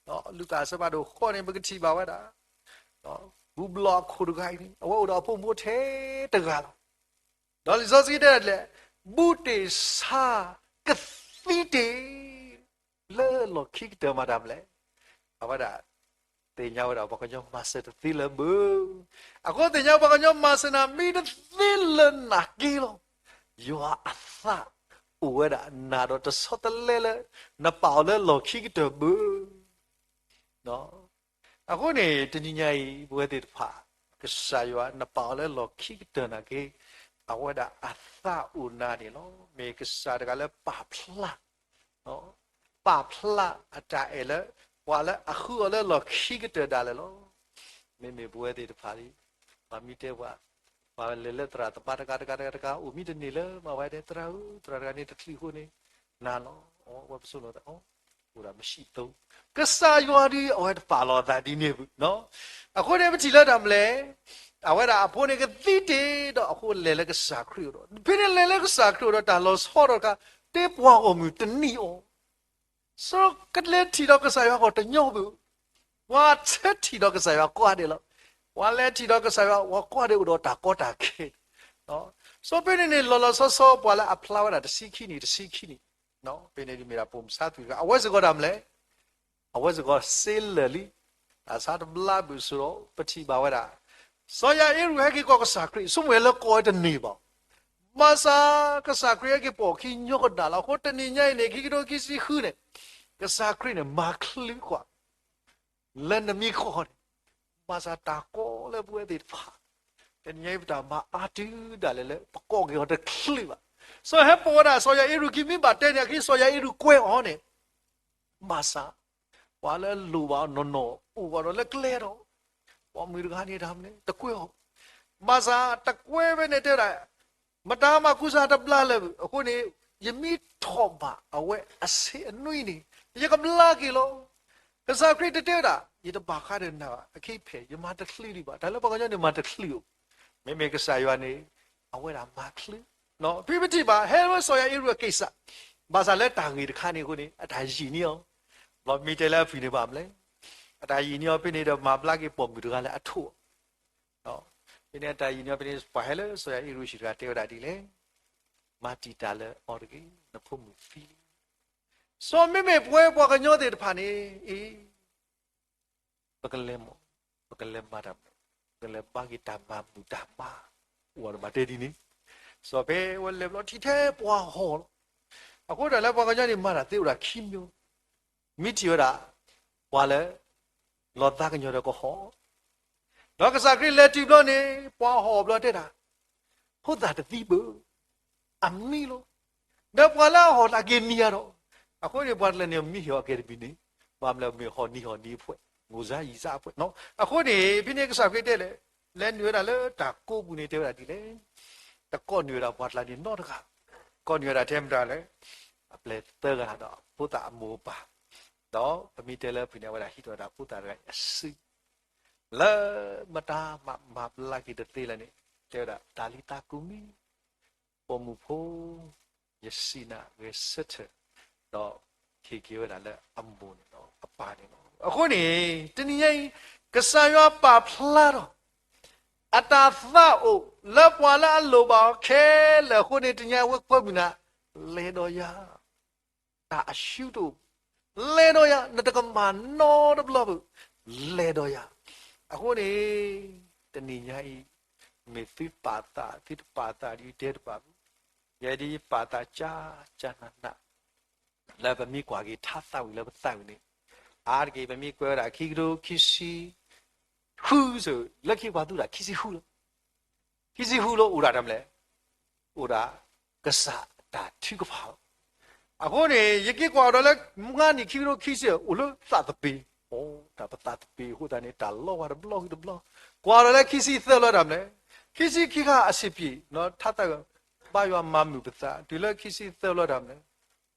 လူၤကၣ်အဆၢဖးဒိၣ်ဃိးန့ၣ် ပကထံၣ်ဘၣ်ဝဲဒၣ် ဘူၣ်ဘျီၣ်အခိၣ်တဂၤအံၤန့ၣ် အဝဲအိၣ်ဒီးအဖိမုၣ်ဖိထဲတဂၤလီၤ. ဒီးလံာ်စီဆှံတဲဒ်လဲၣ်, ဘူးတ့ၢ်ဆါကသံတ့ၢ် လၢလီၢ်ခံကတၢၢ်မၤတၢ်မနုၤလဲၣ်. အဝဲဒၣ်သ့ၣ်ညါဝဲဒၣ် ပှၤကညီမၤစၢၤတသ့လၢၤဘၣ်. အဃိသ့ၣ်ညါပှၤကညီမၤစၢၤနၤမ့ၢ်တသ့လၢၤနာ်က့လီၤ. ယွၤအသးအိၣ်ဝဲဒၣ်နၤဒီးတဆီတလဲလၢ နပာ်အီၤလၢလီၢ်ခံကတၢၢ်ဘၣ်. အဃိန့ၣ် တနံၤညါအံၤ ပဝဲသ့ၣ်တဖၣ် ကစၢ်ယွၤနပာ်အီၤလၢလီၢ်ခံကတၢၢ်နာ်က့ အဝဲဒၣ်အသးအိၣ်နၤန့ၣ်လီၤ. မ့ၢ်ကစၢ်တဂၤလၢပာ်ဖျါ ပာ်ဖျါအတၢ်အဲၣ်လၢ ပှၤလၢအဃုအီၤလၢလီၢ်ခံကတၢၢ်ဒၣ်လဲာ်လီၤ. မ့မ့ၢ်ပဝဲသ့ၣ်တဖၣ်လံ, ပှၤမ့ၢ်တဲပှၤ, ပှၤလဲၤလၢသရၣ်သမါတဂၤတဂၤတဂၤတဂၤ အိၣ်မံတန့ၢ်လၢၤဘၣ် ဝဲတဲ သရၣ်ဧၢ, သရၣ်တဂၤန့ၣ်တချုးအဃိန့ၣ် နၤလီၤ. အဝဲပဆိကမိၣ်သး အိၣ်ဒၣ်မံၤသီ, ကစၢ်ယွၤဒီး အဝဲတပာ်လီၤအသးဒ်န့ၣ်ဘၣ်. အဃိန့ၣ်ပထံၣ်လၢတၢ်မနုၤလဲၣ်, အဝဲဒၣ်အဖိန့ၣ်ကသံတ့ၢ်ဒီးအဃိလဲၤလၢကစၢ်ခရံာ်အအိၣ်ဒီး ဖဲန့ၣ်လဲၤလၢကစၢ်ခရံာ်အအိၣ်ဒီးတၢ်လီၤဆီဒီးတခါ တဲပှၤဂီၢ်မုၢ်တနံၤအီၤ စီၤကလဲၤထံၣ်ဒီးကစၢ်ယွၤဂီၢ်တညီဘၣ်. ပှၤဆၢထံၣ်ဒီးကစၢ်ယွၤကိးဂၤဒဲးလီၤ. ပှၤလဲၤထံၣ်ဒီးကစၢ်ယွၤ ပှၤကိးဂၤဒဲးအိၣ်ဒီးတၢ်ကီတၢ်ခဲ. စီၤဖဲန့ၣ်န့ၣ် လီၤလီၤဆီဆီ ပှၤလၢအဖျါဝဲဒၣ်တဆံခံနံၣ် တဆံခံနံၣ်, ဖဲန့ၣ်ဒ်မ့ၢ်ဒၣ်ပိာ်မုၣ်ဆါသွံၣ်တဂၤ အဝဲစ့ၢ်ကီးတၢ်မနုၤလဲၣ်, အဝဲစ့ၢ်ကီးစ့လၢာ်လံ, တၢ်ဆါတဘျါဘၣ်အသိးဒီး ပထံၣ်ဘၣ်ဝဲဒၣ် စီၤယၤအ့ရူၤဟဲက့ၤကိးကစၢ်ခရံာ် ဆိကမိၣ်ဝဲလၢကိးဝဲတန့ၢ်ဘၣ်. ဘၣ်ဆၣ် ကစၢ်ခရံာ်ဟဲက့ၤပိာ်ခံညီကဒၣ်လီၤ. အဃိတနံၤညါအံၤန့ၣ် ခံကထိခံဆံဃုန့ၣ် ကစၢ်ခရံာ်န့ၣ် မၤချုးကွၢ် လၢနမ့ၢ်ကိးန့ၣ်, ဘၣ်ဆၣ်တၢ်ကိးလၢပဝဲသ့ၣ်တဖၣ် တနံၤညါအံၤပတၢ်မၤအါတုၤဒၣ်လဲာ်လၢ ပကိးက့ၤအီၤတချုးဘၣ်. စီၤဟဲပိာ်ဝဲဒၣ် စီၤယၤအ့ရူၤခံ မ့ၢ်ဘၣ်တဲန့ၣ် အခံစီၤယၤအ့ရူၤကွဲအီၤန့ၣ်, ဘၣ်ဆၣ် ပှၤလၢအလိၣ်ဘၣ်အီၤနီၢ်နီၢ် အိၣ်ဘၣ်ဒီးလၢကျဲဒီး ပိာ်မုၣ်တဂၤန့ၣ်တၢ်မနုၤလဲၣ် တကွဲအီၤ. ဘၣ်ဆၣ်တကွဲဖဲန့ၣ်တဲဝဲဒၣ် မတၤမၤကူစါတဘျါလၢၤဘၣ်. အဃိန့ၣ် ယမ့ၢ်ထီၣ်ဘၣ်အဝဲအဆ့အနွံန့ၣ် ယကဘျါက့ၤလီၤ. ကစၢ်ခရံာ်တတဲဝဲဒၣ် ယတဘၣ်ဃးဒီးနၤဘၣ် အခံဖဲ ယမၤတချုးဒံးဘၣ်. တၢ်လၢပှၤကညီန့ၣ် မၤတချုးအိၣ်, မ့မ့ၢ်ကစၢ်ယွၤန့ၣ် အဝဲဒၣ်မၤချုး. ဖဲပထံၣ်ဘၣ် ဟဲဝဲစီၤယၤအ့ရူၤအက့ၢ်စး, ဘၣ်ဆၣ်လၢတၢ်ဂ့ၢ်တခါန့ၣ်အဃိန့ၣ် အတၢ်ယံာ်န့ၢ်အီၤ, ဘျီမ့ၢ်တဲလၢအဖုၣ်န့ၣ်ဘၣ်မနုၤလဲၣ်, အတၢ်ယံာ်န့ၢ်အီၤဖဲန့ၣ်ဒီး မၤဘျါက့ၤပိာ်မုၣ်တဂၤလၢအထိၣ်အီၤ ဖဲန့ၣ်အတၢ်ယံာ်န့ၢ်အီၤဖဲန့ၣ် ပှၤဟဲလၢစီၤယၤအ့ရူၤအဟံၣ်တဂၤတဲဝဲဒၣ်ဒ်လဲၣ်, မၤတံာ်တာ်လၢအီၤတဂ့ၤ, နဖိမုၣ်သံလံ. စီၤမ့မ့ၢ်ပဝဲပှၤကညီသ့ၣ်တဖၣ်န့ၣ် အ့ ပကလဲၤမး, ပကလဲၤမၤတၢ်မနုၤ, ပကလဲၤဘါက့ၤတၢ်မၤမုာ်တၢ်မၤ, အိၣ်ဒီးဘၣ်တဲဒ်န့ၣ်, စီၤဖဲဝဲလဲၤဘျီထံၣ်ထဲပှၤဟီၣ်လီၤ. အဃိတၢ်လၢပှၤကညီန့ၣ် မၤတၢ်သ့အိၣ်ဒၣ်ခံမျိုး, မ့ၢ်ထံၣ်ဝဲဒၣ် ပှၤလၢ လီၤသးကညီၤဒီးကဟီၣ်, ဒီးကစၢ်ခရံာ်လဲၤတုၤဘျီန့ၣ် ပှၤဟီၣ်ဘျီတဲတၢ် ဖိသၣ်တသံဘၣ်, အမံလီၤ. ဒီးပှၤလၢအဟီၣ်တၢ်က့ၤနံၤဧါဒီး, အဃိန့ၣ် ပှၤတလၢန့ၣ်မ့ၢ်ဟ့ၣ်အီၤကဲတဘ့ၣ်န့ၣ်, ဘၣ်မနုၤမ့ၢ်ဟီၣ်နံၤဟီၣ်နံၤအဖှဲး, ငိၣ်စါယံာ်စါအဖှဲး, အဃိန့ၣ် ဖဲန့ၣ်ကစၢ်ခရံာ်တဲလဲၣ်, လဲၤနုာ်ဝဲဒၣ်လၢတၢ်ကိးပူၤန့ၣ်တဲဝဲဒၣ်ဒ်လဲၣ်, တကိးနုာ်ဝဲဒၣ်ပှၤတလၢန့ၣ်နီတဂၤ, ကိးနုာ်ဝဲဒၣ်ထဲမတၤလဲၣ်, အပျဲၢ်သၢဂၤဒီးဖိသၣ်အမိၢ်အပၢ်, ဒီးပမ့ၢ်တဲလၢဖုၣ်န့ၣ် အဝဲဒၣ်ဟံးထီၣ်ဝဲဒၣ်ဖိသၣ်တဂၤအံၤအစု လၢမတၤမၤဘျါက့ၤတသ့လဲၣ်န့ၣ်, တဲဝဲဒၣ် တၤလံၤသးကူၤမံ, ပိာ်မုၣ်ဖိ, ယစံးနၤဂဲၤဆၢထၢၣ်, ဒီးဟ့ၣ်က့ၤဝဲဒၣ်လၢအမိၢ်န့ၣ်လီၤ, အပၢ်န့ၣ်လီၤ. အဃိန့ၣ် တနံၤညါအံၤ ကစၢ်ယွၤပာ်ဖျါထီၣ် အတၢ်သးအိၣ်လၢပှၤလၢအလိၣ်ဘၣ်အီၤခဲလၢာ်အဃိန့ၣ် တနံၤညါအံၤ အဝဲကွဲမုာ်နၤ, လဲၤဒီးယၤ တၢ်အရှုံးတအိၣ်, လဲၤဒီးယၤ နတကမၣ်နီတဘျီဘၣ်, လဲၤဒီးယၤ. အဃိန့ၣ် တနံၤညါအံၤ မ့ၢ်သုပာ်သး သုတပာ်သးဒ်အံၤတဲတဘၣ်ဘၣ်, ယဲဒ်ယပာ်သးကၢ်ကၢ်နးနး လၢပမ့ၢ်ကွၢ်က့ၤထါသးဝံၣ်လၢပသးဝံၣ်န့ၣ်, အါတက့ၢ် ပမ့ၢ်ကွဲးဝဲဒၣ်ခံကထိခံဆံဃုစ့ၢ်, လၢခံပှၤသူတၢ်ခံဆံဃုလီၤ. ခံဆံဃုလၢအိၣ်ဒၣ်တၢ်မနုၤလဲၣ်, အိၣ်ဒၣ်ကစၢ်တၢ်ထုကဖၣ်လီၤ. အဃိန့ၣ် ယက့ၤကွၢ်ဒီးလၢ မုၢ်နံၤခံကထိခံဆံ အိၣ်လၢသးသပ့ၤ, အိၣ်တၢ်ပသးသပ့ၤအဃိသတးန့ၣ် တၢ်လီၤဝဲတဘျီဃီတဘျီ, ကွၢ်ဒီးလၢခံဆံသၢလီၤတၢ်မနုၤလဲၣ်, ခံဆံခံခါအဆံးပျံၤ ထါသးဝံၣ် ဘါယွၤမၤမုာ်ပသး တုၤလၢခံဆံသၢလီၤတၢ်မနုၤလဲၣ်,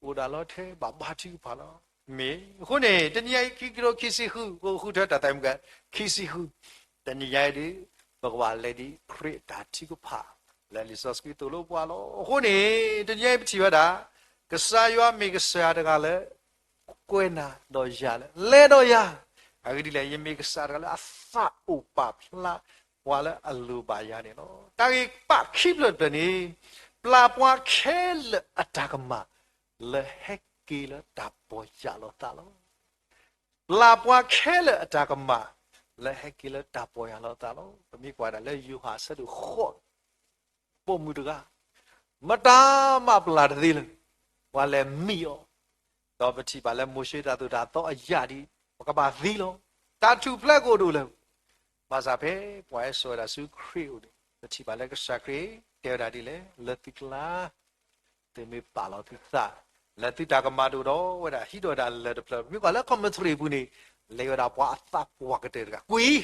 အိၣ်ဒၣ်လီၤထဲဘၣ်ဘါထုကဖၣ်လီၤ. မ့ၢ်အဃိန့ၣ် တနံၤညါအံၤ ခံကထိခံဆံဃု ဃုထၢတၢ်သးမုၢ်ဂၤ ခံဆံဃု, တနံၤညါအံၤဒီး ပကဘၣ်လဲၤဒ်ခရံာ်အတၢ်ထုကဖၣ် လၢလံာ်စီဆှံသိၣ်လိပှၤလီၤ. အဃိန့ၣ် တနံၤညါအံၤပထံၣ်ဝဲဒၣ် ကစၢ်ယွၤမ့ၢ်ကစၢ်ယွၤတဂၤလၢ ကွဲနၤဒီးယၤလၢ လဲၤဒီးယၤ, အဂ့ၢ်ဒ်လဲၣ်, ယမ့ၢ်ကစၢ်တဂၤလၢအသးအိၣ်ပာ်ဖျါပှၤလၢအလိၣ်ဘၣ်ယၤန့ၣ်လီၤ. တၢ်ဂ့ၢ်ပာ်ခံဖျၢၣ်တဖျၢၣ်န့ၣ်, ပျၢ်ပှၤခဲလၢာ်အတၢ်ကမၣ် လၢဟဲက့ၤလၢတၢ်ပီၢ်ယၢ်လီၤသးလီၤ. ပျၢ်ပှၤခဲလၢာ်အတၢ်ကမၣ် လၢဟဲက့ၤလၢတၢ်ပီၢ်ယၢ်လီၤသးလီၤ. ပမ့ၢ်ကွၢ်ဒၣ်လၢယိၤဟၣ်အဆၢဒိၣ်ဃိး, ပိာ်မုၣ်တဂၤ မတၤမၤပျၢ်တသ့လၢၤ, ပှၤလဲၤမံအီၤ, ဒီးပထံၣ်ဘၣ်လၢမိၤၡ့တၢ်သိၣ်တၢ်သီအယၢ်ဒ်အံၤ, ပကဘၣ်သံလီၤ. တၢ်ထူၣ်ဖျဲးကအိၣ်ဒၣ်လၢ ဘၣ်ဆၣ်ဖဲပှၤဟဲစိာ်ဝဲဒၣ်ဆူခရံာ်အအိၣ်န့ၣ်, ပထံၣ်ဘၣ်လၢကစၢ်ခရံာ် တဲဝဲဒၣ်ဒ်လဲၣ်, လၢသုကျါ သုမ့ၢ်ပာ်လီၤသုသး လၢသုတၢ်ကမၣ်တအိၣ်ဒီးဝဲဒၣ် ဟံးထီၣ်ဝဲဒၣ်လၢၢ်တဖျၢၣ်, မ့ၢ်ကွၢ်လၢ commentary ပူၤန့ၣ်, လဲၤဝဲဒၣ်ပှၤအသးပှၢ်ကတၢၢ်တဂၤ ကွံာ်,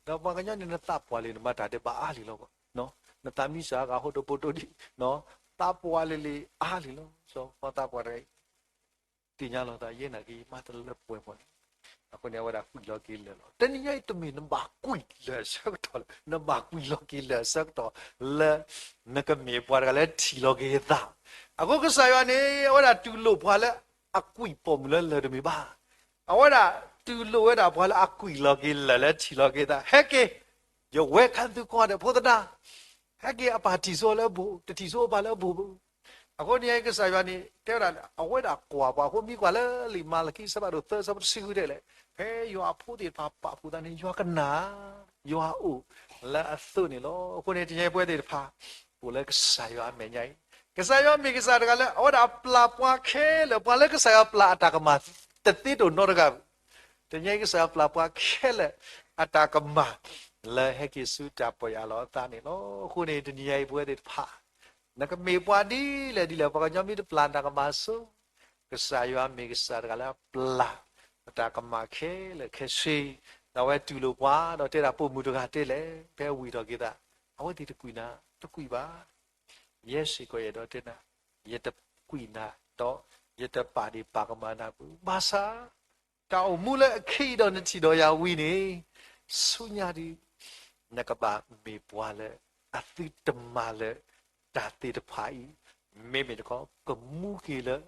ဒီးပှၤကညီန့ၣ် နသးပှၢ်လံ နမၤတၢ်ဒဲးဘးအါလံလီၤ. နသးမံစၢ်အဂၤဟီၣ်ဒိၣ်ဖိဒိၣ်ဒံး, သးပှၢ်လံလံအါလံလီၤ. စီၤပှၤသးပှၢ်တဂၤအံၤ သ့ၣ်ညါလီၤသး ယဲနာ်က့ၤ ယမၤတလၢပှဲၤမီၢ်န့ၣ်, အဃိန့ၣ် အဝဲဒၣ်ကွံာ်လီၤက့ၤလၢာ်လီၤ. တနံၤညါအံၤ တမ့ၢ်နဘၣ်ကွံာ်လၢာ်အဆၢကတီၢ်လၢၤ, နဘၣ်ကွံာ်လီၤက့ၤလၢာ်အဆၢကတီၢ်လၢ နကမ့ၢ်ပှၤတဂၤလၢထံၣ်လီၤက့ၤသး. အဃိကစၢ်ယွၤန့ၣ် အဝဲဒၣ်တူၢ်လိာ်ပှၤလၢအကွံာ်ပိာ်မုၣ်လၢလၢၢ်တမ့ၢ်ဘၣ်. အဝဲဒၣ်တူၢ်လိာ်ဝဲဒၣ်ပှၤလၢအကွံာ်လီၤက့ၤလၢာ်လၢထံၣ်လီၤက့ၤသး, ဟဲက့ၤ, ယဝဲခါသုကွၢ်ဒီးဖိသဒါ, ဟဲက့ၤအပၢ်ထံၣ်စိလၢအဘိၣ်, တထံၣ်စိအပၢ်လၢအဘိၣ်ဘၣ်. အဃိန့ၣ် ကစၢ်ယွၤန့ၣ် တဲဝဲဒၣ် အဝဲဒၣ်ကွၢ်ပှၤအဃိ မ့ၢ်ကွၢ်လၢလံာ်မၤလကံ အဆၢဖးဒိၣ်သၢ အဆၢဖိတဆံဃုတဲလဲၣ်, ဖဲယွၤအဖိသ့ၣ်တဖၣ်ပာ်ဖှိၣ်သးန့ၣ် ယွၤကနၣ်, ယွၤအိၣ်လၢအသိးန့ၣ်လီၤ. အဃိန့ၣ် တနံၤညါအံၤပဝဲသ့ၣ်တဖၣ် အိၣ်လၢကစၢ်ယွၤအမဲာ်ညါအံၤ, ကစၢ်ယွၤမ့ၢ်ကစၢ်တဂၤလၢ အဝဲဒၣ်ပျၢ်ပှၤခဲလၢာ်, ပှၤလၢကစၢ်ယွၤပျၢ်အတၢ်ကမၣ်တသ့တအိၣ်နီတဂၤဘၣ်. တနံၤညါအံၤ ကစၢ်ယွၤပျၢ်ပှၤခဲလၢာ် အတၢ်ကမၣ် လၢဟဲက့ၤဆူတၢ်ပီၢ်ယၢ်လီၤအသးန့ၣ်လီၤ. အဃိန့ၣ် တနံၤညါအံၤ ပဝဲသ့ၣ်တဖၣ် နကမ့ၢ်ပှၤဒ်လဲၣ်ဒ်လဲၣ်, ပှၤကညီမ့ၢ်တပျၢ်နတၢ်ကမၣ်ဆိ, ကစၢ်ယွၤမ့ၢ်ကစၢ်တဂၤလၢအပျၢ် အတၢ်ကမၣ်ခဲလၢာ်ခဲဆ့, ဒီးအဝဲတူၢ်လိာ်ပှၤ ဒီးတဲဒၣ်ပိာ်မုၣ်တဂၤတဲလဲၣ်, ဖဲဝံၤထီၣ်က့ၤသး, အဝဲသ့ၣ်တကွံာ်နၤ, တကွံာ်ဘၣ်. ယဲစ့ၢ်ကီးယအဲၣ်ဒိးတဲနၤ, ယတကွံာ်နၤ, ဒီးယတပာ်ဒ့ၣ်ပာ်ကမၣ်နၤဘၣ်. ဘၣ်ဆၣ် တၢ်အိၣ်မူလၢအခဲအံၤဒီးနထံၣ်ဒီးယၤဝံၤန့ၣ်, ဆူညါဒ် နကဘၣ်မ့ၢ်ပှၤလၢ အသုတမၤလၢ တၢ်သ့ၣ်တဖၣ်အံၤ, မ့မ့ၢ်တခီ ကမူက့ၤလၢ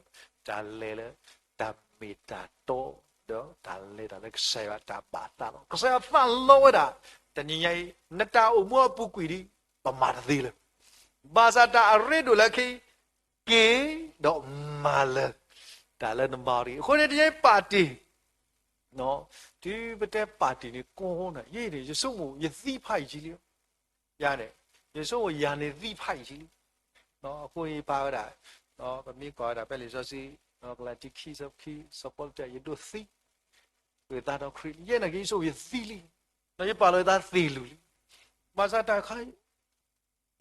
တၢ်လဲၤလၢ တၢ်မ့ၢ်တၢ်တီ, ဒီးတၢ်လဲၤတၢ်လၢကစၢ်ယွၤတၢ်ဘၣ်သးလီၤ. ကစၢ်ယွၤသးလီဝဲဒၣ်, တနံၤညါအံၤ နတၢ်အိၣ်မူအပူၤကွံာ်ဒ် ပမၤတသ့လၢၤ ဘၣ်ဆၣ်တၢ်အရ့ဒိၣ်လၢခဲအံၤ, က့ၤဒီးမၤလၢ တၢ်လၢနမၤအီၤတဂ့ၤ. အဃိန့ၣ် တနံၤညါအံၤပာ်တ့ၢ်, တုၤပတဲပာ်တ့ၢ်န့ၣ် ကိးနၤ, ယဲန့ၣ် ယဆိကမိၣ်ယသံဖးယံာ်လံ, ယၤန့ၣ် ယဆိကမိၣ်ယၤန့ၣ်သံဖးယံာ်လံ. အဃိန့ၣ်ယပာ်ဝဲဒၣ်, ပမ့ၢ်ကွၢ်ဝဲဒၣ်ဖဲလံာ်စီဆှံ, ကလၤတံခံ ဆၢခံ, စီၤပီလူးတဲ ယဒိးသံ, ဃုာ်သးဒီးခရံာ်, ယဲနာ်က့ၤ ယဆိကမိၣ်ယသံလံ, ဒီးယပာ်လီၤယသးသ့ၣ်လုၢ်လံ. ဘၣ်ဆၣ်တၢ်ခါ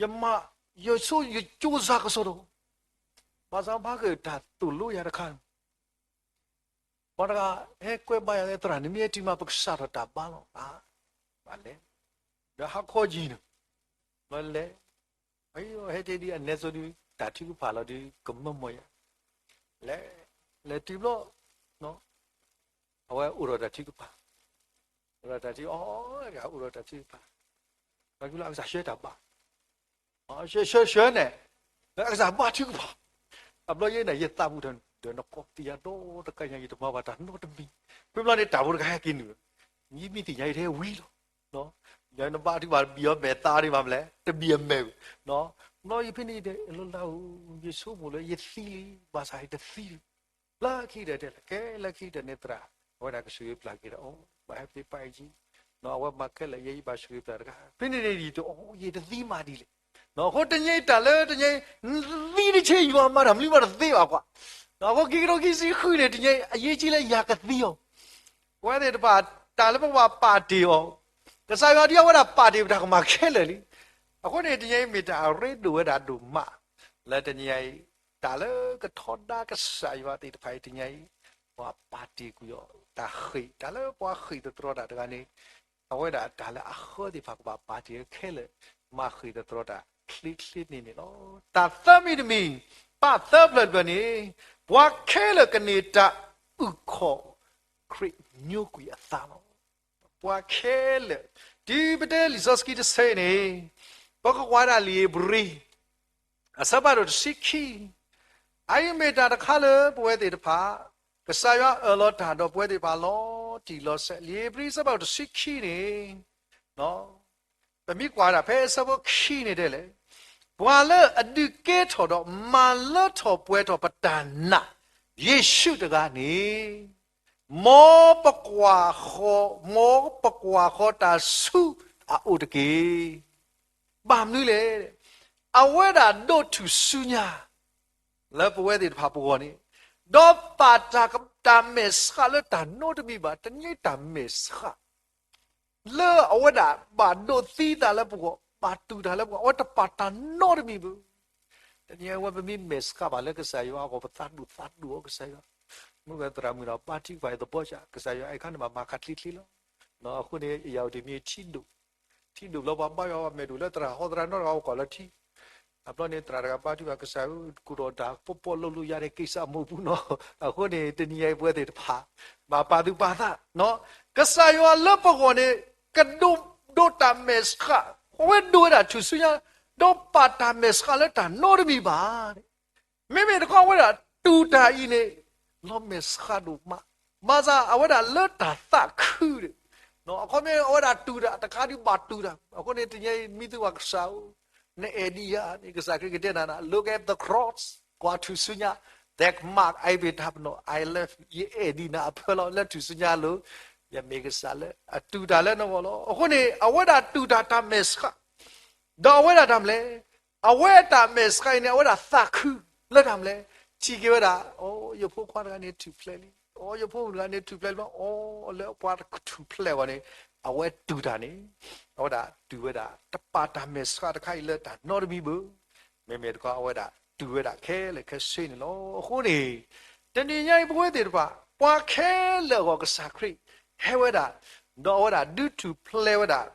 ယမၤ, ယဆိ ယကၠိစၢ်ကစီဒီ, ဘၣ်ဆၣ်ဘၣ်ဃးတၢ်သိၣ်လိယၤတခါ, ပှၤတဂၤဟဲကွဲးဘါယၤလၢ သရၣ် နမ့ၢ်ဟဲတုၤမး ပကစးထီၣ်တၢ်ဘါလီၤ. ဘၣ်လဲၤ, ဒီးဟါခီယံၤန့ၣ်, ဘၣ်လဲၤ, ဟဲတဲဒ်အနဲသိးဒ် တၢ်ထုကဖၣ်လီၤဒ်ကမၢမီၢ်ယၤ, လဲၤ, လဲၤတုၤဘျီ အဝဲအိၣ်ဒီးတၢ်ထုကဖၣ်, အိၣ်ဒီးတၢ်ထု, အိၣ်ဒီးတၢ်ထုကဖၣ်, ဘၣ်ကလၢအကစၢ်ဆှၢတၢ်ဘါ, ဆှၢဆှၢဆှၢန့ၣ်, အကစၢ်ဘါထုကဖၣ်, အဘျီယဲန့ၣ် ယသးပူၤထီၣ်န့ၣ် ဒီးနကိးပယၤဒီတကယၤ ယတမၤဘၣ်တၢ်နီတမံၤ, ဖဲဘျီန့ၣ်တၢ်ဖိတဂၤဟဲက့ၤနုာ်, ယမ့ၢ်သ့ၣ်ညါယတဟဲဝံၤလီၤ. ယနဘါထုကဖၣ်တဘံၣ်အမဲာ်သးဒံးဘၣ်မလဲၣ်, တဘံၣ်အမဲာ်, ဘျီယဖဲန့ၣ်ဒီး လၢလၢဧိၤ ယဆိကမိၣ်လၢယသံလံ, ဘၣ်ဆၣ်ယတသံလံ. လၢခံကတၢၢ်တဲလဲၣ်, ကဲလၢခံကတၢၢ်န့ၣ်သရၣ်, အဝဲဒၣ်ကဆိၣ်ဂ့ၤပျၢ်က့ၤဒီးအီၤ, ဘၣ်ဟဲဖံးပာ်အံၤကံ, အဝဲမၤခဲလၢာ်ယဲယဘၣ်ဆိၣ်ဂ့ၤပျၢ်တဂၤ, ဖဲန့ၣ်န့ၣ်ယတအီ, ယတသံမးဒ်လဲၣ်. အဃိတနံၤအံၤတၢ်လၢတနံၤအံၤ, သံတဆ့ယွၤမၤတၢ်မနုၤမးတသ့ဘၣ်ကွၢ်, အဃိခံကထိခံဆံဃုန့ၣ် တနံၤအံၤ အရေးကြီးလၢယၤကသံအီၤ, ပဝဲသ့ၣ်တဖၣ် တၢ်လၢပဘၣ်ပာ်တ့ၢ်အီၤ, ကစၢ်ယွၤဒ်အဝဲဒၣ်ပာ်တ့ၢ်ပတၢ်ကမၣ်ခဲလၢာ်လံ. အဃိန့ၣ် တနံၤအံၤမ့ၢ်တၢ်အရ့ဒိၣ်ဝဲဒၣ်ဒိၣ်မး, လၢတနံၤအံၤ, တၢ်လၢကထီဒါကစၢ်ယွၤသ့ၣ်တဖၣ်အံၤ တနံၤအံၤ, ပှၤပာ်တ့ၢ်ကွံာ်အီၤ, တၢ်ဃ့ၢ်, တၢ်လၢပှၤဃ့ၢ်သတြီတၢ်တဂၤန့ၣ်, အဝဲဒၣ်တၢ်လၢအဃၢသ့ၣ်တဖၣ်ကဘၣ်ပာ်တ့ၢ်ခဲလၢာ်, မၤဃ့ၢ်သတြီတၢ်ချ့ချ့န့ၣ်န့ၣ်လီၤ. တၢ်သၢမံၤတမံၤ, ပာ်သၢဖျၢၣ်တဖျၢၣ်န့ၣ်, ပှၤခဲလၢာ်ကန့ၢ်တၢ်အုၣ်ခီၣ် ခရံာ်ညိကွံာ်အသးလီၤ. ပှၤခဲလၢာ်, တုၤပတဲလံာ်စီဆှံတဆၢအံၤန့ၣ်, ပကကွၢ်ဒၣ်လံာ်ဧ့ၤဘြံၤ အဆၢဖးဒိၣ်တဆံခံ, အအံၤမ့ၢ်တၢ်တခါလၢပဝဲသ့ၣ်တဖၣ် ကစၢ်ယွၤအၢၣ်လီၤတၢ်ဒီးပဝဲသ့ၣ်တဖၣ်လီၤတံၢ်လီၤဆဲး, လံာ်ဧ့ၤဘြံၤအဆၢဖးဒိၣ်တဆံခံန့ၣ် ပမ့ၢ်ကွၢ်ဒၣ်ဖဲအဆၢဖိခံန့ၣ်တဲလဲၣ်, ပှၤလၢအဒုးကဲထီၣ်ဒီးမၤလၢထီၣ်ပှဲၤထီၣ်ပတၢ်နာ် ယ့ၣ်ၡူးတဂၤန့ၣ် မ်ပကွၢ်ဃီ, မ်ပကွၢ်ဃီတၢ်ဆူအအိၣ်တက့ၢ်. ဘၣ်မနုၤလဲၣ်, အဝဲဒၣ်ဒိးထူၣ်စုညါ လၢပဝဲသ့ၣ်တဖၣ်ပဂီၢ်န့ၣ်, ဒီးပာ်တၢ်မဲာ်ဆှးလၢတၢ်နီတမံၤဘၣ်, တန့ၢ်တၢ်မဲာ်ဆှး လၢအဝဲဒၣ်ဘၣ်ဒိးသံတၢ်လၢပဂီၢ်, ဘၣ်တူၢ်တၢ်လၢပဂီၢ်, အဝဲတပာ်တၢ်နီတမံၤဘၣ်. တနံၤအံၤဝဲပမ့ၢ်မဲာ်ဆှးဘၣ်လၢကစၢ်ယွၤအဂီၢ် ပသးဒိၣ်သးဒိၣ်အီၤကစၢ်ယွၤ, မုၢ်ဂဲၤသရၣ်မုၣ်ဒီး ဘါထုကဖၣ်အံၤသဘီစၢ် ကစၢ်ယွၤအဲၣ်ခါန့ၣ်ဘၣ်မၤခးချ့ချ့လီၤ. အဃိန့ၣ် ယၤအိၣ်တမံၤထံဒိၣ်, ထံဒိၣ်ဘျီပှၤဘါယွၤပှၤမဲာ်ဒိၣ်လၢသရၣ်ဟီသရၣ်နီတဂၤအိၣ်ကီၢ်လၢထံ အဘျီန့ၣ် သရၣ်တဂၤဘါထုကဖၣ်ကစၢ်ဧၢ, ကိၢ်ဒီးတၢ်ပီၢ်ပီၢ်လိၣ်လိၣ်ယၤန့ၣ် က့ၤစၢ်မိၢ်ပူၤနီၤ, အဃိန့ၣ် တနံၤညါအံၤပဝဲသ့ၣ်တဖၣ် ဘၣ်ပာ်သူၣ်ပာ်သး, ကစၢ်ယွၤလၢပဂီၢ်န့ၣ် ကဒိးဒိးတၢ်မဲာ်ဆှး, အဝဲဒိးဝဲဒၣ်ထူၣ်စုညါ, ဒီးပာ်တၢ်မဲာ်ဆှးလၢတၢ်နီတမံၤဘၣ်. မ့မ့ၢ်တခီအဝဲဒၣ်တူၢ်တၢ်အံၤန့ၣ် လီၤမဲာ်ဆှးဒိၣ်မး, ဘၣ်ဆၣ်အဝဲဒၣ်လၢတၢ်သးခုဒီး, အခီပညီအဝဲဒၣ်တူၢ်တၢ် တခါဒုးဘၣ်တူၢ်တၢ်, အဃိန့ၣ် တနံၤအံၤမံသူဝဲကစၢ်ဧၢ, နအဲၣ်ဒိးယၤန့ၣ် ကစၢ်ခရံာ်ကတဲနၤ look at the cross, ကွၢ်ထူၣ်စုညါ, that mark I paid up, I love you, ယအဲၣ်ဒိးနၤအဖၢလီၤ လၢထူၣ်စုညါအလိၤ, ယမ့ၢ်ကစၢ်လၢအတူၢ်တၢ်လၢနဂီၢ်လီၤ. အဃိန့ၣ် အဝဲဒၣ်တူၢ်တၢ်တၢ်မဲာ်ဆှး ဒီးအဝဲဒၣ်တၢ်မနုၤလဲၣ်, အဝဲအတၢ်မဲာ်ဆှးအံၤန့ၣ် အဝဲဒၣ်သးခုလၢတၢ်မနုၤလဲၣ်, ထံၣ်က့ၤဝဲဒၣ်, အိ ယဖိခွါတဂၤန့ၣ်ထူၣ်ဖျဲးလံ, အိ ယဖိမုၣ်တဂၤန့ၣ်ထူၣ်ဖျဲးလံ, အိ လၢပှၤထူၣ်ဖျဲးအဂီၢ်န့ၣ် အဝဲတူၢ်တၢ်န့ၣ်, အဝဲဒၣ်တူၢ်ဝဲဒၣ် တပာ်တၢ်မဲာ်ဆှးတခါအံၤလၢတၢ်နီတမံၤဘၣ်, မ့မ့ၢ်တခီအဝဲဒၣ်တူၢ်ဝဲဒၣ်ခဲလၢာ်ခဲဆ့န့ၣ်လီၤ. အဃိန့ၣ် တနံၤညါအံၤပဝဲသ့ၣ်တဖၣ် ပှၤခဲလၢာ်အဂီၢ်ကစၢ်ခရံာ်ဟဲဝဲဒၣ်, ဒီးအဝဲဒၣ်ဒုးထူၣ်ဖျဲးဝဲဒၣ်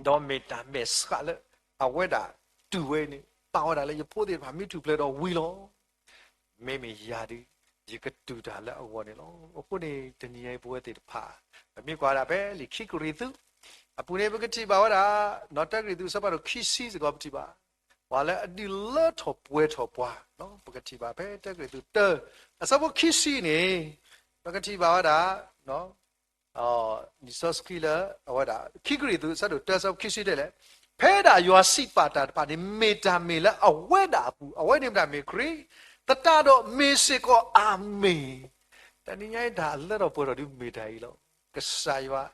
ဒီးမ့ၢ်တၢ်မဲာ်ဆှးလၢ အဝဲဒၣ်တူၢ်ဝဲန့ၣ် ပာ်ဝဲဒၣ်လၢယဖိသ့ၣ်တဖၣ်မ့ၢ်ထူၣ်ဖျဲးဒီးဝံၤလီၤ. မ့မ့ၢ်ယၤဒီး ယကတူၢ်တၢ်လၢအဂီၢ်န့ၣ်လီၤ. အဃိန့ၣ် တနံၤညါအံၤပဝဲသ့ၣ်တဖၣ် ပမ့ၢ်ကွၢ်ဒၣ်ဖဲလံာ်ခံကရံၣ်သူး အပူၤန့ၣ် ပကထံၣ်ဘၣ်ဝဲဒၣ် တၢကရံၣ်သူးအဆၢဖးဒိၣ်ခံဆံစ့ၢ်ကီးပထံၣ်ဘၣ် ပှၤလၢအဒုးလၢထီၣ်ပှဲၤထီၣ်ပှၤ, ပကထံၣ်ဘၣ်ဖဲတၢကရံၣ်သူးတၢ အဆၢဖိခံဆံန့ၣ် ပကထံၣ်ဘၣ်ဝဲဒၣ် လံာ်စီဆှံလၢအဝဲဒၣ် ခံကရံၣ်သူး အဆၢဒိၣ်တၢ အဆၢဖိခံဆံတဲလဲၣ်, ဖဲဒၣ်ယွၤစံးပာ်တၢ်တဖၣ်န့ၣ် မ့ၢ်တၢ်မ့ၢ်လၢအဝဲဒၣ်အပူၤ, အဝဲန့ၣ်မ့ၢ်တၢ်မ့ၢ်ခရံာ်, သတးဒီးမ့ၢ်စ့ၢ်ကီးအၤမ့ၣ်. တနံၤညါအံၤတၢ်လၢထီၣ်ပှဲၤထီၣ်ဒုးမ့ၢ်တၢ်အံၤလီၤ. ကစၢ်ယွၤ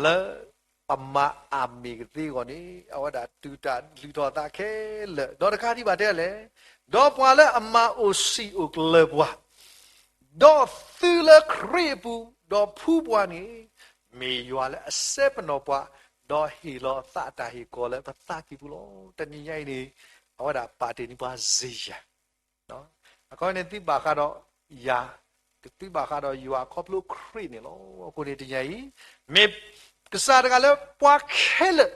လၢပမၤအၤမ့ၣ်ကသ့အဂီၢ်န့ၣ် အဝဲဒၣ်တူၢ်တၢ်လုၢ်ထီၣ်သးခဲလၢာ်, ဒီးတခါဒံးဘၣ်တဲလဲၣ်, ဒီးပှၤလၢအမၤအိၣ်စံာ်အိၣ်ကျၢၤပှၤ ဒီးသုလၢခရံာ်အပူၤ ဒီးဖှူပှၤန့ၣ် မ့ၢ်ယွၤလၢအစဲပနီၣ်ပှၤ, ဒီးဟ့ၣ်လီၤအသးအတၢ်ဟ့ၣ်ကီၤလၢပသးကံၢ်ပူၤလီၤ. တနံၤညါအံၤန့ၣ် အဝဲဒၣ်ပာ်တ့ၢ်န့ၢ်ပှၤစ့ယၤ အခီပညီန့ၣ် သုဘၣ်ဃးဒီးယၤ, သုဘၣ်ဃးဒီးယွၤခီဖျိခရံာ်န့ၣ်လီၤ. အဃိန့ၣ်တနံၤညါအံၤ မ့ၢ်ကစၢ်တဂၤလၢပှၤခဲလၢာ်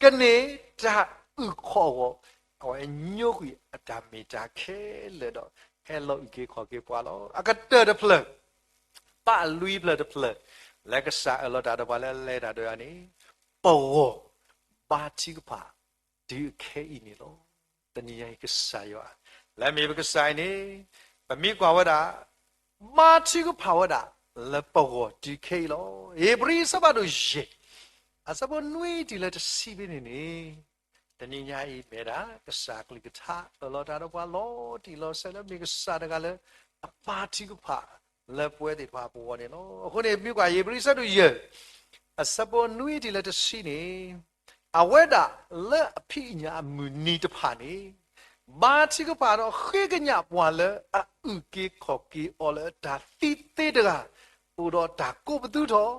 ကန့ၢ်တၢ်အုၣ်ခီၣ်အဂီၢ်, အဝဲညိကွံာ်အတၢ်မ့ၢ်တၢ်ခဲလၢာ်ဒီး ဟဲလီၤအုၣ်က့ၤခီၣ်က့ၤပှၤလီၤ. အကတၢၢ်တဖျၢၣ်, ပာ်လွံၢ်ဖျၢၣ်တဖျၢၣ် လၢကစၢ်အၢၣ်လီၤတၢ်ဒီးပှၤလၢလဲၤတၢ်ဒီးယၤန့ၣ် ပဂီၢ်ဘါထုကဖၣ် တုၤအခဲအံၤန့ၣ်လီၤ. တနံၤညါအံၤကစၢ်ယွၤ လၢမ့ၢ်ပကစၢ်အံၤန့ၣ် ပမ့ၢ်ကွၢ်ဝဲဒၣ် ဘါထုကဖၣ်ဝဲဒၣ် လၢပဂီၢ်တုၤခဲအံၤလီၤ. ဧ့ၤဘြံၤအဆၢဖးဒိၣ်ယဲၢ် အဆၢဖိနွံတုၤလၢတဆံဖဲန့ၣ်န့ၣ် တနံၤညါအံၤမ့ၢ်ဒၣ် ကစၢ်ကလုၢ်ကထါ အၢၣ်လီၤတၢ်ဒီးပှၤလီၤတံၢ်လီၤဆဲးလၢမ့ၢ်ကစၢ်တဂၤလၢ အဘါထုကဖၣ် လၢပဝဲသ့ၣ်တဖၣ်ပဂီၢ်န့ၣ်လီၤ. အဃိန့ၣ် မ့ၢ်ကွၢ်ဧ့ၤဘြံၤအဆၢဒိၣ်ယဲၢ် အဆၢဖိနွံတုၤလၢတဆံန့ၣ် အဝဲဒၣ်လၢအဖံးအညၣ်အမုၢ်နံၤတဖၣ်န့ၣ် ဘါထုကဖၣ်ဒီးဃ့ကညးပှၤလၢအအုၣ်က့ၤခီၣ်က့ၤအီၤလၢတၢ်သံသ့တဂၤ, အိၣ်ဒီးတၢ်ကိးပသူထီၣ်,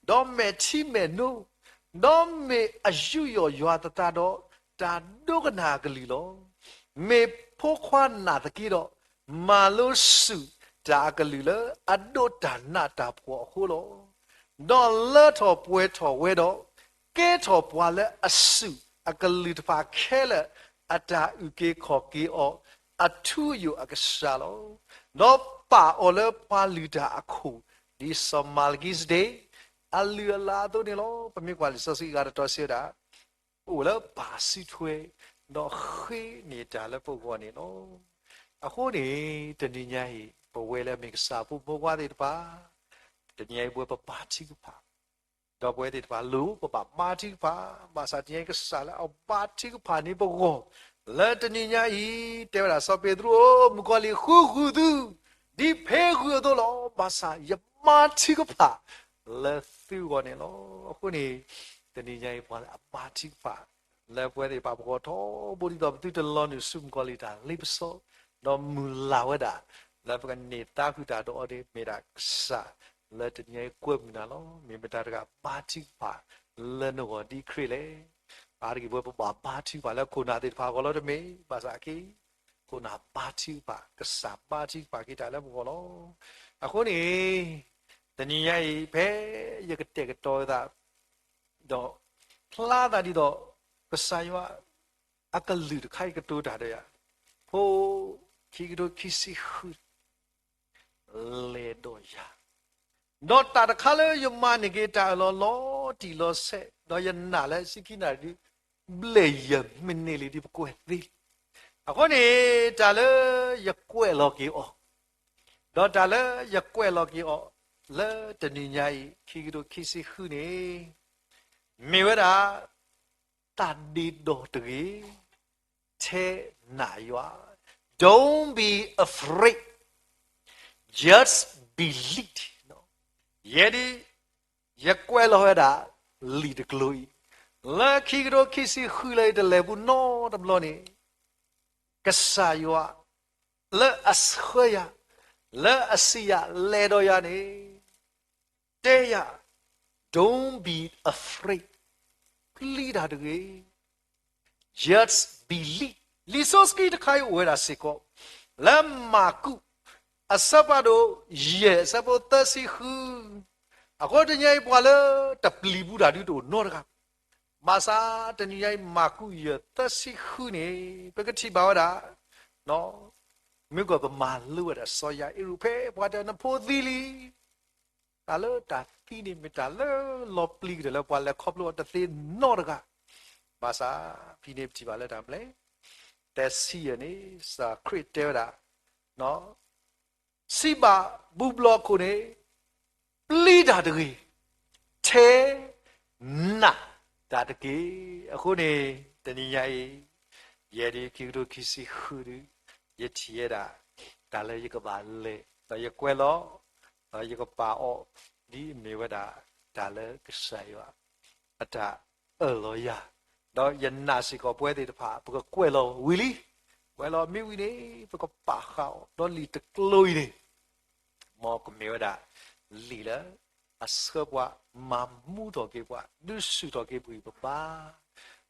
ဒီးမဲာ်ထံမဲာ်နိ, ဒီးမ့ၢ်အယူးယီၣ်ယွၤသတးဒီး တၢ်ဒိကနၣ်အကလုၢ်လီၤ. မ့ၢ်ဖိခွါနာ်သက့ဒီး မၤလိစူၢ်တၢ်အကလုၢ်လၢအဒိးတၢ်နးတၢ်ဖှီၣ်အဃိလီၤ. ဒီးလၢထီၣ်ပှဲၤထီၣ်ဝဲဒီး ကဲထီၣ်ပှၤလၢအစူၢ်အကလုၢ်တဖၣ်ခဲလၢာ် အတၢ်အုၣ်က့ၤခီၣ်က့ၤအီၤ အထူအယိာ်အကစၢ်လီၤ. ဒီးပာ်အီၤလၢပှၤလုၢ်တၢ်အခိၣ် ဒ်စီၤမၤလကံစဒ့း အလုၢ်အလၢ်အသိးန့ၣ်လီၤ. ပမ့ၢ်ကွၢ်လံာ်စီဆှံအဂၤတတီၤစံးဝဲဒၣ် အိၣ်လၢပၢ်စုထွဲ ဒီးဃ့န့ၢ်တၢ်လၢပဂီၢ်န့ၣ်လီၤ. အဃိန့ၣ် တနံၤညါအံၤ ပဝဲလၢအမ့ၢ်ကစၢ်ဖိမုၣ်ဖိခွါသ့ၣ်တဖၣ်, တနံၤအံၤပဝဲပဘါထုကဖၣ်, ဒီးပဝဲသ့ၣ်တဖၣ်လိၣ်ပဘၣ်ဘါထုကဖၣ်, ဘၣ်ဆၣ်တနံၤအံၤကစၢ်လၢအဘါထုကဖၣ်န့ၣ်ပဂီၢ်, လၢတနံၤညါအံၤ တဲဝဲဒၣ်စီၤပ့းတရူးဧၢ, မုၣ်ကီၤလံၢ်ဃုဃုာ်သု, ဒ်ဖဲဂုၢ်အသိးလီၤ. ဘၣ်ဆၣ်ယဘါထုကဖၣ် လၢသုဂီၢ်န့ၣ်လီၤ. အဃိန့ၣ် တနံၤညါအံၤ ပှၤလၢအဘါထုကဖၣ် လၢပဝဲသ့ၣ်တဖၣ်ပဂီၢ်ထီဘိ ဒ်သိးပသုတလီၤနုာ်ဆူမုၣ်ကီၤလံၢ်တၢ်လ့ပစီ, ဒီးမုၢ်လၢ်ဝဲဒၣ် လၢပကန့ၢ်သါဃုာ်တၢ်ဒီးအီၤန့ၣ် မ့ၢ်ဒၣ်ကစၢ်လၢတနံၤအံၤကွဲမုာ်နၤလီၤ. မ့ၢ်မတၤတဂၤဘါထုကဖၣ်လၢနဂီၢ်ဒ်ခရံာ်လဲၣ်. အါတက့ၢ်ပဝဲပဘၣ်ဘါထုကဖၣ် လၢခိၣ်နၢ်သ့ၣ်တဖၣ်အဂီၢ်လီၤတမ့ၢ်, ဘၣ်ဆၣ်က့ ခိၣ်နၢ်ဘါထုကဖၣ်, ကစၢ်ဘါထုကဖၣ်က့ၤတၢ်လၢပဂီၢ်လီၤ. အဃိန့ၣ် တနံၤညါအံၤ ဖဲယကတဲာ်ကတီၤသး ဒီးဖျါသးဒ်သိး ကစၢ်ယွၤအကလုၢ်တခါအံၤကတိၤတၢ်ဒီးယၤ, ဖိ ခံကထိခံဆံဃု လဲၤဒီးယၤ, ဒီးတၢ်တခါလၢယမၤန့ၢ်က့ၤတၢ်အၢၣ်လီၤလီၤတံၢ်လီၤဆဲး, ဒီးယနာ်လၢဆံခံနၣ်ရံၣ်ဒု ဘျဲၣ်ယမံးနံးလံဒ်ပကွဲးသ့လံ. အဃိန့ၣ် တၢ်လၢယကွဲးလီၤက့ၤအီၤ, ဒီးတၢ်လၢယကွဲးလီၤက့ၤအီၤ လၢတနံၤညါအံၤ ခံကထိခံဆံဃုန့ၣ် မ့ၢ်ဝဲဒၣ် တၢ်ဒ့ဒီတဂ့ၤ, ထဲနာ်ယွၤ, Don't be afraid, just believe. ယဲဒၣ် ယကွဲးလီၤဝဲဒၣ် လံာ်တကျိၤအံၤ လၢခံကထိခံဆံဃုလၢယတလဲၤဘူး နီတဘျီန့ၣ်, ကစၢ်ယွၤ လၢအဆှၢယၤ, လၢအစံးယၤ လဲၤဒီးယၤန့ၣ် တဲယၤ, Don't be afraid, ပျံၤတၢ်တဂ့ၤ, just believe. လံာ်စီဆှံတခါအံၤအိၣ်ဝဲဒၣ်စ့ၢ်ကီး လၢမၢ်ကူး အဆၢဖးဒိၣ်ယဲၢ် အဆၢဖိသၢဆံဃု, အဃိတနံၤညါအံၤ ပှၤလၢတပျံၤဘူးတၢ်ဒုတအိၣ်နီတဂၤ, ဘၣ်ဆၣ်တနံၤညါအံၤ မၢ်ကူးယဲၢ် သၢဆံဃုန့ၣ် ပကထံၣ်ဘၣ်ဝဲဒၣ် မ့ၢ်ကွၢ်ပမၤလိဝဲဒၣ်စီၤယၤအ့ရူၣ် ဖဲပှၤတဲနဖိသံလံ, တၢ်လၢတၢ်သံန့ၣ် မ့ၢ်တၢ်လၢလီၤပျံၤကတၢၢ်လၢပှၤလဲၤခီဖျိအီၤတသ့နီတဂၤ, ဘၣ်ဆၣ်ဖဲန့ၣ်ပထံၣ်ဘၣ်လၢတၢ်မနုၤလဲၣ်, တဆံယဲၢ်န့ၣ် ကစၢ်ခရံာ်တဲဝဲဒၣ် စံးဘၣ်ဘူၣ်ဘျီၣ်ခိၣ်န့ၣ်, ပျံၤတၢ်တဂ့ၤ, ထဲနာ်တၢ်တက့ၢ်. အဃိန့ၣ် တနံၤညါအံၤ ယဲဒၣ်ခံကထိခံဆံဃုဒု ယထံၣ်ဝဲဒၣ် တၢ်လၢယကဘၣ်လဲၤ ဒီးယကွဲးလီၤ ဒီးယကပာ်အီၤ ဒ်အမ့ၢ်ဝဲဒၣ် တၢ်လၢကစၢ်ယွၤ အတၢ်အၢၣ်လီၤယၤ, ဒီးယနာ်စ့ၢ်ကီးပဝဲသ့ၣ်တဖၣ် ပကကွဲးလီၤဝံၤလံ, ကွဲးလီၤမ့ၢ်ဝံၤန့ၣ် ပကပာ်ဃာ်အီၤ ဒီးလံာ်တကျိၤအံၤန့ၣ် မ်ကမ့ၢ်ဝဲဒၣ် လံာ်လၢအဆှၢပှၤ မၤမူထီၣ်က့ၤပှၤ ဒုးဆူၣ်ထီၣ်က့ၤပဂံၢ်ပဘါ,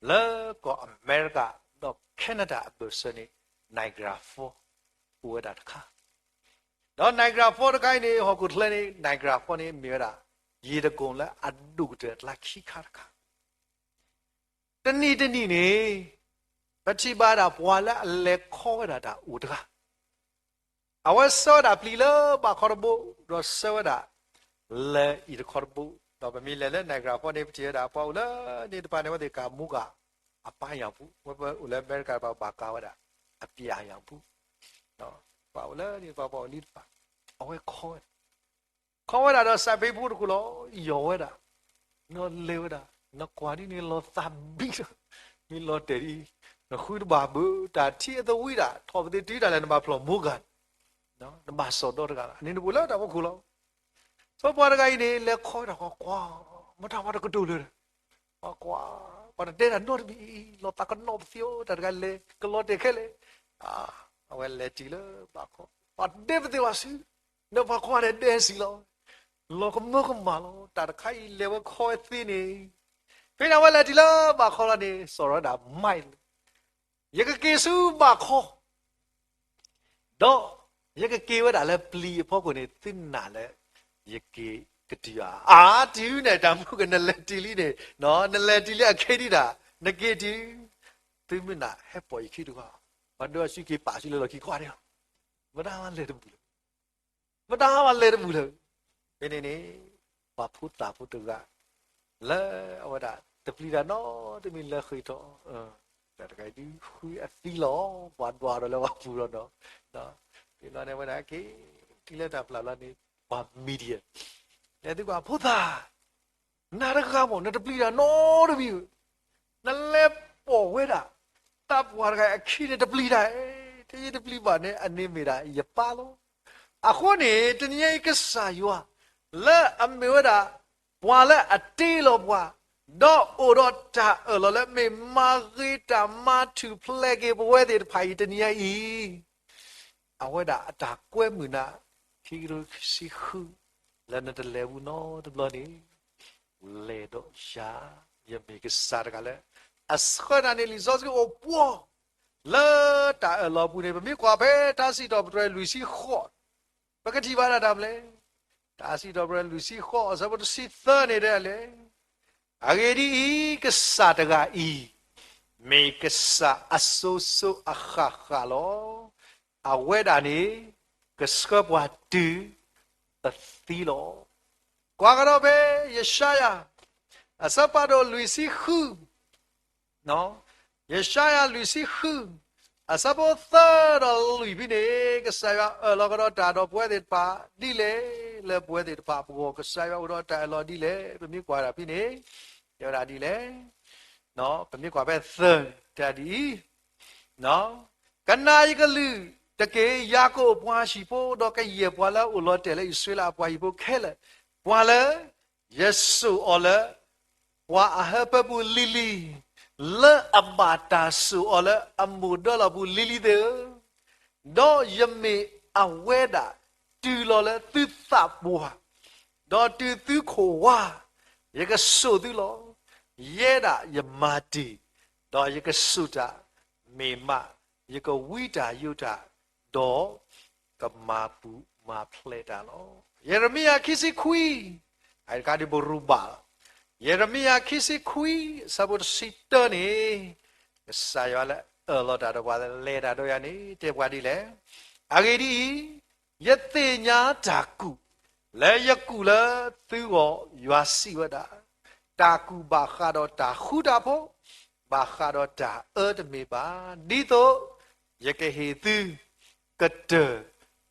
လၢကီၢ်အမဲရကၤ ဒီး Canada အဘၢၣ်စၢၤန့ၣ် Niagara Falls အိၣ်ဝဲဒၣ်တခါ, ဒီး Niagara Falls တခါအံၤန့ၣ် ဟီၣ်ခိၣ်ချၢန့ၣ် Niagara Falls န့ၣ် မ့ၢ်ဝဲဒၣ် ယံာ်တကိၣ်လၢအဒိၣ်ကတၢၢ်အကျါခံခါတခါ, တနံၤတနံၤန့ၣ် ပထံၣ်ဘၣ်ဒၣ်ပှၤလၢအလဲၤခီဝဲဒၣ်တၢ်အိၣ်တဂၤ အဝဲဆှၢဝဲဒၣ်ပျံၤလၢဘၣ်ခီတဘိ, ဒီးဆှၢဝဲဒၣ် လၢအံၤတခီတဘိ, ဒီးပမ့ၢ်လဲၤလၢ Niagara Falls န့ၣ် ပထံၣ်ဝဲဒၣ် ပှၤအိၣ်လၢန့ၣ်တဖၣ်န့ၣ် အဝဲသ့ၣ်ကမူကၤ အပၢ်ယၢ်ပူၤ, ဝဲပအိၣ်လၢအမဲရကၤတဖၣ် ဘၣ်ကၤဝဲဒၣ် အပၠၣ်ယၢ်ပူၤ, ပှၤအိၣ်လၢန့ၣ်တဖၣ် ပှၤအိၣ်လံတဖၣ်, အဝဲခီဝဲဒၣ် ခီဝဲဒၣ်ဒီး စးဖ့ဖိတခိၣ်လီၤ, ယီၢ်ဝဲဒၣ်, နလဲၤဝဲဒၣ်, နကွၢ်ဒ်န့ၣ်လီၤသးဘံလီၤ, မ့ၢ်လီၤတဲာ်ဒ်အံၤ, နဃုတဘၣ်ဘၣ်, တၢ်ထံအသဝံဒၣ် ထီၣ်ပသ့တုၤဒၣ်လဲာ် နဘၣ်ဖျီၣ်မူကၤန့ၣ်, နဘၣ်စီၣ်ဒီတဂၤလီၤ, အန့ၣ်နဘူးလၢတၢ်ဖီခိၣ်လီၤ. ဆိပှၤတဂၤအံၤန့ၣ် လဲၤခီဝဲဒၣ် ကွၢ်ကွၢ်, မတၤပှၤတကတိၤလၢၤဒီး, ကွၢ်ကွၢ်, ပှၤတတဲတၢ်နီတမံၤအံၤ လီၤသးကနီၣ်ပသ့ၣ်ဧၢ, တၢ်တဂၤလဲၤကလီၤတဲာ်ခဲလၢာ်, အဝဲလဲၤတုၤလၢဘၣ်ခီ, ပှၤဒဲပသ့ၣ်လီၤဆူ, ဒီးပှၤကွၢ်န့ၣ်ဒဲစံးလီၤ, လီၤကမၢကမၣ်လီၤ, တၢ်တခါအံၤလဲၤဝဲခီဝဲသ့န့ၣ်, ဖဲန့ၣ်အဝဲလဲၤတုၤလၢဘၣ်ခီလီၤန့ၣ် စီၣ်ရီၤဝဲဒၣ် မးလၢ ယကက့ၤဆူဘၣ်ခီ ဒီးယကက့ၤဝဲဒၣ်လၢပျံၤအဖီခိၣ်န့ၣ် သုနာ်လၢယက့ၤကတုၤဧါ, အါတုၤန့ၣ် တၢ်မုၢ်ကနလဲၤတုၤလံန့ၣ်, နလဲၤတုၤလံအခ့ဒံးတၢ်, နက့ၤတုၤ, သုမုၢ်နၤဟဲပိာ်ယခံတဂီၤ, ပှၤဒိအစုက့ၤပာ်စုလၢလီၢ်ခံကွၢ်န့ၣ်လီၤ, မတၤလဲၤတဘူးလၢၤ မတၤဘၣ်လဲၤတဘူးလၢၤ, ဖဲန့ၣ်န့ၣ် ပှၤဖိသၣ်ဖိတဂၤ လၢအဝဲဒၣ် တပျံၤတၢ်နီတမံၤလၢဃ့ၢ်ထီၣ်, တၢ်တဂၤအံၤဒုးဃုအသံလီၤ, ပှၤဒွးဒီးလၢပှၤပူၤလီၤနီၤ, ဖဲလီၤန့ၣ်ဝဲဒၣ်က့ၤ ထံၣ်လၢတၢ်ပျၢ်လီၤန့ၣ် ပှၤ Midian လဲၤသံကွၢ် ဖိသၣ်, နၤတဂၤမ့ၢ် နတပျံၤတၢ်နီတမံၤဧိၤ, နလဲၤပိာ်ဝဲဒၣ် သးပှၢ်တဂၤအခံန့ၣ် တပျံၤတၢ်, ထဲယတပျံၤဘၣ်န့ၣ် အန့ၣ်မ့ၢ်ဒၣ်ယပၢ်လီၤ. အဃိန့ၣ် တနံၤညါအံၤ ကစၢ်ယွၤ လၢအမ့ၢ်ဝဲဒၣ် ပှၤလၢအတ့လီၤပှၤ, ဒီးအိၣ်ဒီးတၢ်အၢၣ်လီၤလၢမ့ၢ်မၤဂ့ၤတၢ်မၤထူၣ်ဖျဲးက့ၤပဝဲသ့ၣ်တဖၣ်အံၤ တနံၤညါအံၤ အဝဲဒၣ်အတၢ်ကွဲမုာ်နၤ ခံကထိခံဆံဃု လၢနတလဲၤဘူးနီတဘျီန့ၣ် လဲၤဒီးယၤ, ယမ့ၢ်ကစၢ်တဂၤလၢ အဆှၢနၤန့ၣ် လံာ်စီဆှံအိၣ်ပှီၢ် လၢတၢ်အၢၣ်လီၤပူၤန့ၣ် ပမ့ၢ်ကွၢ်ဖဲတၢ်စံးထီၣ်ပတြၢၤလွံၢ်ဆံဃိး ပကထံၣ်ဘၣ်ဒၣ်တၢ်မနုၤလဲၣ်. တၢ်စံးထီၣ်ပတြၢၤလွံၢ်ဆံဃိး အဆၢဖိတဆံသၢန့ၣ်ဒ်လဲၣ်. အဂ့ၢ်ဒ်အံၤ, ကစၢ်တဂၤအံၤ မ့ၢ်ကစၢ်အစိၤစိၤအဃၣ်ဃၣ်လီၤ. အဝဲဒၣ်န့ၣ် ကဆှၢပှၤတုၤအသံလီၤ. ကွၢ်ကဒီးဖဲ ယၡါယၤ အဆၢဖးဒိၣ်လွံၢ်ဆံဃု ယၡါယၤလွံၢ်ဆံဃု အဆၢဖိသၢဒီးလွံၢ်ဖဲန့ၣ် ကစၢ်ယွၤအၢၣ်လီၤကဒီးတၢ်ဒီးပဝဲသ့ၣ်တဖၣ်ဒ်လဲၣ်, လၢပဝဲသ့ၣ်တဖၣ်အပဂီၢ် ကစၢ်ယွၤအိၣ်ဒီးတၢ်အၢၣ်လီၤဒ်လဲၣ်, ပမ့ၢ်ကွၢ်ဒၣ်ဖဲန့ၣ် တဲဝဲဒၣ်ဒ်လဲၣ်. ပမ့ၢ်ကွၢ်ဖဲသၢန့ၣ် တဲဒ်အံၤ, ကနၣ်ယကလုၢ်တက့ၢ်, ယၤကိာ်ပှၤဟံၣ်ဖိ, ဒီးကယဲၢ်ပှၤလၢအအိၣ်လီၤတဲာ်လၢအံၣ်စရ့လးအပှၤဟံၣ်ဖိခဲလၢာ်, ပှၤလၢယစိာ်အီၤလၢ ပှၤအဟၢဖၢပူၤလံၤလံၤ, လၢအဘၣ်တၢ်စိာ်အီၤလၢအမိၢ်ဒၢလီၢ်ပူၤလံၤလံၤသ့ၣ်ဧၢ, ဒီးယမ့ၢ်အဝဲဒၣ်တုၤလီၤလၢသုသးပှၢ်, ဒီးတုၤသုခိၣ်ဝါ, ယကစိာ်သုလီၤ. ယဲဒၣ်ယမၤတ့ၢ်, ဒီးယကစိာ်တၢ်, မ့ၢ်မး ယကဝံတၢ်ယိးတၢ်, ဒီးကမၤပူၤမၤဖျဲးတၢ်လီၤ. ယရမံယၤခံဆံခွံ, အတခါဒ်ပရူးဘၣ်လီၤ. ယရမံယၤခံဆံခွံ အဆၢဖိတဆံတၢန့ၣ် ကစၢ်ယွၤလၢအၢၣ်လီၤတၢ်ဒီးပှၤလၢလဲၤတၢ်ဒီးယၤန့ၣ် တဲပှၤဒ်လဲၣ်. အဂ့ၢ်ဒ်အံၤ, ယသ့ၣ်ညါတၢ်ကူၣ်, လၢယကူၣ်လၢသုဂီၢ်ယွၤစံးဝဲဒၣ်, တၢ်ကူၣ်ဘၣ်ဃးဒီးတၢ်ဃူတၢ်ဖိး, ဘၣ်ဃးဒီးတၢ်အၢတမ့ၢ်ဘၣ်, ဒ်သိးယကဟ့ၣ်သု ကတၢၢ်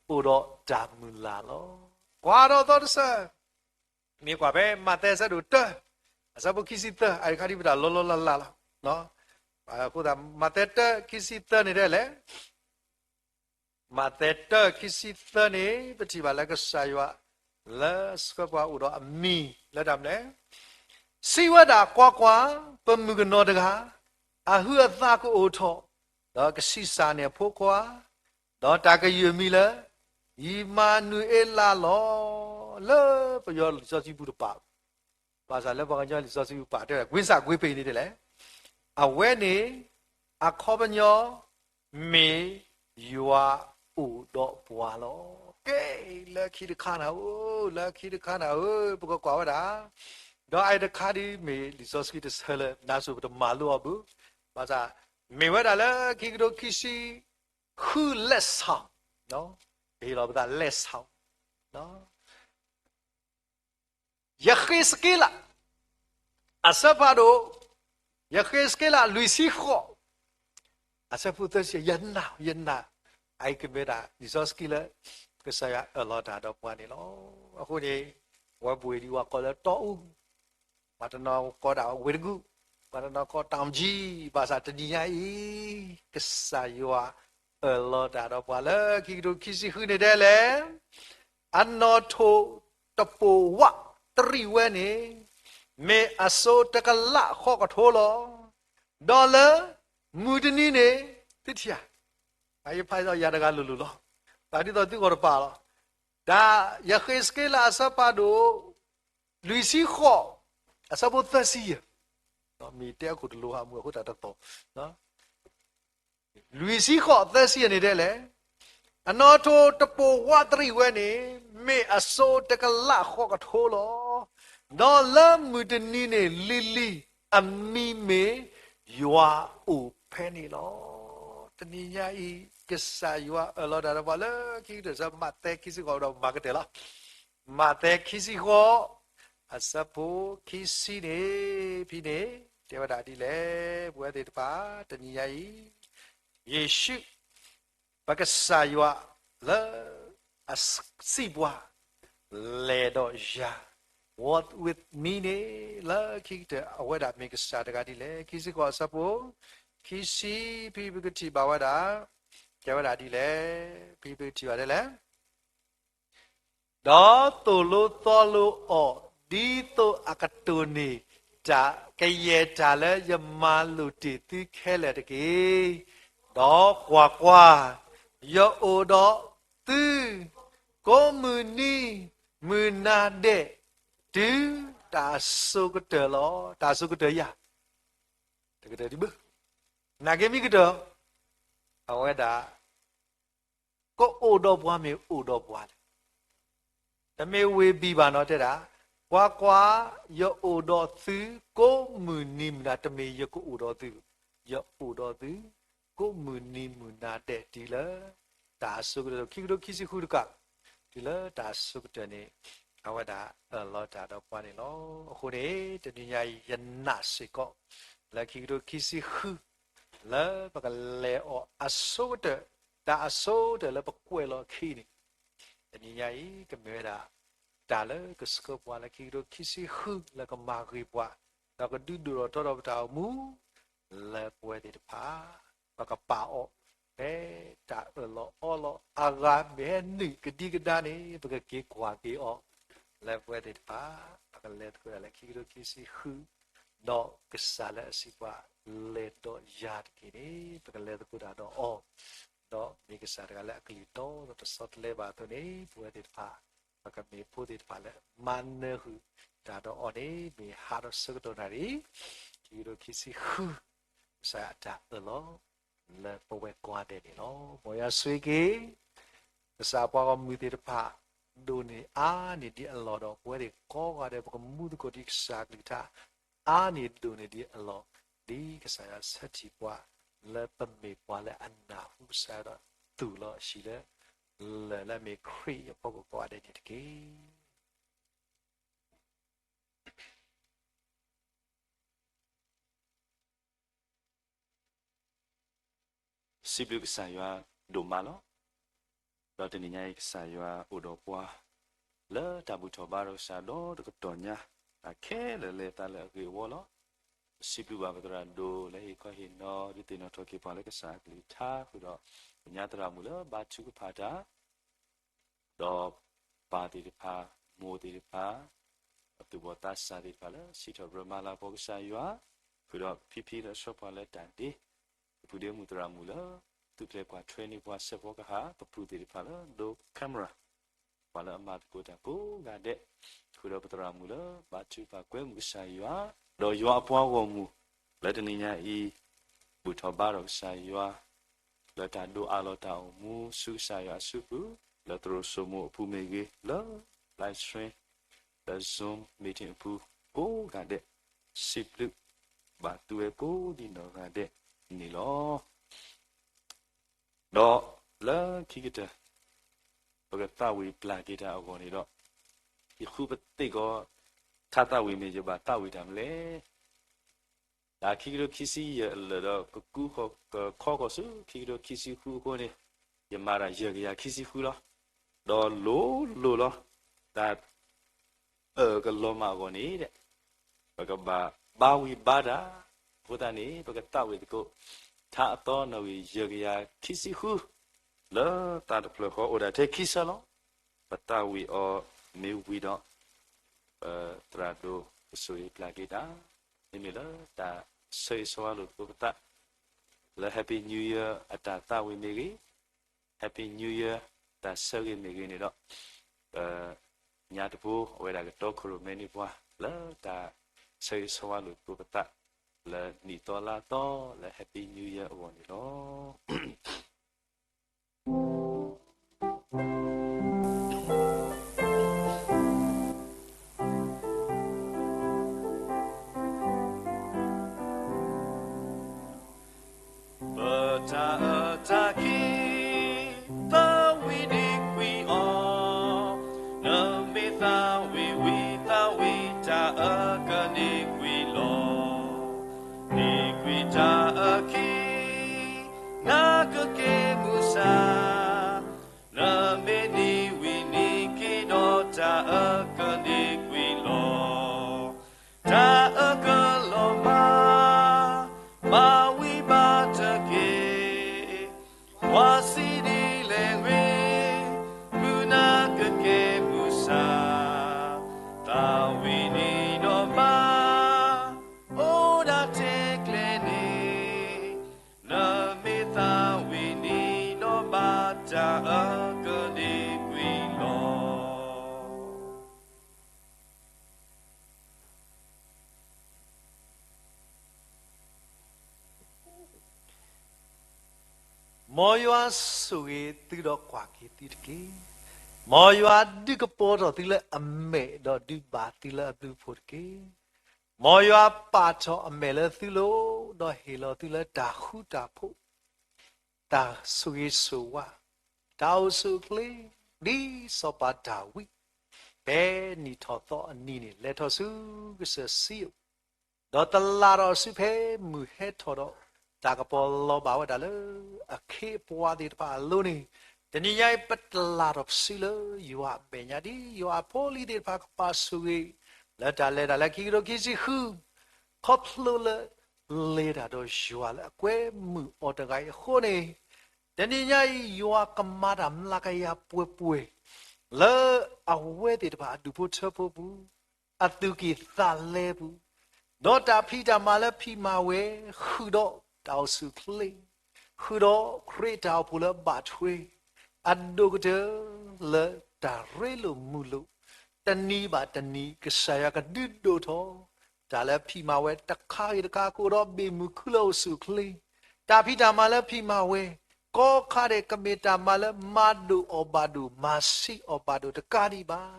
အိၣ်ဒီးတၢ်မုၢ်လၢ်လီၤ. ကွၢ်ဒီးသီတစၢ, မ့ၢ်ကွၢ်ဖဲမးသဲအဆၢဒိၣ်တၢ, အဆၢဖိခံဆံသၢ, အတခါဒ်ပတၢ်လီၤလီၤလၢ်လၢ်လီၤ. အဃိသတး မးသဲတၢခံဆံသၢန့ၣ်ဒ်လဲၣ်. မးသဲတၢခံဆံသၢန့ၣ် ပထံၣ်ဘၣ်လၢကစၢ်ယွၤ လၢဆှၢပှၤအိၣ်ဒီးအမံၤလၢတၢ်မနုၤလဲၣ်. စံးဝဲဒၣ်, ကွၢ်ကွၢ်, ပမုၣ်ကနီၤတဂၤ, အဟုးအသးကအိၣ်ထီၣ်, ဒီးကဆံးစၢ်န့ၢ်အဖိခွါ, ဒီးတၢ်ကယုၢ်အမံၤလၢ အံၣ်မၤနူၤအ့လးလီၤ. လၢပယီၤလံာ်စီဆှံပူၤတပာ်, ဘၣ်ဆၣ်လၢပှၤကညီလံာ်စီဆှံပူၤပာ်တဲဝဲဒၣ် ကွ့စၢ်ကွ့ပ့ၤန့ၣ်ဒ်လဲၣ်. အဝဲန့ၣ် အခီပညီ မ့ၢ်ယွၤအိၣ်ဒီးပှၤလီၤ. ကဲ, လၢခံတခါနၤဧၢ, လၢခံတခါနၤဧၢ, ပကကွၢ်ဝဲဒၣ်, ဒီးအအံၤတခါဒ်မ့ၢ်လံာ်စီဆှံတဆၢလၢ နါစိၤပတမၤလိအီၤဘၣ်, ဘၣ်ဆၣ် မ့ၢ်ဝဲဒၣ်လၢခံကထိခံဆံဃု လက်ဆောင်, ပဟ့ၣ်လီၤပသး လက်ဆောင် ယဃ့းစက့လး အဆၢဖးဒိၣ်, ယဃ့းစက့လးလွံၢ်ဆံဃိး, အဆၢဖိသၢဆံ, ယနာ်, ယနာ်, အအံၤကမ့ၢ်ဒၣ်လံာ်စီဆှံလၢ ကစၢ်ယွၤအၢၣ်လီၤတၢ်ဒီးပှၤန့ၣ်လီၤ. အဃိန့ၣ် ဝဲပှ့ၤဒံးဝဲကိးလၢတီအူ, ပှၤတနီၤကိးဒၣ်ဝ့ၢ်တကူၣ်, ပှၤတနီၤကိးတီအူကၠံ, ဘၣ်ဆၣ်တနံၤညါအံၤ ကစၢ်ယွၤအၢၣ်လီၤတၢ်ဒီးပှၤလၢခံကထိခံဆံဃုန့ၣ်ဒ်လဲၣ်. အနီၣ်ထိၣ်တပိာ်ဝးတရံးဝဲန့ၣ် မ့ၢ်အစိၤတကလးဃီကထိလီၤ. ဒီးလၢမုၢ်တနံၤန့ၣ် သုထံၣ်ဧါ, ယဖးဒီးယၤတဂၤလိၤလိၤလီၤ. တၢ်ဒ်သိးသုဂီၢ်တပာ်လီၤ. တၢ်ယဃ့းစက့လးအဆၢဖးဒိၣ် လွံၢ်ဆံဃိး, အဆၢဖိသၢဆံယဲၢ်, မ့ၢ်တဲအခိၣ်တလိၤဟးမုၢ်အဃိတၢ်တသီၣ် လွံၢ်ဆံဃိးသၢဆံယဲၢ်န့ၣ်ဒ်လဲၣ်. အနီၣ်ထိၣ်တပိာ်ဝးတရံးဝဲန့ၣ် မ့ၢ်အစိၤတကလးဃီကထိလီၤ. ဒီးလၢမုၢ်တနံၤန့ၣ်လံၤလံၤ အမံၤမ့ၢ်ယွၤအိၣ်ဖဲန့ၣ်လီၤ. တနံၤညါအံၤ ကစၢ်ယွၤအၢၣ်လီၤတၢ်ဒီးပှၤလၢခံကတၢၢ် ဆၢမးသဲခံဆံဃိးဒီးမၤကတၢၢ်လီၤ. မးသဲခံဆံဃိး အဆၢဖိခံဆံန့ၣ် ဖဲန့ၣ် တဲဝဲဒၣ်ဒ်လဲၣ်, ပဝဲသ့ၣ်တဖၣ် တနံၤညါအံၤ ယ့ၣ်ၡူး ပကစၢ်ယွၤလၢ အစံးပှၤ လဲၤဒီးယၤ, walk with me န့ၣ် လၢခံကတၢၢ် အဝဲဒၣ်မ့ၢ်ကစၢ်တဂၤဒ်လဲၣ်. ခံဆံဃိးအဆၢဖိ ခံဆံ ဖဲပကထံၣ်ဘၣ်ဝဲဒၣ် ကဲဝဲဒၣ်ဒ်လဲၣ်, ဖဲပကထံၣ်ဘၣ်ဒ်လဲၣ် ဒီးသိၣ်လိသီလိအီၤ ဒ်သိးအကတိၢ်န့ၢ် ကယဲၢ်တၢ်လၢယမၤလိာ်တ့ၢ်သုခဲလၢာ်တက့ၢ်. ဒီးကွၢ်ကွၢ်, ယအိၣ်ဒီးသု ကိးမုၢ်နံၤမုၢ်နၤဒဲး တုၤတၢ်အစိၤကတၢၢ်လီၤ. တၢ်အစိၤကတၢၢ်ယၤ တကတၢၢ်ဒံးဘၣ်. နာ်က့မ့ၢ်ကတၢၢ် အဝဲဒၣ် ကအိၣ်ဒီးပှၤမ့ၢ်အိၣ်ဒီးပှၤလဲၣ်. တမ့ၢ်ဝ့ၢ်ဘံၣ်ဘၣ်နီၤ တဲဒၣ်, ကွၢ်ကွၢ်, ယအိၣ်ဒီးသု ကိးမုၢ်နံၤမုၢ်နၤ, တမ့ၢ်ယကအိၣ်ဒီးသု, ယအိၣ်ဒီးသု ကိးမုၢ်နံၤမုၢ်နၤဒဲးတုၤလၢ တၢ်အစိၤကတၢၢ် ခံကထိခံဆံဃုတကး တုၤလၢတၢ်အစိၤကတၢၢ်န့ၣ် အဝဲဒၣ်အၢၣ်လီၤတၢ်ဒီးပှၤန့ၣ်လီၤ. အဃိန့ၣ် တနံၤညါအံၤ ယနာ်စ့ၢ်ကီး လၢခံကထိခံဆံဃု လၢပကလဲၤအီၤအဆိကတၢၢ်, တၢ်အဆိကတၢၢ်လၢပကွဲးလီၤအခံန့ၣ်, တနံၤညါအံၤ ကမ့ၢ်ဝဲဒၣ် တၢ်လၢကဆှၢပှၤလၢခံကထိခံဆံဃုလၢကမၤဂ့ၤပှၤ, ဒီးကဒုးဒိၣ်ထီၣ်ထီထီၣ်ပတၢ်အိၣ်မူ လၢပဝဲသ့ၣ်တဖၣ် ပကပာ်အီၤ ဖဲတၢ်အၢၣ်လီၤအီလီၤအဂၤ မ့ၢ်ဟဲနုာ်ကဒံကဒါန့ၣ် ပကက့ၤကွၢ်က့ၤအီၤ လၢပဝဲသ့ၣ်တဖၣ် ပကလဲၤသကိးဒၣ်လၢခံကထိခံဆံဃု ဒီးကစၢ်လၢအစံးပှၤ လဲၤဒီးယၤတက့ၢ်န့ၣ် ပကလဲၤသကိးတၢ်ဒီးအီၤ, ဒီးမ့ၢ်ကစၢ်တဂၤလၢအကလုၢ်တီဒီးတဆီတလဲဘၣ်အသိးန့ၣ် ပဝဲသ့ၣ်တဖၣ် ပကမ့ၢ်ဖိသ့ၣ်တဖၣ်လၢမၤနၢၤဃုာ်တၢ်ဒီးအီၤန့ၣ် မ့ၢ်ဟးဒီးဆၢကတီၢ်နၣ်ရံၣ် ခံကထိခံဆံဃု ကစၢ်ယွၤအတၢ်အၢၣ်လီၤ လၢပဝဲကိးဂၤဒဲးန့ၣ်လီၤ. မ်ယွၤဆိၣ်ဂ့ၤက့ၤ ကစၢ်ပှၤဂီၢ်မုၢ်သ့ၣ်တဖၣ် ဒိၣ်န့ၢ်အါန့ၢ်ဒံးအလီၢ်ဒီး ပဝဲသ့ၣ်ကိးဂၤဒဲး ပကမူသကိးဒံးကစၢ်ကလုၢ်ကထါ အါန့ၢ်ဒိၣ်န့ၢ်ဒံးအလီၢ် ဒ်ကစၢ်ယွၤဆၢထံၣ်ပှၤ လၢပမ့ၢ်ပှၤလၢအနၢ်ဟူကစၢ်ယွၤဒီး သူၣ်လီၤအဟံၣ်လၢ လၢၢ်လၢအမ့ၢ်ခရံာ်အဖီခိၣ်ကိးဂၤဒဲးန့ၣ်တက့ၢ်. စံးဘျုးကစၢ်ယွၤဒိၣ်မးလီၤ. ဒီးတနံၤညါအံၤ ကစၢ်ယွၤအိၣ်ဒီးပှၤ လၢတၢ်ဘူၣ်ထီၣ်ဘါထီၣ်ကစၢ်ဒီတကတီၢ်ညါ အခဲလၢာ်လဲၤသးလၢအဂ့ၢ်အဝီလီၤ. ပစံးဘျုးဘၣ်ပသရၣ်ဒိၣ်လၢဟ့ၣ်ခီဟ့ၣ်နီၤ ဒုးသ့ၣ်နီၣ်ထီၣ်က့ၤပှၤလၢကစၢ်အကလုၢ်ကထါဃုာ်ဒီး ပညါသရၣ်မုၣ်လၢဘါထုကဖၣ်တၢ် ဒီးပၢ်သ့ၣ်တဖၣ် မိၢ်သ့ၣ်တဖၣ် အသူၣ်ဘီၣ်သးစၢ်သ့ၣ်တဖၣ်လၢ စံးထီၣ်ပတြၢၤမၤလၤကပီၤကစၢ်ယွၤ, ဃုာ်ဒီးဖံဖံလၢအဆှၢပှၤလၢတၢ်ဒ့, ပပုၢ်ဒ့မုၣ်သရၣ်မုၣ်လၢ သူၣ်ဖျဲးကွၢ်ထွဲန့ၢ်ပှၤ ဆဲးဖီကဟၣ် ပပုၢ်သ့ၣ်တဖၣ်လၢဒိ camera ပှၤလၢအမၤသကိးတၢ်ကိးဂၤဒဲး, ဃုာ်ဒီးပသရၣ်မုၣ်လၢ ဘါထုကဖၣ်ကွဲမုာ်ကစၢ်ယွၤ, ဒီးယွၤအပှၤဂီၢ်မုၢ် လၢတနံၤညါအံၤ ဘူၣ်ထီၣ်ဘါထီၣ်ကစၢ်ယွၤ လၢတၢ်ဒိးအးလီၤတၢ်အိၣ်မူဆူကစၢ်ယွၤအစုပူၤ, လၢသရိာ်စိမိၤအပူၤမ့ၢ်ဂ့ၤ, လၢ live stream လၢ Zoom meeting အပူၤကိးဂၤဒဲး, စံးဘျုးဘၣ်သုဝဲကိးဒံးနီၢ်ဂၤဒဲးန့ၣ်လီၤ. ဒီးလၢခံကတၢၢ် ပကသးဝံၣ်ပျၢ်က့ၤတၢ်အဂီၢ်န့ၣ်ဒီး, ယဃုပသ့ၣ်ကီး ထါသးဝံၣ်မ့ၢ်ယဘၣ်သးဝံၣ်တၢ်မနုၤလဲၣ်. တၢ်ခံကထိခံဆံယဲၢ်အလၢာ်ဒီး ကကူကခီကီၢ်ဆူ ခံကထိခံဆံဃုအဃိန့ၣ်, ယမၤတၢ်ယဲၢ်ကယၤခံဆံဃုလီၤ. ဒီးလိၤလိၤလီၤ. တၢ် အၢၣ်ကလီၤမၢ်အဂီၢ်န့ၣ်, ပကဘၣ်ဘါဝံၤဘါတၢ်, အဃိသတးန့ၣ် ပကသးဝံၣ်သကိး ထါအသီနီၣ်ဂံၢ်ယဲၢ်ကယၤခံဆံဃု လၢတၢ်တဖျၢၣ်ဃီအိၣ်ဒၣ်ထဲခံဆၢလီၤ. ပသးဝံၣ်အီၤမ့ၢ်ဝံၤဒီး ပသရၣ်ဒိၣ်ကဆိၣ်ဂ့ၤပျၢ်က့ၤတၢ်, မ့မ့ၢ်လၢတၢ်ဆၢဂ့ၤဆၢဝါလိာ်သကိးပသး လၢ Happy New Year အတၢ်သးဝံၣ်မ့ၢ်ဂ့ၤ, Happy New Year တၢ်ဆၢဂ့ၤမ့ၢ်ဂ့ၤန့ၣ်ဒီး, ပညါတဖိအဝဲဒၣ်ကတီခိၣ်ရိၣ်မဲန့ၢ်ပှၤ လၢတၢ်ဆၢဂ့ၤဆၢဝါလိာ်သကိးပသး လၢနံၣ်သီလါသီလၢ Happy New Year အဂီၢ်န့ၣ်လီၤ. ပတၢ်အၢတၢ်ခံ သးဝံၣ်န့ၢ်ကွံာ်အီၤ, နမ့ၢ်သးဝံၣ်ဝံၤ သးဝံၣ်တၢ်အၢကန့ၢ်ကွံာ်လီၤ. န့ၢ်ကွံာ်တၢ်အၢခံ နကက့ၤမုၢ်ဆါ, နမ့ၢ်န့ၢ် မ်ယွၤဆိၣ်ဂ့ၤသုဒီးကွၢ်က့ၤသုတက့ၢ်. မ်ယွၤဒုးကပီၤထီၣ်သုလၢအမဲာ် ဒီးဒုးဘၣ်သုလၢအဘျုးအဖှိၣ်တက့ၢ်. မ်ယွၤပာ်ထီၣ်အမဲာ်လၢသုလိၤ, ဒီးဟ့ၣ်လီၤသုလၢတၢ်ဃူတၢ်ဖိး, တၢ်ဆိၣ်ဂ့ၤဆိၣ်ဝါ, တၢ်အိၣ်ဆူၣ်အိၣ်ချ့, ဒ်စီၤပၤဒၤဝံး ဖဲနံၣ်ထီၣ်သီအနံၤန့ၣ် လဲၤထီၣ်ဆူကစၢၢ်စံယိၣ်, ဒီးတလးထီၣ်အစုဖဲမုၢ်ဟဲထီၣ်ဒီး တၢ်ကပီၤလီၤဘၣ်ဝဲဒၣ်လၢအခ့အပှၤသ့ၣ်တဖၣ်အလိၤန့ၣ်, တနံၤညါအံၤ ပတလးထီၣ်ပစုလၢယွၤအမဲာ်ညါ ဒ်ယွၤအဖိအလံၤသ့ၣ်တဖၣ်ကပာ်ဆိၣ်ဂ့ၤ လၢတၢ်လဲၤတၢ်လၢခံကထိခံဆံဃု ခီဖျိလၢ လဲၤတၢ်ဒီးယွၤလၢအကွဲမုာ်အီၤတဂၤအံၤအဃိန့ၣ်, တနံၤညါအံၤ ယွၤကမၤတၢ်မျးကယၤပှဲၤပှဲၤ လၢအဝဲသ့ၣ်တဖၣ်အဒူၣ်ဖိထၢဖိပူၤ, အသူၣ်ကံၢ်သးလဲပူၤ, ဒီးတၢ်ဖံးတၢ်မၤလၢဖံးမၤဝဲ ဃုာ်ဒီးတၢ်အိၣ်ဆူၣ်အိၣ်ချ့, ဃုာ်ဒီးခရံာ်အတၢ်အိၣ်ဖှိၣ်လၢအဘၣ်ထွဲ အဒိၣ်ကတၢၢ်လၢတၢ်ရ့လိာ်မုာ်လိာ်, တနံၤဘၣ်တနံၤ ကစၢ်ယွၤကဒုးဒိၣ်ထီၣ် တၢ်လၢဖံးမၤဝဲတခါဂ့ၤတခါ ကအိၣ်ဒီးဘ့ၣ်မုၢ်ခုလၢအိၣ်ဆူၣ်အိၣ်ချ့, တၢ်ဖံးတၢ်မၤလၢဖံးမၤဝဲ ကိးခါဒဲး ကမ့ၢ်တၢ်မၤလၢမၤဒိၣ်အီၣ်ဘၣ်ဒိၣ် မၤဆံးအီၣ်ဘၣ်ဒိၣ်တကးဒံးဘၣ်.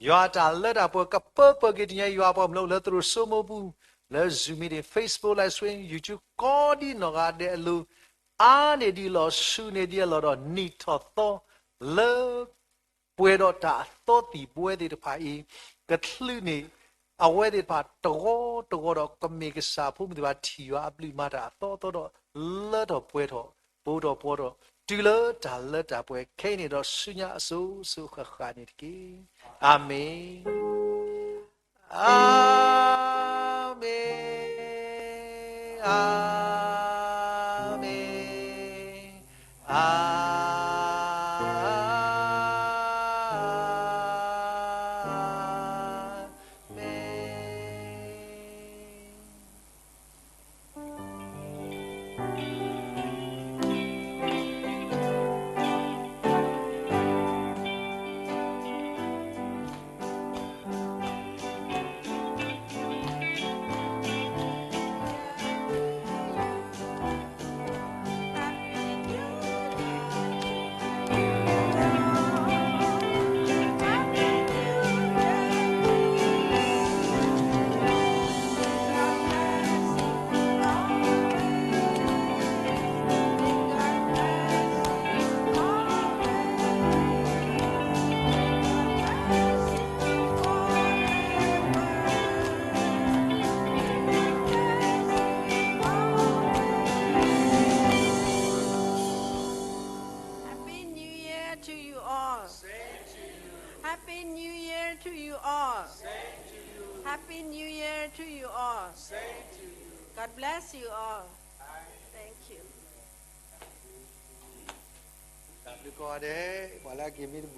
ယွၤအတၢ်လၢတၢ်ပှဲၤကပၢပှဲၤက့ၤတနံၤညါ ယွၤအပှၤကမျၢၢ်အိၣ်လၢသရိာ်စိမိၢ်ပူၤ, လၢ Zoom meeting, Facebook live stream, YouTube ကိးဒံနီၢ်ဂၤဒဲးအလိၤ, အါန့ၢ်ဒံးအလီၢ် ဆူၣ်န့ၢ်ဒံးအလီၢ်ဒီး နံၣ်ထီၣ်သီလၢ ပှဲၤဒီးတၢ်အသီသံၣ်ဘှဲသ့ၣ်တဖၣ်အံၤ, ကချုးန့ၢ် အဝဲသ့ၣ်တဖၣ်တဂီၤတဂီၤဒီး ကမ့ၢ်ကစၢ်ဖိမုၣ်သ့ၣ်တဖၣ်ထံၣ်ယွၤအဘျုးမၤတၢ်အသီအသီဒီး လၢထီၣ်ပှဲၤထီၣ် ပှဲၤထီၣ်ပှဲၤထီၣ် တုၤလၢတၢ်လၢတၢ်ပှဲၤခဲအံၤန့ၣ်ဒီး ဆူညါအစိၤစိၤဃၣ်ဃၣ်န့ၣ်တက့ၢ်. အၤမ့ၣ်, အၤမ့ၣ်, အၤမ့ၣ်. Happy New Year to you all. Happy New Year to you all. Happy New Year to you all. God bless you all. Thank you. တၢ်ဘျုးကိးဂၤဒဲး, ပှၤလၢအက့ၤမ့ၢ်တ